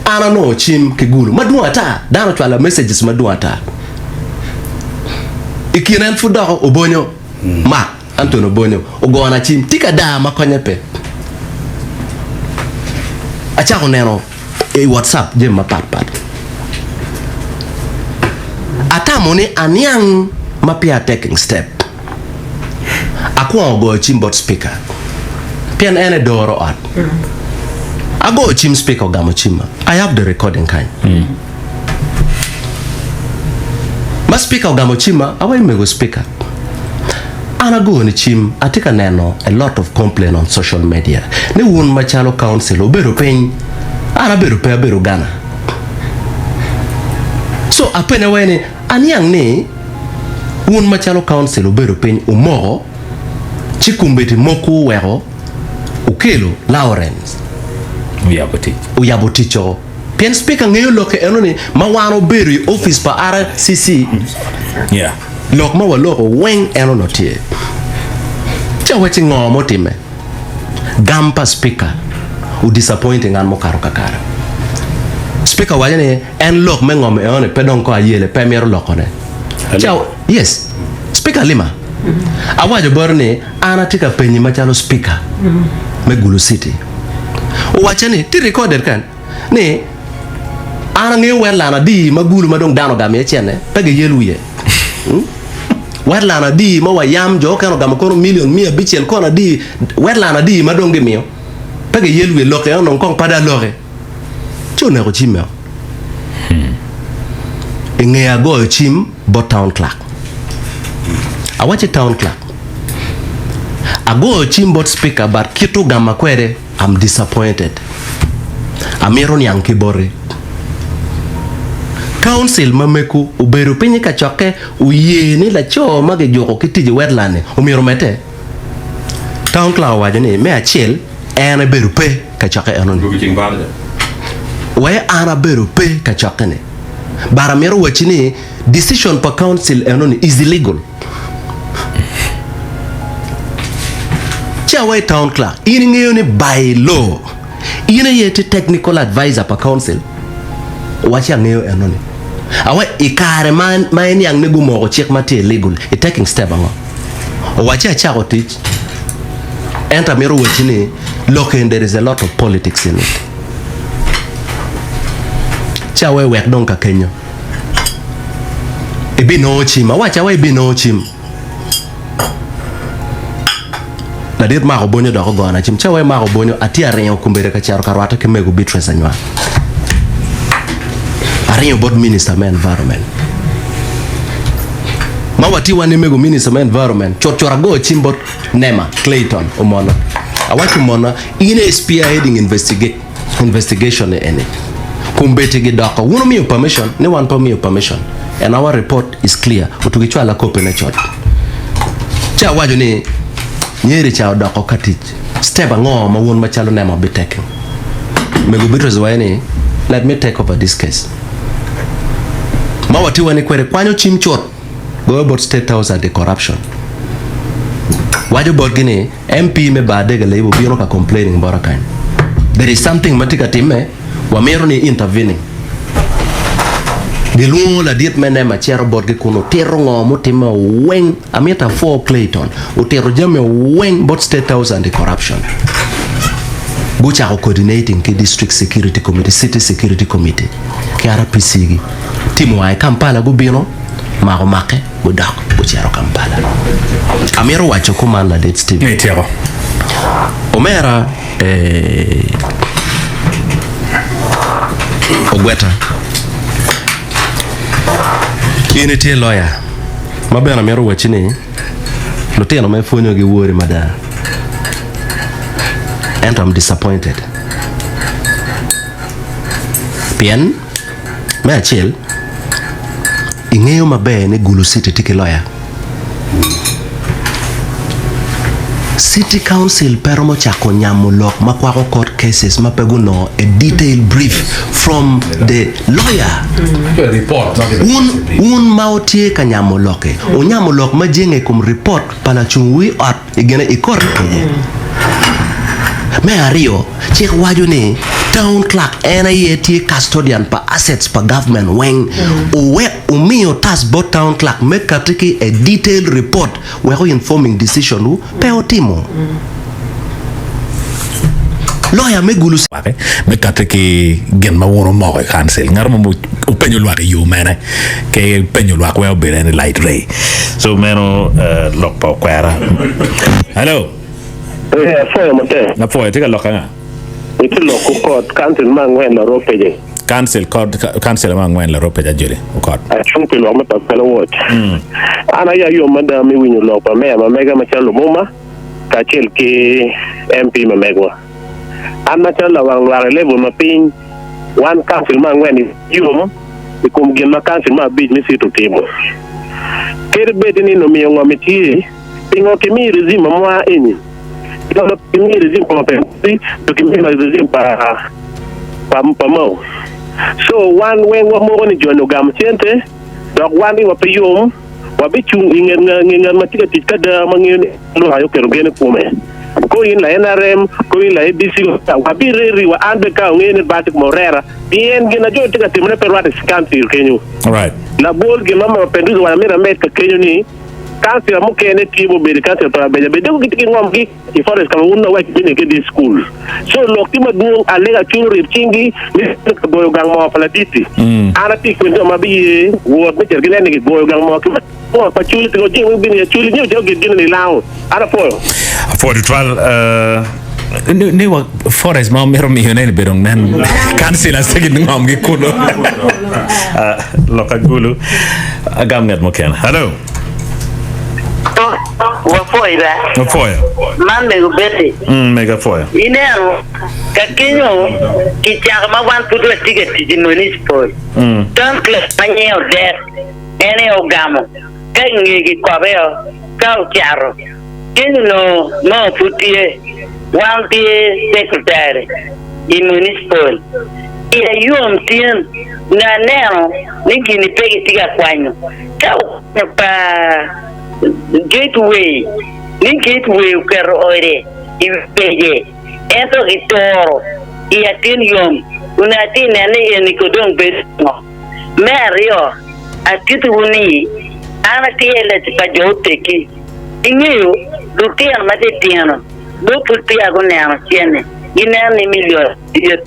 C: an anongo cim ki gulu madwong ata. Dano ocwala messages madwong ata. I kine en pud dok obonyo Mark Anthony Obonyo ogona cim. Tika ada ma konye pe? Acako neno i WhatsApp jami mapat pat. Atamo ni aniang ma peya taking step. Akwongo goyo cim bot speaker pien en edoro ot. Agoyo cim speaker ogamo cimma. I have the recording kany. Ma speaker ogamo cimma, awaco mego speaker, an agoni cim atye ka neno a lot of complain on social media ni wun macalo council wubedo piny, an abedo pe abedo Ghana. So apenye wai ni aniang ni wun macalo council wubedo piny wumoko ci kombeddi mokwu oweko wukelo Lawrence
E: Oyabo tic.
C: oyabo tic-o. Pien Speaker ngeyo lokke eno ni ma wan obedo i office pa RCC, lok ma waloko weng en onongo tye. Ci awacci ngo ma otimme? Gam pa Speaker o disappointing an mukato kakare. Speaker owaco ni en lok me ngom eno ni pe dong ko ayele pe mito loko ne. Ci aw, yes, Speaker Alima, awaco bote ni an atye ka penyi macalo Speaker me Gulu City. Owacca ni tye recorded kany ni an angeyo wetland adi ma Gulu ma dong dano ogamo iye cene pe giyel wiye. Hmm? Wetland adi ma wayam jo okene ogamo kono million 500 kono adi wetland adi ma dong gimiyo pe giyel wiye lok eno dong kong pe da loke. Ci oneko cimme o. I nge agoyo cim bot town clerk. Awacci town clerk, agoyo cim bot speaker but kit ogama kwede I'm disappointed. Amito niang ki boti. Council ma mego obedo piny i kacokke oye ni laco ma gijuko ki tic i wetland ni omyero omedde. Town clerk owaco ni me acel en ebedo pe kacokke eno ni. Wee an abedo pe kacokke ni. But amito wacci ni decision pa council eno ni is illegal. Ci awaci town clerk, in ingeyo ni by law in aye itye technical advisor pa council? Owacci angeyo eno ni. Awaci i kare ma ma iniang ni gumoko cik ma tye illegal, i taking step ango? Owacci acako tic ento amito wacci ni lok eni there is a lot of politics in it. Ci awe wek dong ka kenyo ibinongo cim. Awacci awe ibinongo cim. Ladit mako bonyo dok ogona cim. Ci awe mako bonyo atye aringo kombeddi ka cito ka rwatte ki mego Beatrice Anywar. Aringo bot minister me environment. Ma watye wan ni mego minister me environment cut cut agoyo cim bot Nema Clayton Omona. Awacci Omona in aye spearheading investigation ni eni. Kombeddi gidoko wun wumiyo permission ni wan pe wamiyo permission and our report is clear otugi cwala copy ne coc. Ci awaco ni Nyeri ca odoko ka tic step ango ma wun macalo Nema wubi taking? Mego Beatrice owaco ni let me take over this case. Ma watye wa ni kwede kwanyo cim cut goyo bot State House anti corruption. Waco botgi ni MP me bar Dege Leibo obino ka complaining bota kany. There is something ma tye ka timme, wamito ni intervening. Gilwongo ladit me nema cito botgi kun otito ngo mutimme weng. Amito apwo Clayton otito jami weng bot State House anti corruption. Gucako coordinating ki District Security Committee, City Security Committee ki RPC gi. Tim wa i Kampala gubino mako make gudok gucito Kampala. Amito waco kuman ladit Steve.
E: Ityeko.
C: Omera eh, Ogweta in itye lawyer ma bene amito wacci ni lutino ma ipwonyo gi wori mada ento I'm disappointed pien Me acel, ingeyo maber ni Gulu City tye ki loya. City Council pe romo cako nyamo lok ma kwako court cases ma pe gunongo a detailed brief from the lawyer. Wun, wun ma wutye ka nyamo lok-ki, wunyamo lok ma jenge i kom report pa lacung wi ot i gine i court kenye. Me aryo, cik waco ni Town Clerk en aye tye custodian pa assets pa government weng. Owek wumiyo task bot Town Clerk me kati ki a detailed report wek o informing decision wu pe otimo. Lawyer me Gulu.
A: Lwak me kati ki gin ma wun wumoko i council. Ngat mo openyo lwak i yo mene ke penyo lwak wek obed en i light ray.
E: So meno lok pa okwera. Hello.
J: Ee, apwoyo matek.
E: Apwoyo, itye ka lok anga?
J: Itye lok okot, Council me angwen Laropeje.
E: Council, Council me angwen Laropeje Ajoli, okot.
J: Acung pi lok me Pakwela Watch. An aye ayom mada me winyo lok pa meya ma mega macalo Lumuma kacel ki MP ma megwa. An macalo lawang lwak i level ma piny, wan council me angwen yom i kom gin ma council me abic me city otimo. Kadi bed ni nomiyo ngom itye, Pingo kimiyo regime ma mwa eni? Pingo kimiyo regime pa Mapinduzi to kimiyo regime pa pa Mao? So wan weng wamoko ni joni ogamo cente dok wan iwa pe yom, wabicung i nget nge ngat ma tye ka tic ki ada ma ngeyo ni en lwak aye oketo gen i kome. Ko in la NRM, ko in la ABC, wabireri wa an bene ka ongeyo ni bal tye kome orera pien gin na joni tye ka timone pe rwate i council kenyo. Labol gin ma Mapenduzi owaco amito amed ka kenyo ni councilor mukene tye mubedo i council pa Labeja bene dong gitye ki ngomgi i forest ka ma wun awaci bene ki di school. So lok tye madwong alega cwiny orib cingi me cito ka goyo gang moo pa laditi. An atye i kin jo ma biye wot me cito ginen ni gigoyo gang moo ki moo pa Acholi pingo jami weng bino i Acholi nyo calo gin gin ni lango. An apwoyo.
A: Apwoyo tutwal ni wa forest ma omito miyo ne ni bedo nen councillors tye ki ngom gi kunu.
E: Lok agulu agam ngat mukene. Hello.
K: Wapwoyi ba.
E: Wapwoyo.
K: Man mego Betty.
E: Mm, mego apwoyo.
K: Ineno, ka kenyo kicako ma wan pud watye ka tic i municipal, town clerk ma nyinge Odek en aye ogamo ka i nge kikobeo ka ocato. Kenyo onongo nongo pud tye, wan tye secretary i municipal. Iya yom tin nongo aneno ni gini pe kitye ka kwanyo. Ka okwanyo pa Gateway ni Gateway oketo ode i wi pece ento kituro i atin yom onongo atye neno ni eni ko dong bedo ngo. Me aryo, atitiwu ni an atye lac pa jo oteggi. Ingeyo, lutino matitino nongo pud peya guneno cente, gineno ni milion dit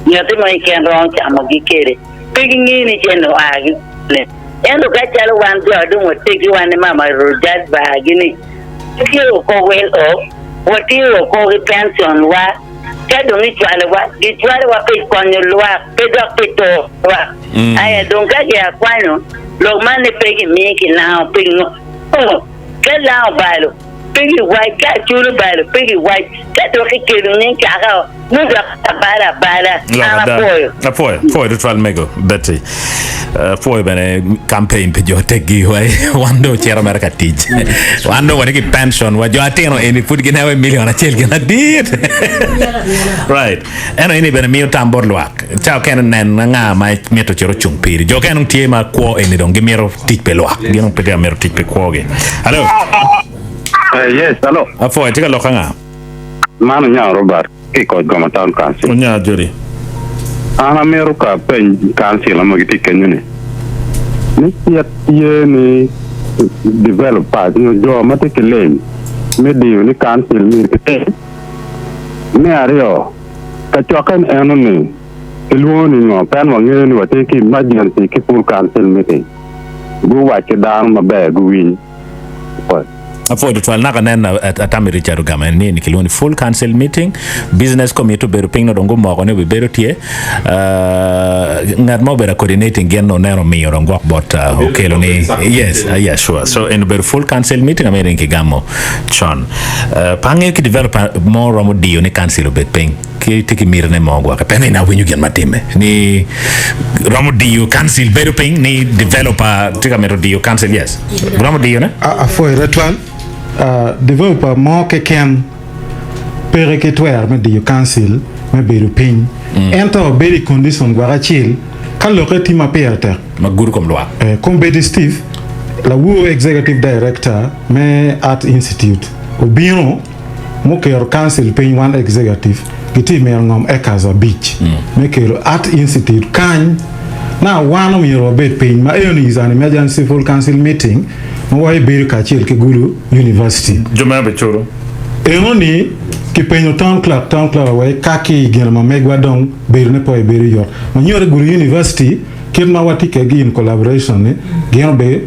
K: ngati mo keken romo camogi kwede. Pe gingeyo ni cente oa ki kwene. Ento ka calo wan jo a dong wateggi wan ni mama Rojat bargi ni watye oko well off, watye oko ki pension wa, ka dong icwalo wa, gicwalo wa pi konyo lwak pe dok pi turo lwak. Aya dong ka gia kwanyo lok man ni pe gimiyo ki lango pingo? Ka lango obalo pe giwac, ka aculo obalo pe giwac, ka dok kikelo nying kaka nongo dok abalo abala.
E: Lok
K: An
E: ada.
K: apwoyo.
E: Apwoyo, apwoyo tutwal mego Betty. Apwoyo bene campaign pi jo teggi wa wan dong ocito mere ka tic. Wan dong watye ki pension wa jo atino eni pud gineno i million acel gin adit. Right. Eno eni bene miyo tam bot lwak. Ca okene nen anga ma mito cito ocung piri. Jo okene dong tye ma kwo eni dong gimito tic pi lwak. Gin dong pe tye ka mito tic pi kwogi. Hello.
L: Yes, hello.
E: Apwoyo, tye ka lok anga?
L: Man Onyango Robert ki i Koc Goma Town Council.
E: Onyango Jody.
L: An amito ka apeny council ma gitye kenyo ni, ni cik tye ni developers nyo jo ma tye ki lim me diyo ni council myero kitim. Me aryo, kacokke ni eno ni kilwongo ni ngo pien wangeyo ni watye ki emergency ki full council meeting. Guwac ki dano maber guwiny.
E: Apwoyo tutwal naka nen atami Richard ogamo en ni eni kilwongo ni full council meeting business committee obedo piny nongo dong gumoko ni obibedo tye ngat ma obedo coordinating gin nongo neno omiyo dong gwok bot okelo ni yes yeah sure so en obedo full council meeting amyero ni kigamo con pe angeyo ki developer mo romo diyo ni council obed piny ki tye ki miti ne mo gwoke pe ni awinyo gin ma timme ni romo diyo council bedo piny ni developer tye ka mito diyo council yes romo diyo ne.
I: Apwoyo tutwal. Developer mo keken peke ki twero me diyo council me bedo piny ento bedo i condition gwok acel ka lokke tye ma pire tek.
E: Ma gudo kom lwak.
I: Kombeddi Steve, lawor Executive Director me Art Institute obino muketo council piny wan executive gitye mito ngom acres abic me kelo Art Institute kany na wan omyero wabed piny ma eno is an emergency full council meeting ma wabibedo kacel ki Gulu University.
E: Jo meno biculo.
I: Eno ni kipenyo town clerk, town clerk oweko ka ki i gin ma megwa dong bedo ne pe obedo yot ma nyuto Gulu University kit ma watye kwedgi in collaboration ni gin obe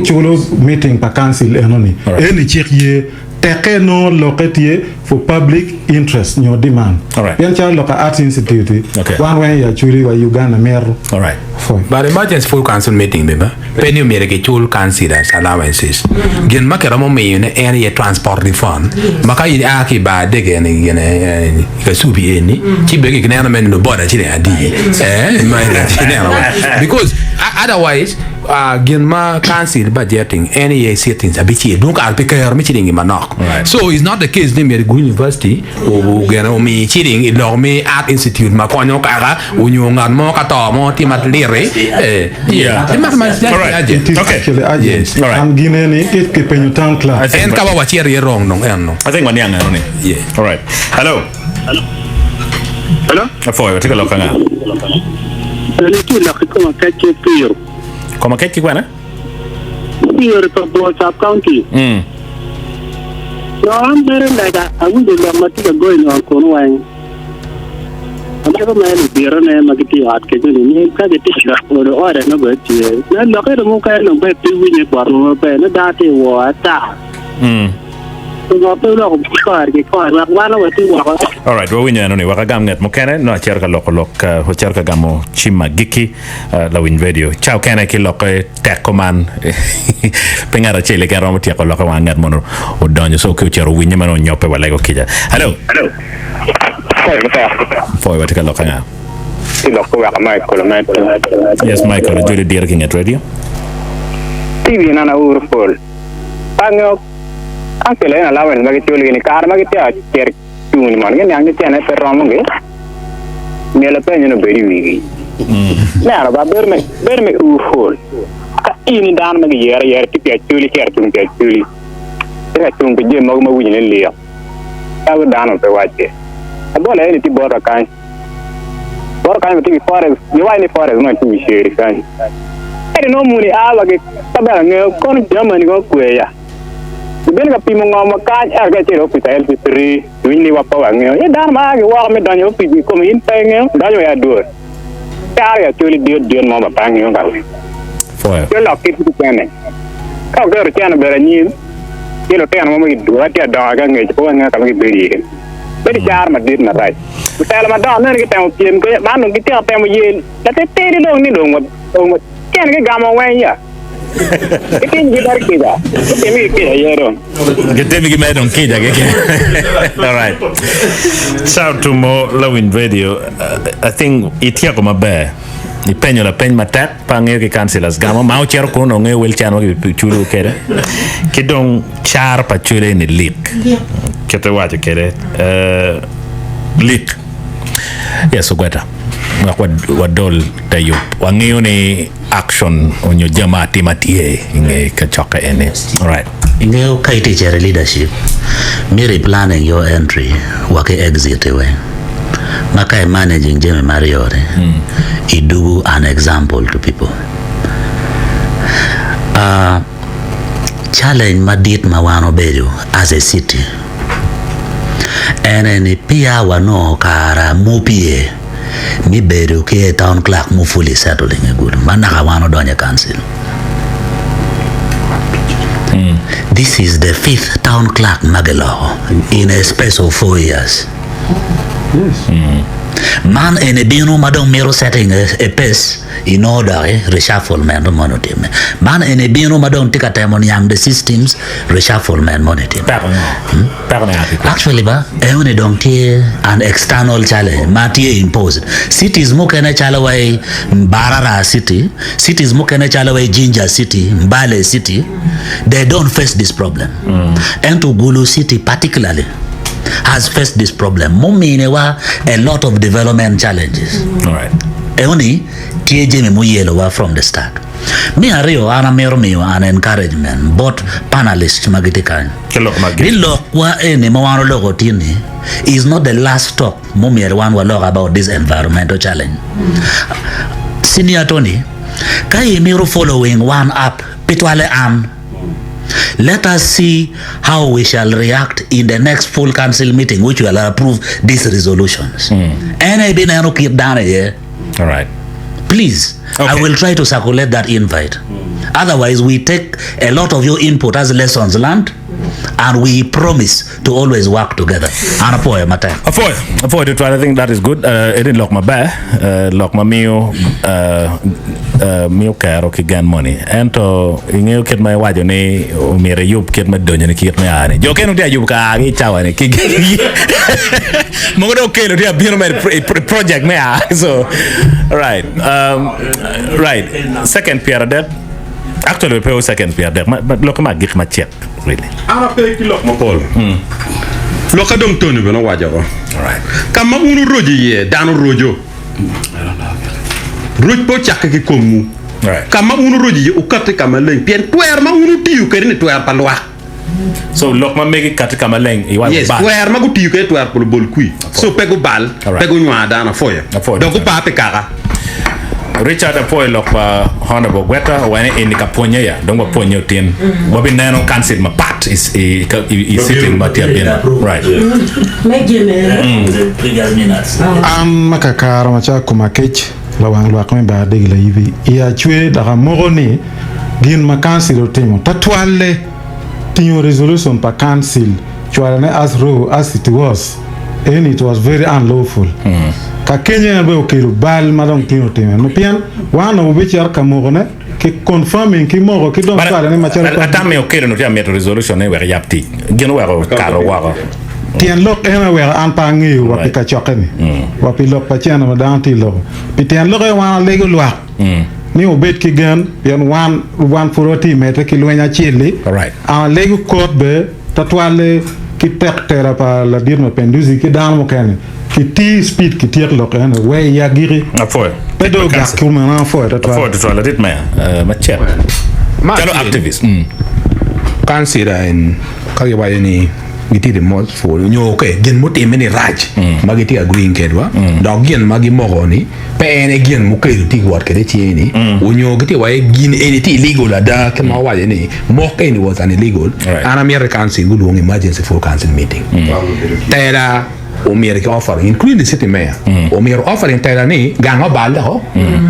I: culo meeting pa council eno ni eni cik ye tekke nongo lokke tye for public interest nyo demand pien calo lok pa Arts Institute wan weng i Acholi wa i Uganda mito pwony.
B: But emergency full council meeting bene pe ni omyero kicul councillors allowances. Gin ma kiromo miyo ne en aye transport refund ma ka in ia ki i bar adege ni gine i Kasubi eni ci bene kineno me neno boda ciling adi eh ma ineno because otherwise.
M: Gin ma council budgeting en iye sittings abicel dong kare pi kero me cilingi manok. So is not the case ni myero Gulu University ogene omi ciling i lok me Art Institute ma konyo kaka onyo ngat mo ka to mo tye ma liti. Yeah.
I: It is actually urgent. An gine ni ki kipenyo town clerk.
M: En ka wa wacito iye wrong dong eno.
E: I think waniang eno ni. All right. Hello.
N: Hello.
E: Apwoyo, watye ka lok anga?
N: Eni tye lok i kom akec ki opiro.
E: Kom akec ki kwene?
N: Opiro pa Bor Sub County.
E: Mm.
N: Co an mere lega awinjo lok ma tye ka going on kunu weng. Amito mere ludito ne ma gitye i ot kenyo ni ni ka gitye ka dok olo order nongo bene tye. Ne lokke dong mukene dong bene pe winye botwa maber ne dano tye i wor ata.
E: Mm.
N: Pingo pe wuloko kore ki kore wek wan wati woko?
E: Alright, wawinyo eno ni wek agam nget mukene nongo acito ka loko lok uh, acito ka gamo cim agikki uh, lawiny radio. Ca okene ki lokke tek kuman pe ngat acel keken romo tyeko lokke wang ngat mono odonyo so ki ocito owinye ma nongo onyope walego kica. Hello. Pwoyo watye ka lok anga?
O: Ci lok ki weko Michael omedde.
E: Yes Michael, ojoli diro ki nget radio.
O: TV na na uru pol. Pe angeyo Council aye allowance ma giculo gi ni kare ma gitye ka cito cung ni mono giniang ni cene pe romo gi myero lapeny eni obed i wigi. Neno ba bedo me bedo me ur pol ka in i dano ma giyero ayera tye pi acoli cito cung pi acoli tye ka cung pi jami mogo ma winyo ni lik calo dano pe wacce. Labol aye ni tye bota kany. Boro kany watye ki forest, giwaco ni forest man tye i wi ceri kany. Ento nongo muni a wa ki ka bene angeyo kono Germany kono kwe ya. Gibino ka pimo ngom wa kany ento ka icito i opic pa LC3 iwinyo ni wa pe wangeyo. Ye dano ma a ki woko me donyo i opic kikome in pe ingeyo donyo wa i adwol. Caro i Acholi dit dit mo ma pe angeyo ka weng. Ci olok kit ki cene. Ka oketo cene obedo anyim ci lutino mo ma gidwoga tye adongo ki angec pe wangeyo ka ma gibedo iye. Bedo caro madit marac. Lutelo madongo neno gitemo pyem kenyo, man dong gityeko temo yel latitidi dong ni dong dong cen gigamo weng ya. Gitimgi mere kica, gitimigi kica aye dong.
E: Gitimigi mere dong kica keken. All right. Shout to mo lawiny radio. I think ityeko maber. Ipenyo lapeny matek pe angeyo ki councillors gamo ma ocito kunu onongo ngeyo wel can ma kibiculo kwede ki dong car pa cwele ni lik kite waco kwede lik yes ogweta wek wadol te yub wangeyo ni action onyo jami atima tye inge kacokke eni alright.
D: Ingeyo ka itye cito i leadership mito i planning your entry wa ki exit i weng ma ka i managing jami maryo ni i dugu an example to people. Challenge madit ma wan obedo as a city en aye ni peya wanongo kara mupye me bedo ki a town clerk mu fully settled i nge gudo ma naka wan odonyo i council. This is the fifth town clerk ma giloko in a space of 4 years. Man eni bino ma dong mito setting a pace inongo doki reshufflement moni otimme. Man eni bino ma dong tye ka temo niang the systems reshufflement moni timme. Actually ba enoni dong tye an external challenge ma tye imposed. Cities mukene calo wai Mbarara city, cities mukene calo wai Jinja city, Mbale city, they don't face this problem. Ento Gulu city particularly has faced this problem muminiwa a lot of development challenges. Enoni tye jami muyelowa from the start. Me aryo an amito miyo an encouragement bot panelists ma gitye kany ni lokwa eni ma wan oloko tin-ni is not the last talk mumyero wan walok about this environmental challenge. Senior Tony, ka imito following one up pi twale an, let us see how we shall react in the next full council meeting which will approve these resolutions. En aye bineno kit dano iye.
E: All right.
D: Please, I will try to circulate that invite. Otherwise, we take a lot of your input as lessons learned and we promise to always work together. An apwoyo matek.
E: Apwoyo, apwoyo tutwal. I think that is good. Eni lok maber, lok ma miyo miyo kero ki gen moni. Ento ingeyo kit ma iwaco ni omyero iyub kit me donyo ni ki kit me a ni. Jo kene tye ayubo ka a ki i cawa ni ki mogo dong okelo tye abino mere i project me a. So, right. Right. Second 30. Actually pe o seconds pyerdek ma lokke ma agikki macek really.
H: An ape ki lok mapol. Lokka dong Tony bene owaco oko. Ka ma wun wuroco iye, dano roco. Roc pe ocakke ki komwu. Ka ma wun wuroco iye, wukatti ka maleng, pien twer ma wun wutiyo kwede-ni twer pa lwak.
E: So lok ma megi katti ka maleng i
H: Yes,
E: bal.
H: twer ma gutiyo kwede twer pa lubol kwi. So pe gubal, pe gunywar dano, apwoyo. Dok gupar pi kaka.
E: Richard apwoyo lok pa Honourable Gweta owaco ni eni ka pwonye ya dong wapwonye otin wabineno council mapat i i sitting ma tye abino right.
F: Me gin eno.
I: An ma kakara macalo koma kec lawang lwak me bar degi layibi iya cwer dok amoko ni gin ma council otimo tatwalle tingo resolution pa council cwalo ne as raw as it was eni it was very unlawful ka kenyo en bene okelo bal ma dong tino otimo eno pien wan onongo wubicito ka moko ne ki confirming ki moko ki dong cwalo ne macalo
E: But atam-mi okelo nongo tye amito resolution ne wek eyab tic gin oweko okato woko.
I: Tyen lok en aye weko an pe angeyo wa pi kacokke ni wa pi lok pa cene ma dano tye i loko. Pi tyen lok aye wan alego lwak ni wubed ki gen pien wan wan pud watye i medde ki lweny acel-li. An alego kot be twatwalle ki tek tela pa ladit Mapenduzi ki dano mukene ki ti speed ki tyek lok eno we i agiki pe dong ogak kumeno an apwoyo twatwal.
E: Apwoyo twatwal ladit meya macek calo activist.
M: Kancila en ka giwaco ni gitye remorseful nyo ok gin mutimme ni rac ma gitye agreeing kedwa dok gin ma gimoko ni pe en aye gin mukelo tye wot kwede i cinge ni onyo gitye waci gin eni tye illegal ada kit ma wawaco ni mok eni was an illegal an amito ni council gulwong emergency full council meeting tela omyero ki offering including the city mayor omyero offering tela ni gang oballe o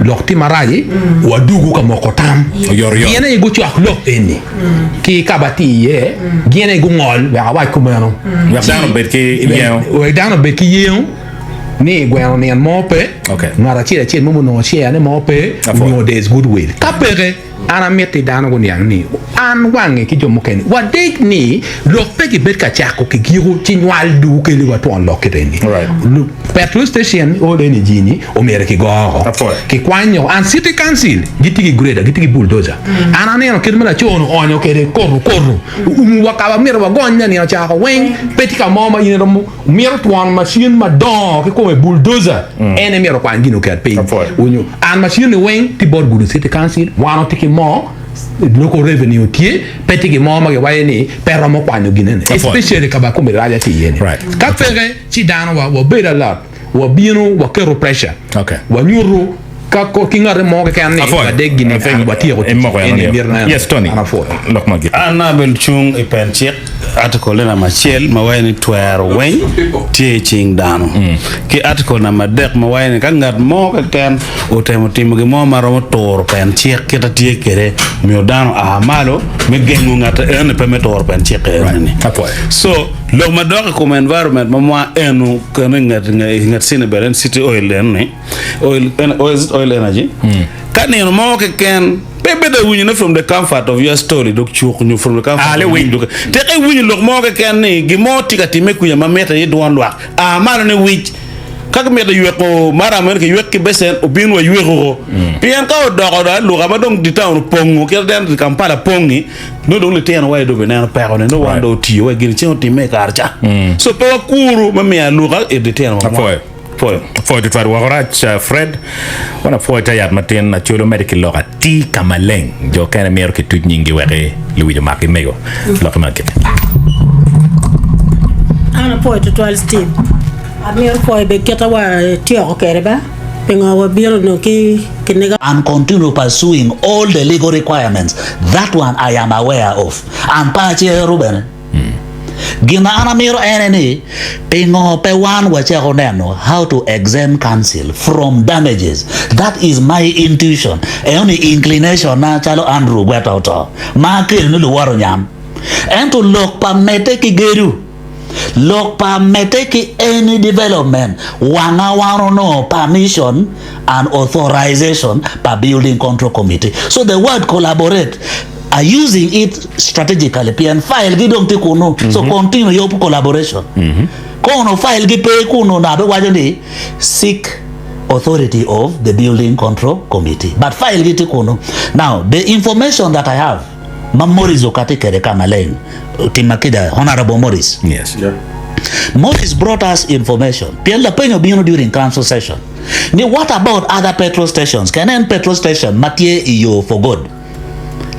M: lok tye maraci wadugu ka moko tam gin aye gucwak lok eni ki ka ba tye iye gin aye gungol wek awac kumeno
E: Wek dano obed ki yengo.
M: Wek dano obed ki yengo ni gweno nino mo pe ngat acel acel mo munongo share ne mo pe nyo there is good will ka peke An amiti dano guniang ni an wange ki jo mukene wadeg ni lok pe gibed ka cako ki giko ci nywal dugu keli wa twon lok kite ni petrol station old energy ni omyero ki goko ki kwanyo and city council gitye ki grader gitye ki bulldozer an aneno kit ma laco ni oonyo kede koto koto oumo wa kaba myero wagony ne nino cako weng pe tye ka mo ma in iromo Mito twon macin madongo kikome, bulldozer, en aye myero okwany gin oket piny. Onyo an macin ni weng tye bot Gulu City Council, wan watye ki moo, local revenue tye, pe tye gin mo ma giwaco ni pe romo kwanyo ginene, especially ka ba kome raca tye iye ni. Ka peke ci dano wa wabedo alert, wabino waketo pressure, wanyuto Ka ki ngati mo keken ni wadeg gini an watyeko tic eni mito neno an apwoyo.
G: An abed cung i pen cik article ne namba acel ma waco ni twero weng tye i cing dano ki article namba adek ma waco ni ka ngat mo keken otemo timo gin mo ma romo turo pen cik kit a tye kwede myero dano oa malo me gengo ngat eno pe me turo pen cik eno ni so lok madok i kom environment ma mwa eno kene i nget Cinebet en city oil eno ni Oil, en, oil, is it oil energy? Ka nino mo keken, pe ibedo awinyo ne from the comfort of your story dok cuk nyo from the comfort
E: Ale
G: of
E: winy.
G: dok. Tek iwinyo lok mo keken ni gin mo tye ka timme kwica ma mitte ni dwon lwak, a malo ni wic. Ka kimito yweko maram meno kiywek ki becen, obin wayweko ko. Pien ka odoko dong aluka ma dong di town opongo, kit deno di Kampala pongi, nongo dong litino wa dong bineno peko ne, nongo wan dong otiyo wa gin ceng otimme i kare ca. So pe wakuru me miyo aluka i litino wa.
E: Apwoyo.
G: Pwoyo.
E: Apwoyo tutwal woko rac Fred. Wan apwoyo te yat matin acwalo mede ki lok ati ka maleng. Jo kene myero ki tuc nyinggi weki luwic omak gi mego. Lokke ma kite.
F: An apwoyo tutwal Steve. Amito pwoyo bene kite wa tyeko kwede ba pingo wabino nongo ki kiniga.
D: And continue pursuing all the legal requirements, that one I am aware of and pe acero bene. Gin ma an amito en aye ni, pingo pe wan wacako neno how to exempt council from damages? That is my intuition, eno ni inclination na calo Andrew Gweta oto ma akelo ni luwot onyam. Ento lok pa medde ki gedo, lok pa medde ki any development, wanga wan onongo permission and authorization pa building control committee. So the word collaborate are using it strategically pien file gi dong tye kunu so continue yub collaboration kono file gi pe kunu onongo abiwaco ni seek. authority of the building control committee. But file gi tye kunu. Now, the information that I have ma Morris okati kwede ka maleng, tima kica, Honorable Morris.
E: Yes.
D: Morris brought us information pien lapeny obino during council session ni what about other petrol stations? Kene en petrol station ma tye i yo for good.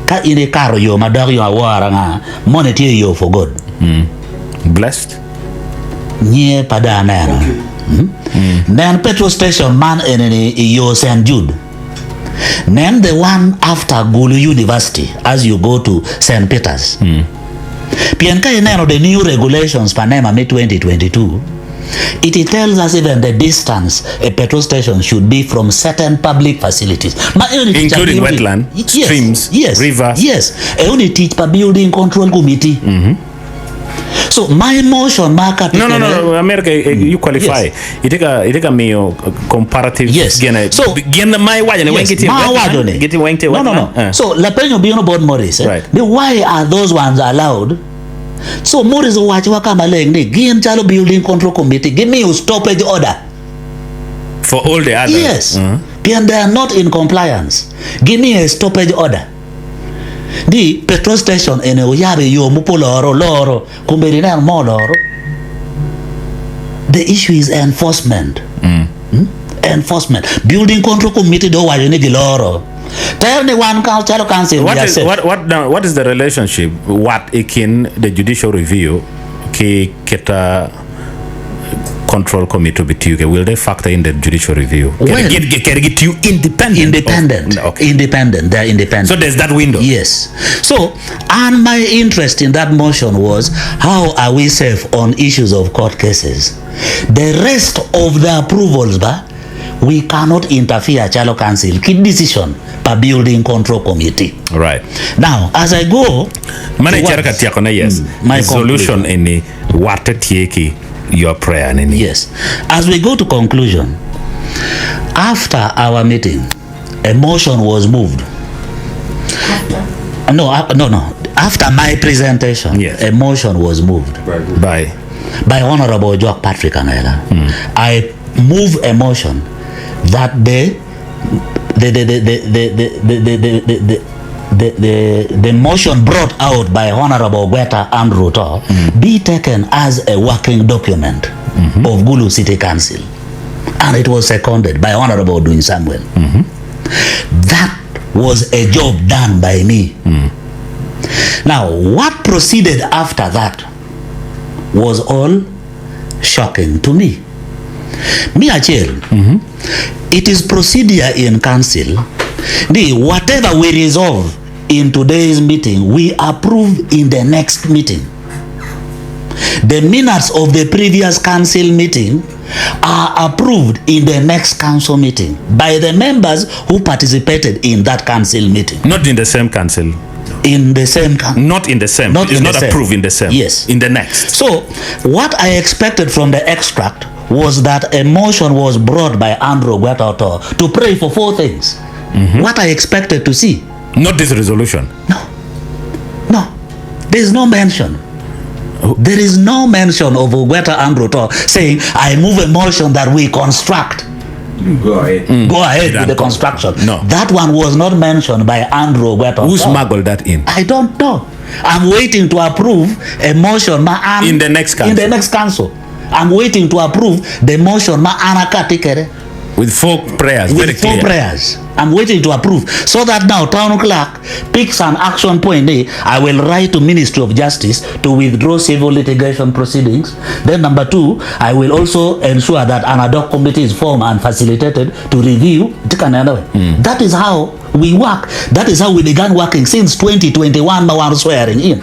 D: Ka in ikato yo ma dok yo awora nga moni tye i yo for good.
E: Blessed.
D: Nyiye pa dong aneno. Nen petrol station man eni ni i yo St. Jude. Nen the one after Gulu University as you go to St. Peters. Pien ka ineno the new regulations pa NEMA me 2022, it tells us even the distance a petrol station should be from certain public facilities. Ma eni tic pa
E: Including
D: building.
E: wetland,
D: Yes,
E: streams,
D: yes,
E: rivers.
D: Yes. Eni tic pa building control committee. So my motion ma akati
E: No, no, no,
D: kwede-
E: no, America, you qualify.
D: Yes.
E: Itye ka, itye ka miyo comparative
D: Yes.
E: gene.
D: So-
E: gin ma iwaco ni weng
D: Yes,
E: gitye
D: ma
E: wetland,
D: awaco ni.
E: gitye weng tye
D: No, no, no.
E: wetland. Eh.
D: So lapenyo obino bot Morris, eh?
E: Right.
D: Ni why are those ones allowed? So Morris owacowa ka maleng ni gin calo building control committee gimiyo stoppage order.
E: For all the others.
D: Yes. Pien they are not in compliance. Gimiyo a stoppage order. Ni petrol station eni oyabo i yo mupo loro loro kombeddi ineno mo oloro. The issue is enforcement. Mm. Enforcement. Building control committee do owaco ni giloro. Ter ni wan ka calo council
E: What
D: we
E: is,
D: accept.
E: what, what, now, what is the relationship what ikin the judicial review ki kita control committee obitiyo ke will they factor in the judicial review
D: Well-
E: Kere gitiyo independent
D: Independent.
E: of, okay.
D: Independent. They are independent.
E: So there's that window.
D: Yes. So, and my interest in that motion was how are we safe on issues of court cases? The rest of the approvals, ba, we cannot interfere, Chalo Council, ki decision pa building control committee.
E: Right.
D: Now, as I go,
E: Mano
D: towards-
E: icito ka tyeko ne yes.
D: My
E: Resolution eni watte tye ki your prayer nini.
D: Yes. As we go to conclusion, after our meeting, a motion was moved. No, no, no. After my presentation,
E: Yes.
D: a motion was moved
E: By
D: by Honorable Jock Patrick Angela. I move a motion that the the the the the the the the the, the, the the, the, the motion brought out by Honorable Gweta Andrew Too be taken as a working document of Gulu City Council. And it was seconded by Honorable Duin Samuel. That was a job done by me. Now, what proceeded after that was all shocking to me. Me acel, it is procedure in council ni whatever we resolve in today's meeting, we approve in the next meeting. The minutes of the previous council meeting are approved in the next council meeting by the members who participated in that council meeting.
E: Not in the same council.
D: In the same council.
E: Not in the same.
D: Not
E: It's
D: in the
E: not
D: same.
E: approved in the same.
D: Yes.
E: In the next.
D: So, what I expected from the extract was that a motion was brought by Andrew Gweta Otoo to pray for four things. What I expected to see.
E: Not this resolution.
D: No. No. There is no mention. There is no mention of Ogweta Andrew Otoo saying, I move a motion that we construct.
B: Go ahead.
D: Go ahead with the construction.
E: No.
D: That one was not mentioned by Andrew Ogweta
E: Who
D: Otoo.
E: smuggled that in?
D: I don't know. I'm waiting to approve a motion ma an,
E: In the next
D: In the
E: council.
D: next council. I'm waiting to approve the motion ma anakati kere.
E: With four prayers.
D: With
E: very
D: four
E: clear.
D: prayers. I'm waiting to approve. So that now town clerk picks an action point. Eh, I will write to Ministry of Justice to withdraw civil litigation proceedings. Then number 2, I will also ensure that an ad hoc committee is formed and facilitated to review. That is how we work. That is how we began working since 2021, Mawan swearing in.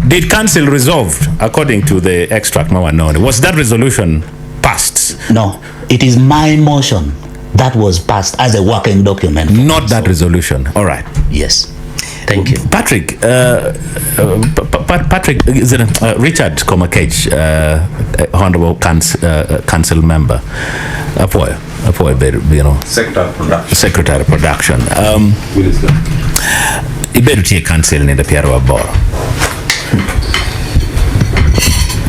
E: Did council resolve according to the extract Mawanone? Was that resolution passed?
D: No, it is my motion that was passed as a working document.
E: Not that resolution. All right.
D: Yes. Thank you.
E: Patrick, Patrick, is it, Richard Komakech, Honorable Council Member, Apoy, Apoy, you know,
H: Secretary of Production.
E: Secretary of Production.
H: Minister.
E: Ibedo tye council ni the Piero Aboro.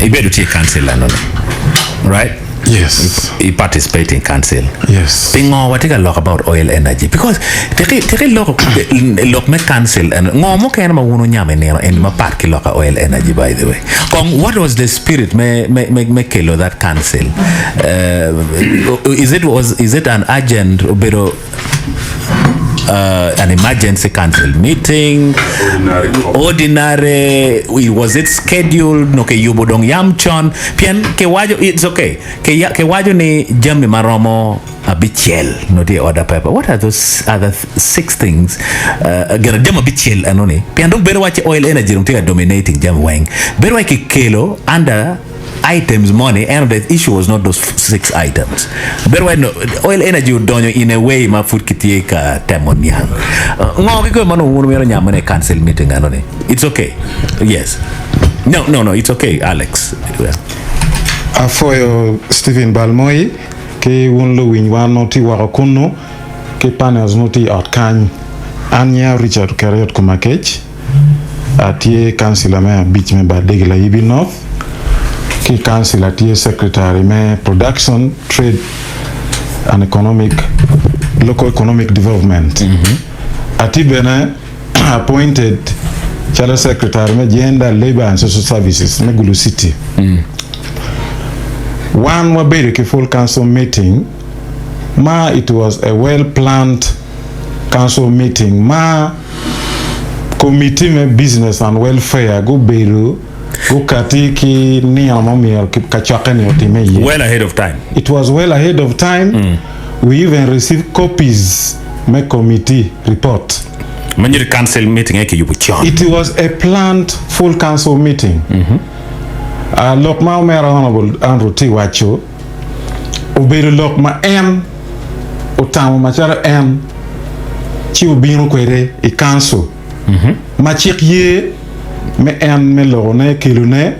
E: Ibedo tye council anone. Right?
I: Yes.
A: I participate in council.
I: Yes.
A: Pingo watye ka lok about oil energy? Because tiki tiki lok lok me council and ngo mukene ma wun wunyamo i nino eni mapat ki lok a oil energy by the way. Kong what was the spirit me me me, me kelo that council? Uh, is it was is it an urgent obedo uh, an emergency council meeting ordinary was it scheduled no kiyubo dong yam con pien kiwaco it's okay kiwaco ni jami maromo abicel no tye i order paper what are those other six things uh, gin jami abicel eno ni pien dong bedo waci oil energy dong tye ka dominating jami weng bedo waci kikelo under items moni ento the issue was not those six items bedo wai no, oil energy odonyo in a way ma pud kitye ka temo niang ngo ki kwe ma nongo wun wumito nyamone i council meeting eno ni it's okay yes no no no it's okay Alex yeah.
I: Apwoyo Stephen Balmoyi ki wun luwiny wan ma wutye woko kunnu ki panels ma wutye i ot kany. An nyinga Richard Okeriot Kumakec. Atye kancila me abic me Bar Dege Layibi North ki kancila tye secretary me Production, Trade and Economic Local Economic Development. Atye bene appointed calo secretary me Gender, Labour and Social Services me Gulu City. Wan wabedo ki full council meeting ma it was a well planned council meeting ma Committee me Business and Welfare gubedo gukati ki nino ma omyero kacokke ni otime iye.
A: Well ahead of time.
I: It was well ahead of time. We even received copies me committee report.
A: Ma nyuto council meeting aye kiyubo con.
I: It was a planned full council meeting. Lok ma omera Honourable Andrew tye waco obedo lok ma en otamo macalo en ci obino kwede i council ma cik ye me en me loko ne kelo ne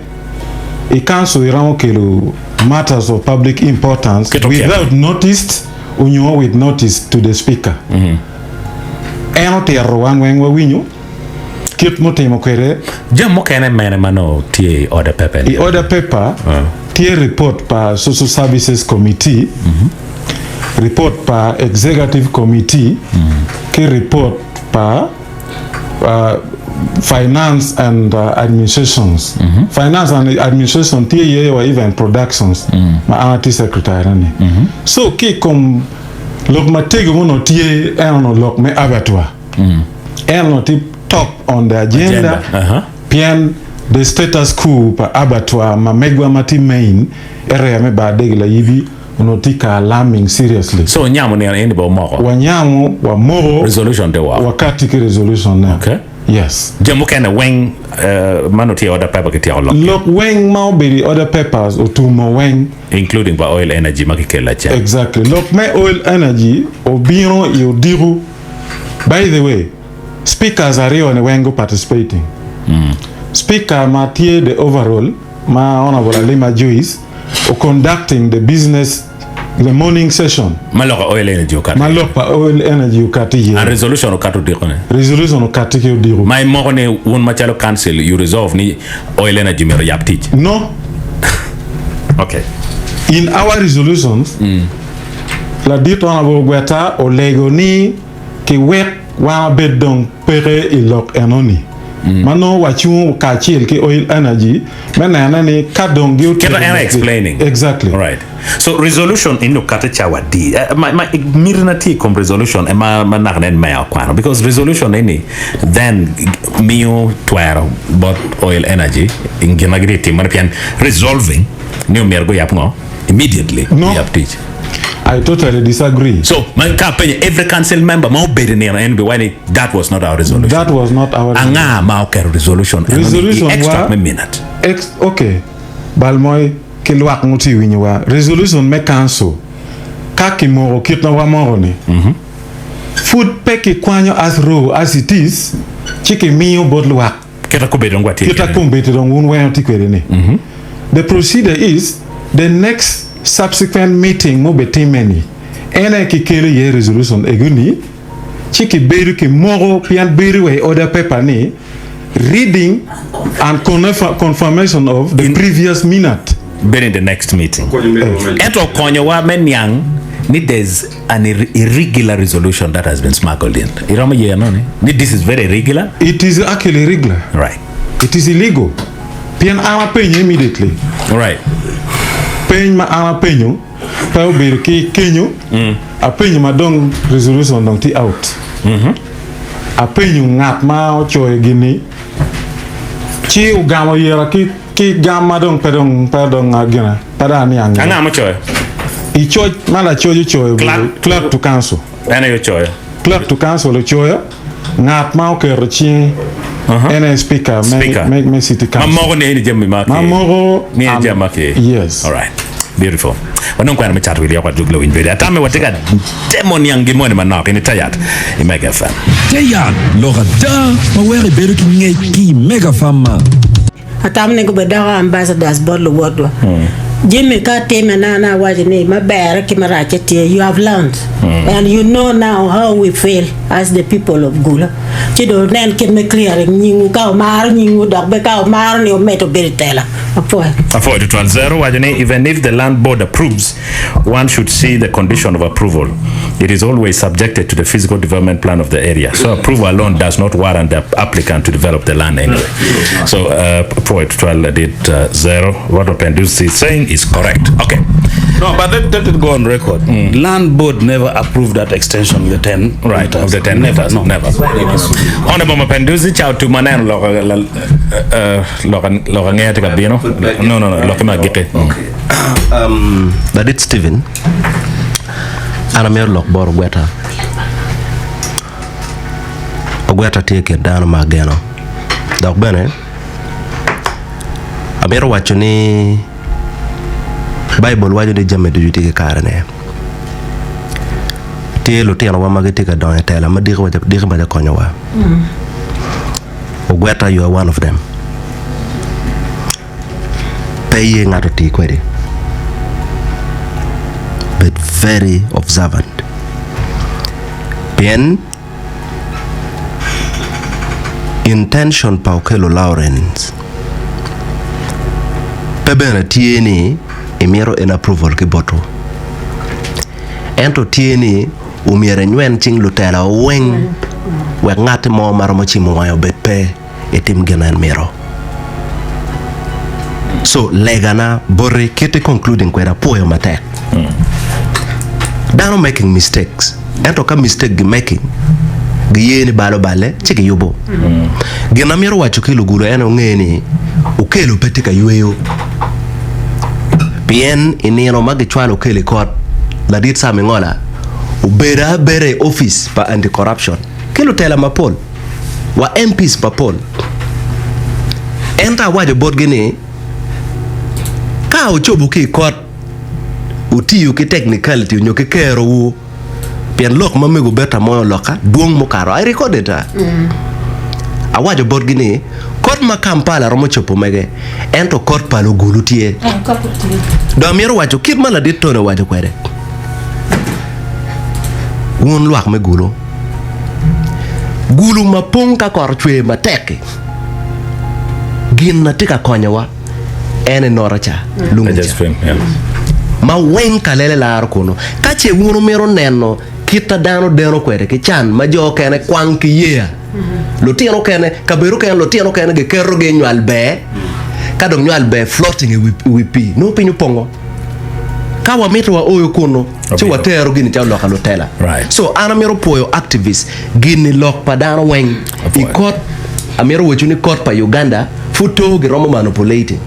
I: i council iromo kelo matters of public importance without notice onyo with notice to the speaker. En otito wan weng wawinyo kit mutimo kwede.
A: Jami mukene mene ma nongo tye i order paper ni?
I: I order paper tye report pa Social Services Committee, report pa Executive Committee ki report pa Finance and Administrations. Finance and Administration tye iye wa even Productions ma an atye secretary ne ni. So ki i kom lok matego ma onongo tye en onongo lok me abattoir. En onongo tye top on the agenda pien the status quo pa abattoir ma megwa ma tye main area me bar dege layibi onongo tye ka alarming seriously.
A: So wunyamo nino eni bene wumoko?
I: Wanyamo, wamoko.
A: Resolution tye woko?
I: Wakati ki resolution ne.
A: Okay.
I: Yes.
A: Jo mukene weng ma onongo tye i order paper kityeko lok ki?
I: Lok weng ma obedo i order papers otumo weng.
A: Including pa oil energy ma kikelo lacen.
I: Exactly. Lok me oil energy obino i odiko. By the way, speakers aryo ni weng gu participating. Speaker ma tye the overall ma Honourable Alima Joyce o conducting the business the morning session.
A: Ma lok pa oil energy okato
I: Ma
A: iye.
I: lok pa oil energy okato iye.
A: And resolution okato odiko ne.
I: Resolution okati ki odiko.
A: Ma imoko ni wun macalo council you resolve ni oil energy myero oyab tic.
I: No.
A: Okay.
I: In our resolutions, Ladit Honourable Gweta olego ni kiwek wan wabed dong peke i lok enoni ma nongo wacungo kacel ki Oil Energy me nene ni ka dong gi
A: Kit
I: otyeko
A: ma en
I: lok gi.
A: explaining.
I: Exactly.
A: Right. So resolution eni okate cawa adi? Eh, ma, ma, miti na tye i kom resolution ema ma naka nen meya okwano because resolution eni then miyo twero bot Oil Energy i gin ma gitye ka timone pien resolving ni omyero guyab ngo? Immediately
I: No.
A: guyab tic.
I: I totally disagree.
A: So, ma ka apenyo every council member ma obedo i nino en biwaco ni that was not our resolution.
I: That was not our resolution.
A: Anga ma oketo resolution eno ni i
I: Resolution
A: extract
I: wa
A: me minute?
I: Ex okay bal moi ki lwak ma otye winyo wa resolution me council ka kimoko kit ma wamoko ni pud pe kikwanyo as raw as it is ci kimiyo bot lwak.
A: Kita kombeddi dong watye
I: Kita
A: kwede.
I: kombeddi dong wun weng wutye kwede ni. The procedure is the next subsequent meeting ma obitimme ni en aye kikelo iye resolution ego ni ci kibedo kimoko pien bedo wa i order paper ni reading and confirmation of the previous minute.
E: Bedo in the next meeting. Ento okonyowa me niang ni there's an irregular resolution that has been smuggled in. Iromo ye no ni? Ni this is very irregular?
I: It is actually irregular.
E: Right.
I: It is illegal. Pien an apenyo immediately.
E: Right.
I: Peny ma an apenyo pe obedo ki kenyo, apenyo ma dong resolution dong tye out. Apenyo ngat ma ocoyo gin-ni ci ogamo yera ki ki gam ma dong pe dong pe dong gine pe dong aniang iye.
E: Anga mucoyo?
I: I coc ma lacoc ocoyo obedo clerk to council.
E: En aye ocoyo.
I: Clerk to council ocoyo, ngat ma oketo cinge en aye speaker me me city council.
E: Ma moko ni eni jami ma ki.
I: Ma moko
E: Ni eni jami ma ki.
I: Yes.
E: Alright. Beautiful. Wanong kwena me cato wi lyoko adug lawiny bedo. Atame watye ka temo niang gin moni manok ini te yat i Mega FM.
P: Te yat, lok ada ma weko ibedo ki ngec ki i Mega Farmer.
F: Atamo ni gubed doko ambassadors bot luwotwa. Jami ka time na na awaco ni maberre ki maracce tye, you have learned and you know now how we feel as the people of Gulu. Ci dong wunen kit me clearing nyingwu ka wumaro nyingwu dok bene ka wumaro ni wumedo bedo i tela. Apwoyo.
E: Apwoyo tutwal. Zero waco ni even if the land board approves, one should see the condition of approval. It is always subjected to the physical development plan of the area. So approval alone does not warrant the applicant to develop the land anyway. So uh, apwoyo tutwal ladit uh, Zero. What Opendusi is saying is correct. Okay.
G: No, but let, let it go on record. Land board never approved that extension of the 10
E: Right,
G: meters.
E: of the 10
G: Never,
E: meters.
G: no.
E: Never. Honorable Mapenduzi, ciao tu maneno loko la uh, loko loko ngea tika bino. No, no, no, loko ma gike.
C: Um, Ladit Stephen, an amito lok bot Ogweta. Ogweta tye i kin dano ma ageno. Dok bene amito waco ni Baibul waco ni jami ducu tye ki karene. Tye lutinowa ma gitye ka dongo i tela ma diki maca konyowa. Ogweta you are one of them. Pe iye ngat oti kwedi. Bed very observant. Pien intention pa Okello Lawrence pe bene tye ni imito en approval ki botwu. Ento tye ni omyero enywen cing lutela weng wek ngatti mo ma romo cimo wange obed pe itim gin ma en mito. So legana boti kit i concluding kwede apwoyo matek. Dano making mistakes ento ka mistake gi making giye ni bal oballe ci giyubo. Gin ma amito waco ki lugudo en onge ni Okello pe tye ka yweyo pien i nino ma gicwalo Okello i kot ladit Sam Ingola obedo abeda i opic pa anti corruption ki lutela mapol wa MPs mapol. Ento awaco botgi ni, Ka wucobo ki i kot, wutiyo ki technicality nyo ki kerowu, pien lok ma mego Berta Moyo olokka dwong mukato. I recorded her. Awaco botgi ni, Kot ma Kampala romo cobo mege, ento kot pa lugulu tye. Dong amito waco kit ma ladit Tony owaco kwede, Wun lwak me Gulu, Gulu ma pong ka kot ocwer matek-ki, gin na tye ka konyowa en enota ca, lungi ca, ma weng kalele laro kunu. Ka ce wun wumito neno kit a dano deno kwede ki can ma jo okene kwang ki yeya, lutino okene, kabedo okene lutino okene giketogi i nywal ber, ka dong nywal ber floating i wi pii, nongo piny opongo. Ka wamito waoyo kunu, ci watero gini calo lok alutela. So an amito pwoyo activist gini lok pa dano weng i kot amito wacu ni kot pa Uganda pud to giromo manipulating.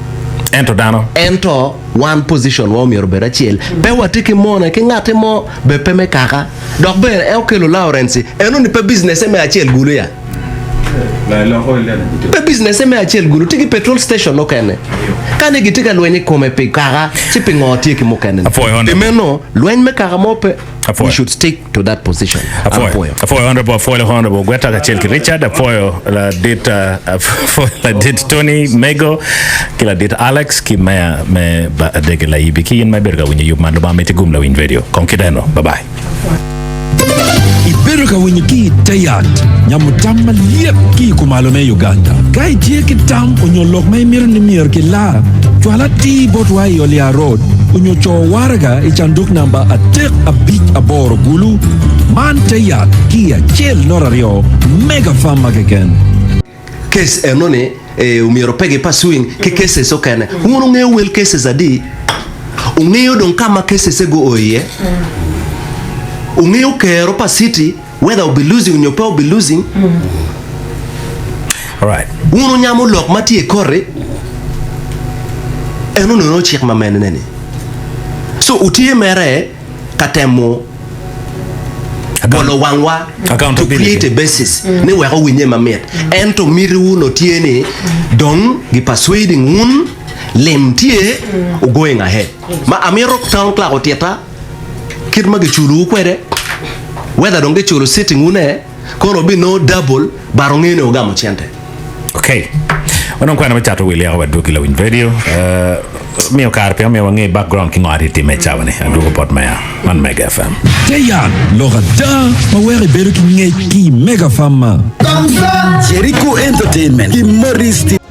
E: Ento dano.
C: Ento wan position wa omyero obed acel. Pe watye ki mone ki ngati mo be pe me kaka. Dok bene en okelo Lawrence enoni pe business me acel gulu ya. Pe business me acel gulu tye ki petrol station mukene. Ka ni gitye ka lweny i kome pi kaka ci pi ngo tye ki mukene ni. Pi meno lweny me kaka mo pe we should stick to that position. An apwoyo.
E: Apwoyo Honorable apwoyo Honorable Gweta kacel ki Richard apwoyo ladit apwoyo ladit Tony Mego ki ladit Alex ki meya me Adege Layibi ki in ma ibedo ka winyo yub man Lubanga miti gum lawiny radio kong kideno bye bye.
P: Ibedo ka winyo ki i te yat nyamo tam malyet ki i kumalo me Uganda. Ka itye ki tam onyo lok ma imito ni myero ki lar, cwal atir botwa i Olia Road onyo co waraga i canduk namba atek abic aboro Gulu. Man te yat ki i acel not aryo Mega Farm ma keken.
C: Case eno ni omyero pe gi pursuing ki cases okene. Wun wungeyo wel cases adi? Wungeyo dong ka ma cases ego o iye? Wungeyo kero pa city whether obi losing nyo pe obi losing? Wun wunyamo lok ma tye i koti eno nono cik ma mene ni. So wutye mere ka temo bolo wangwa to create a basis ni wek owinye mamit. Ento mitiwu no tye ni dong gi persuading wun lim tye u going ahead. Ma amito town clerk otitta kit ma giculuwu kwede whether dong giculo sitting wu ne kono obinongo double but ongeyo ni wugamo cente.
E: Okay. Wanong kwena me cato wil yako wadwogi lawiny radio. Uh, miyo kare pe omiyo wange background ki ngo ati time i cawa ni. Adwogo bot meya man Mega FM.
P: Te yat lok ada ma weko ibedo ki ngec ki i Mega Farm ma.
Q: Jericho Entertainment ki Maurice.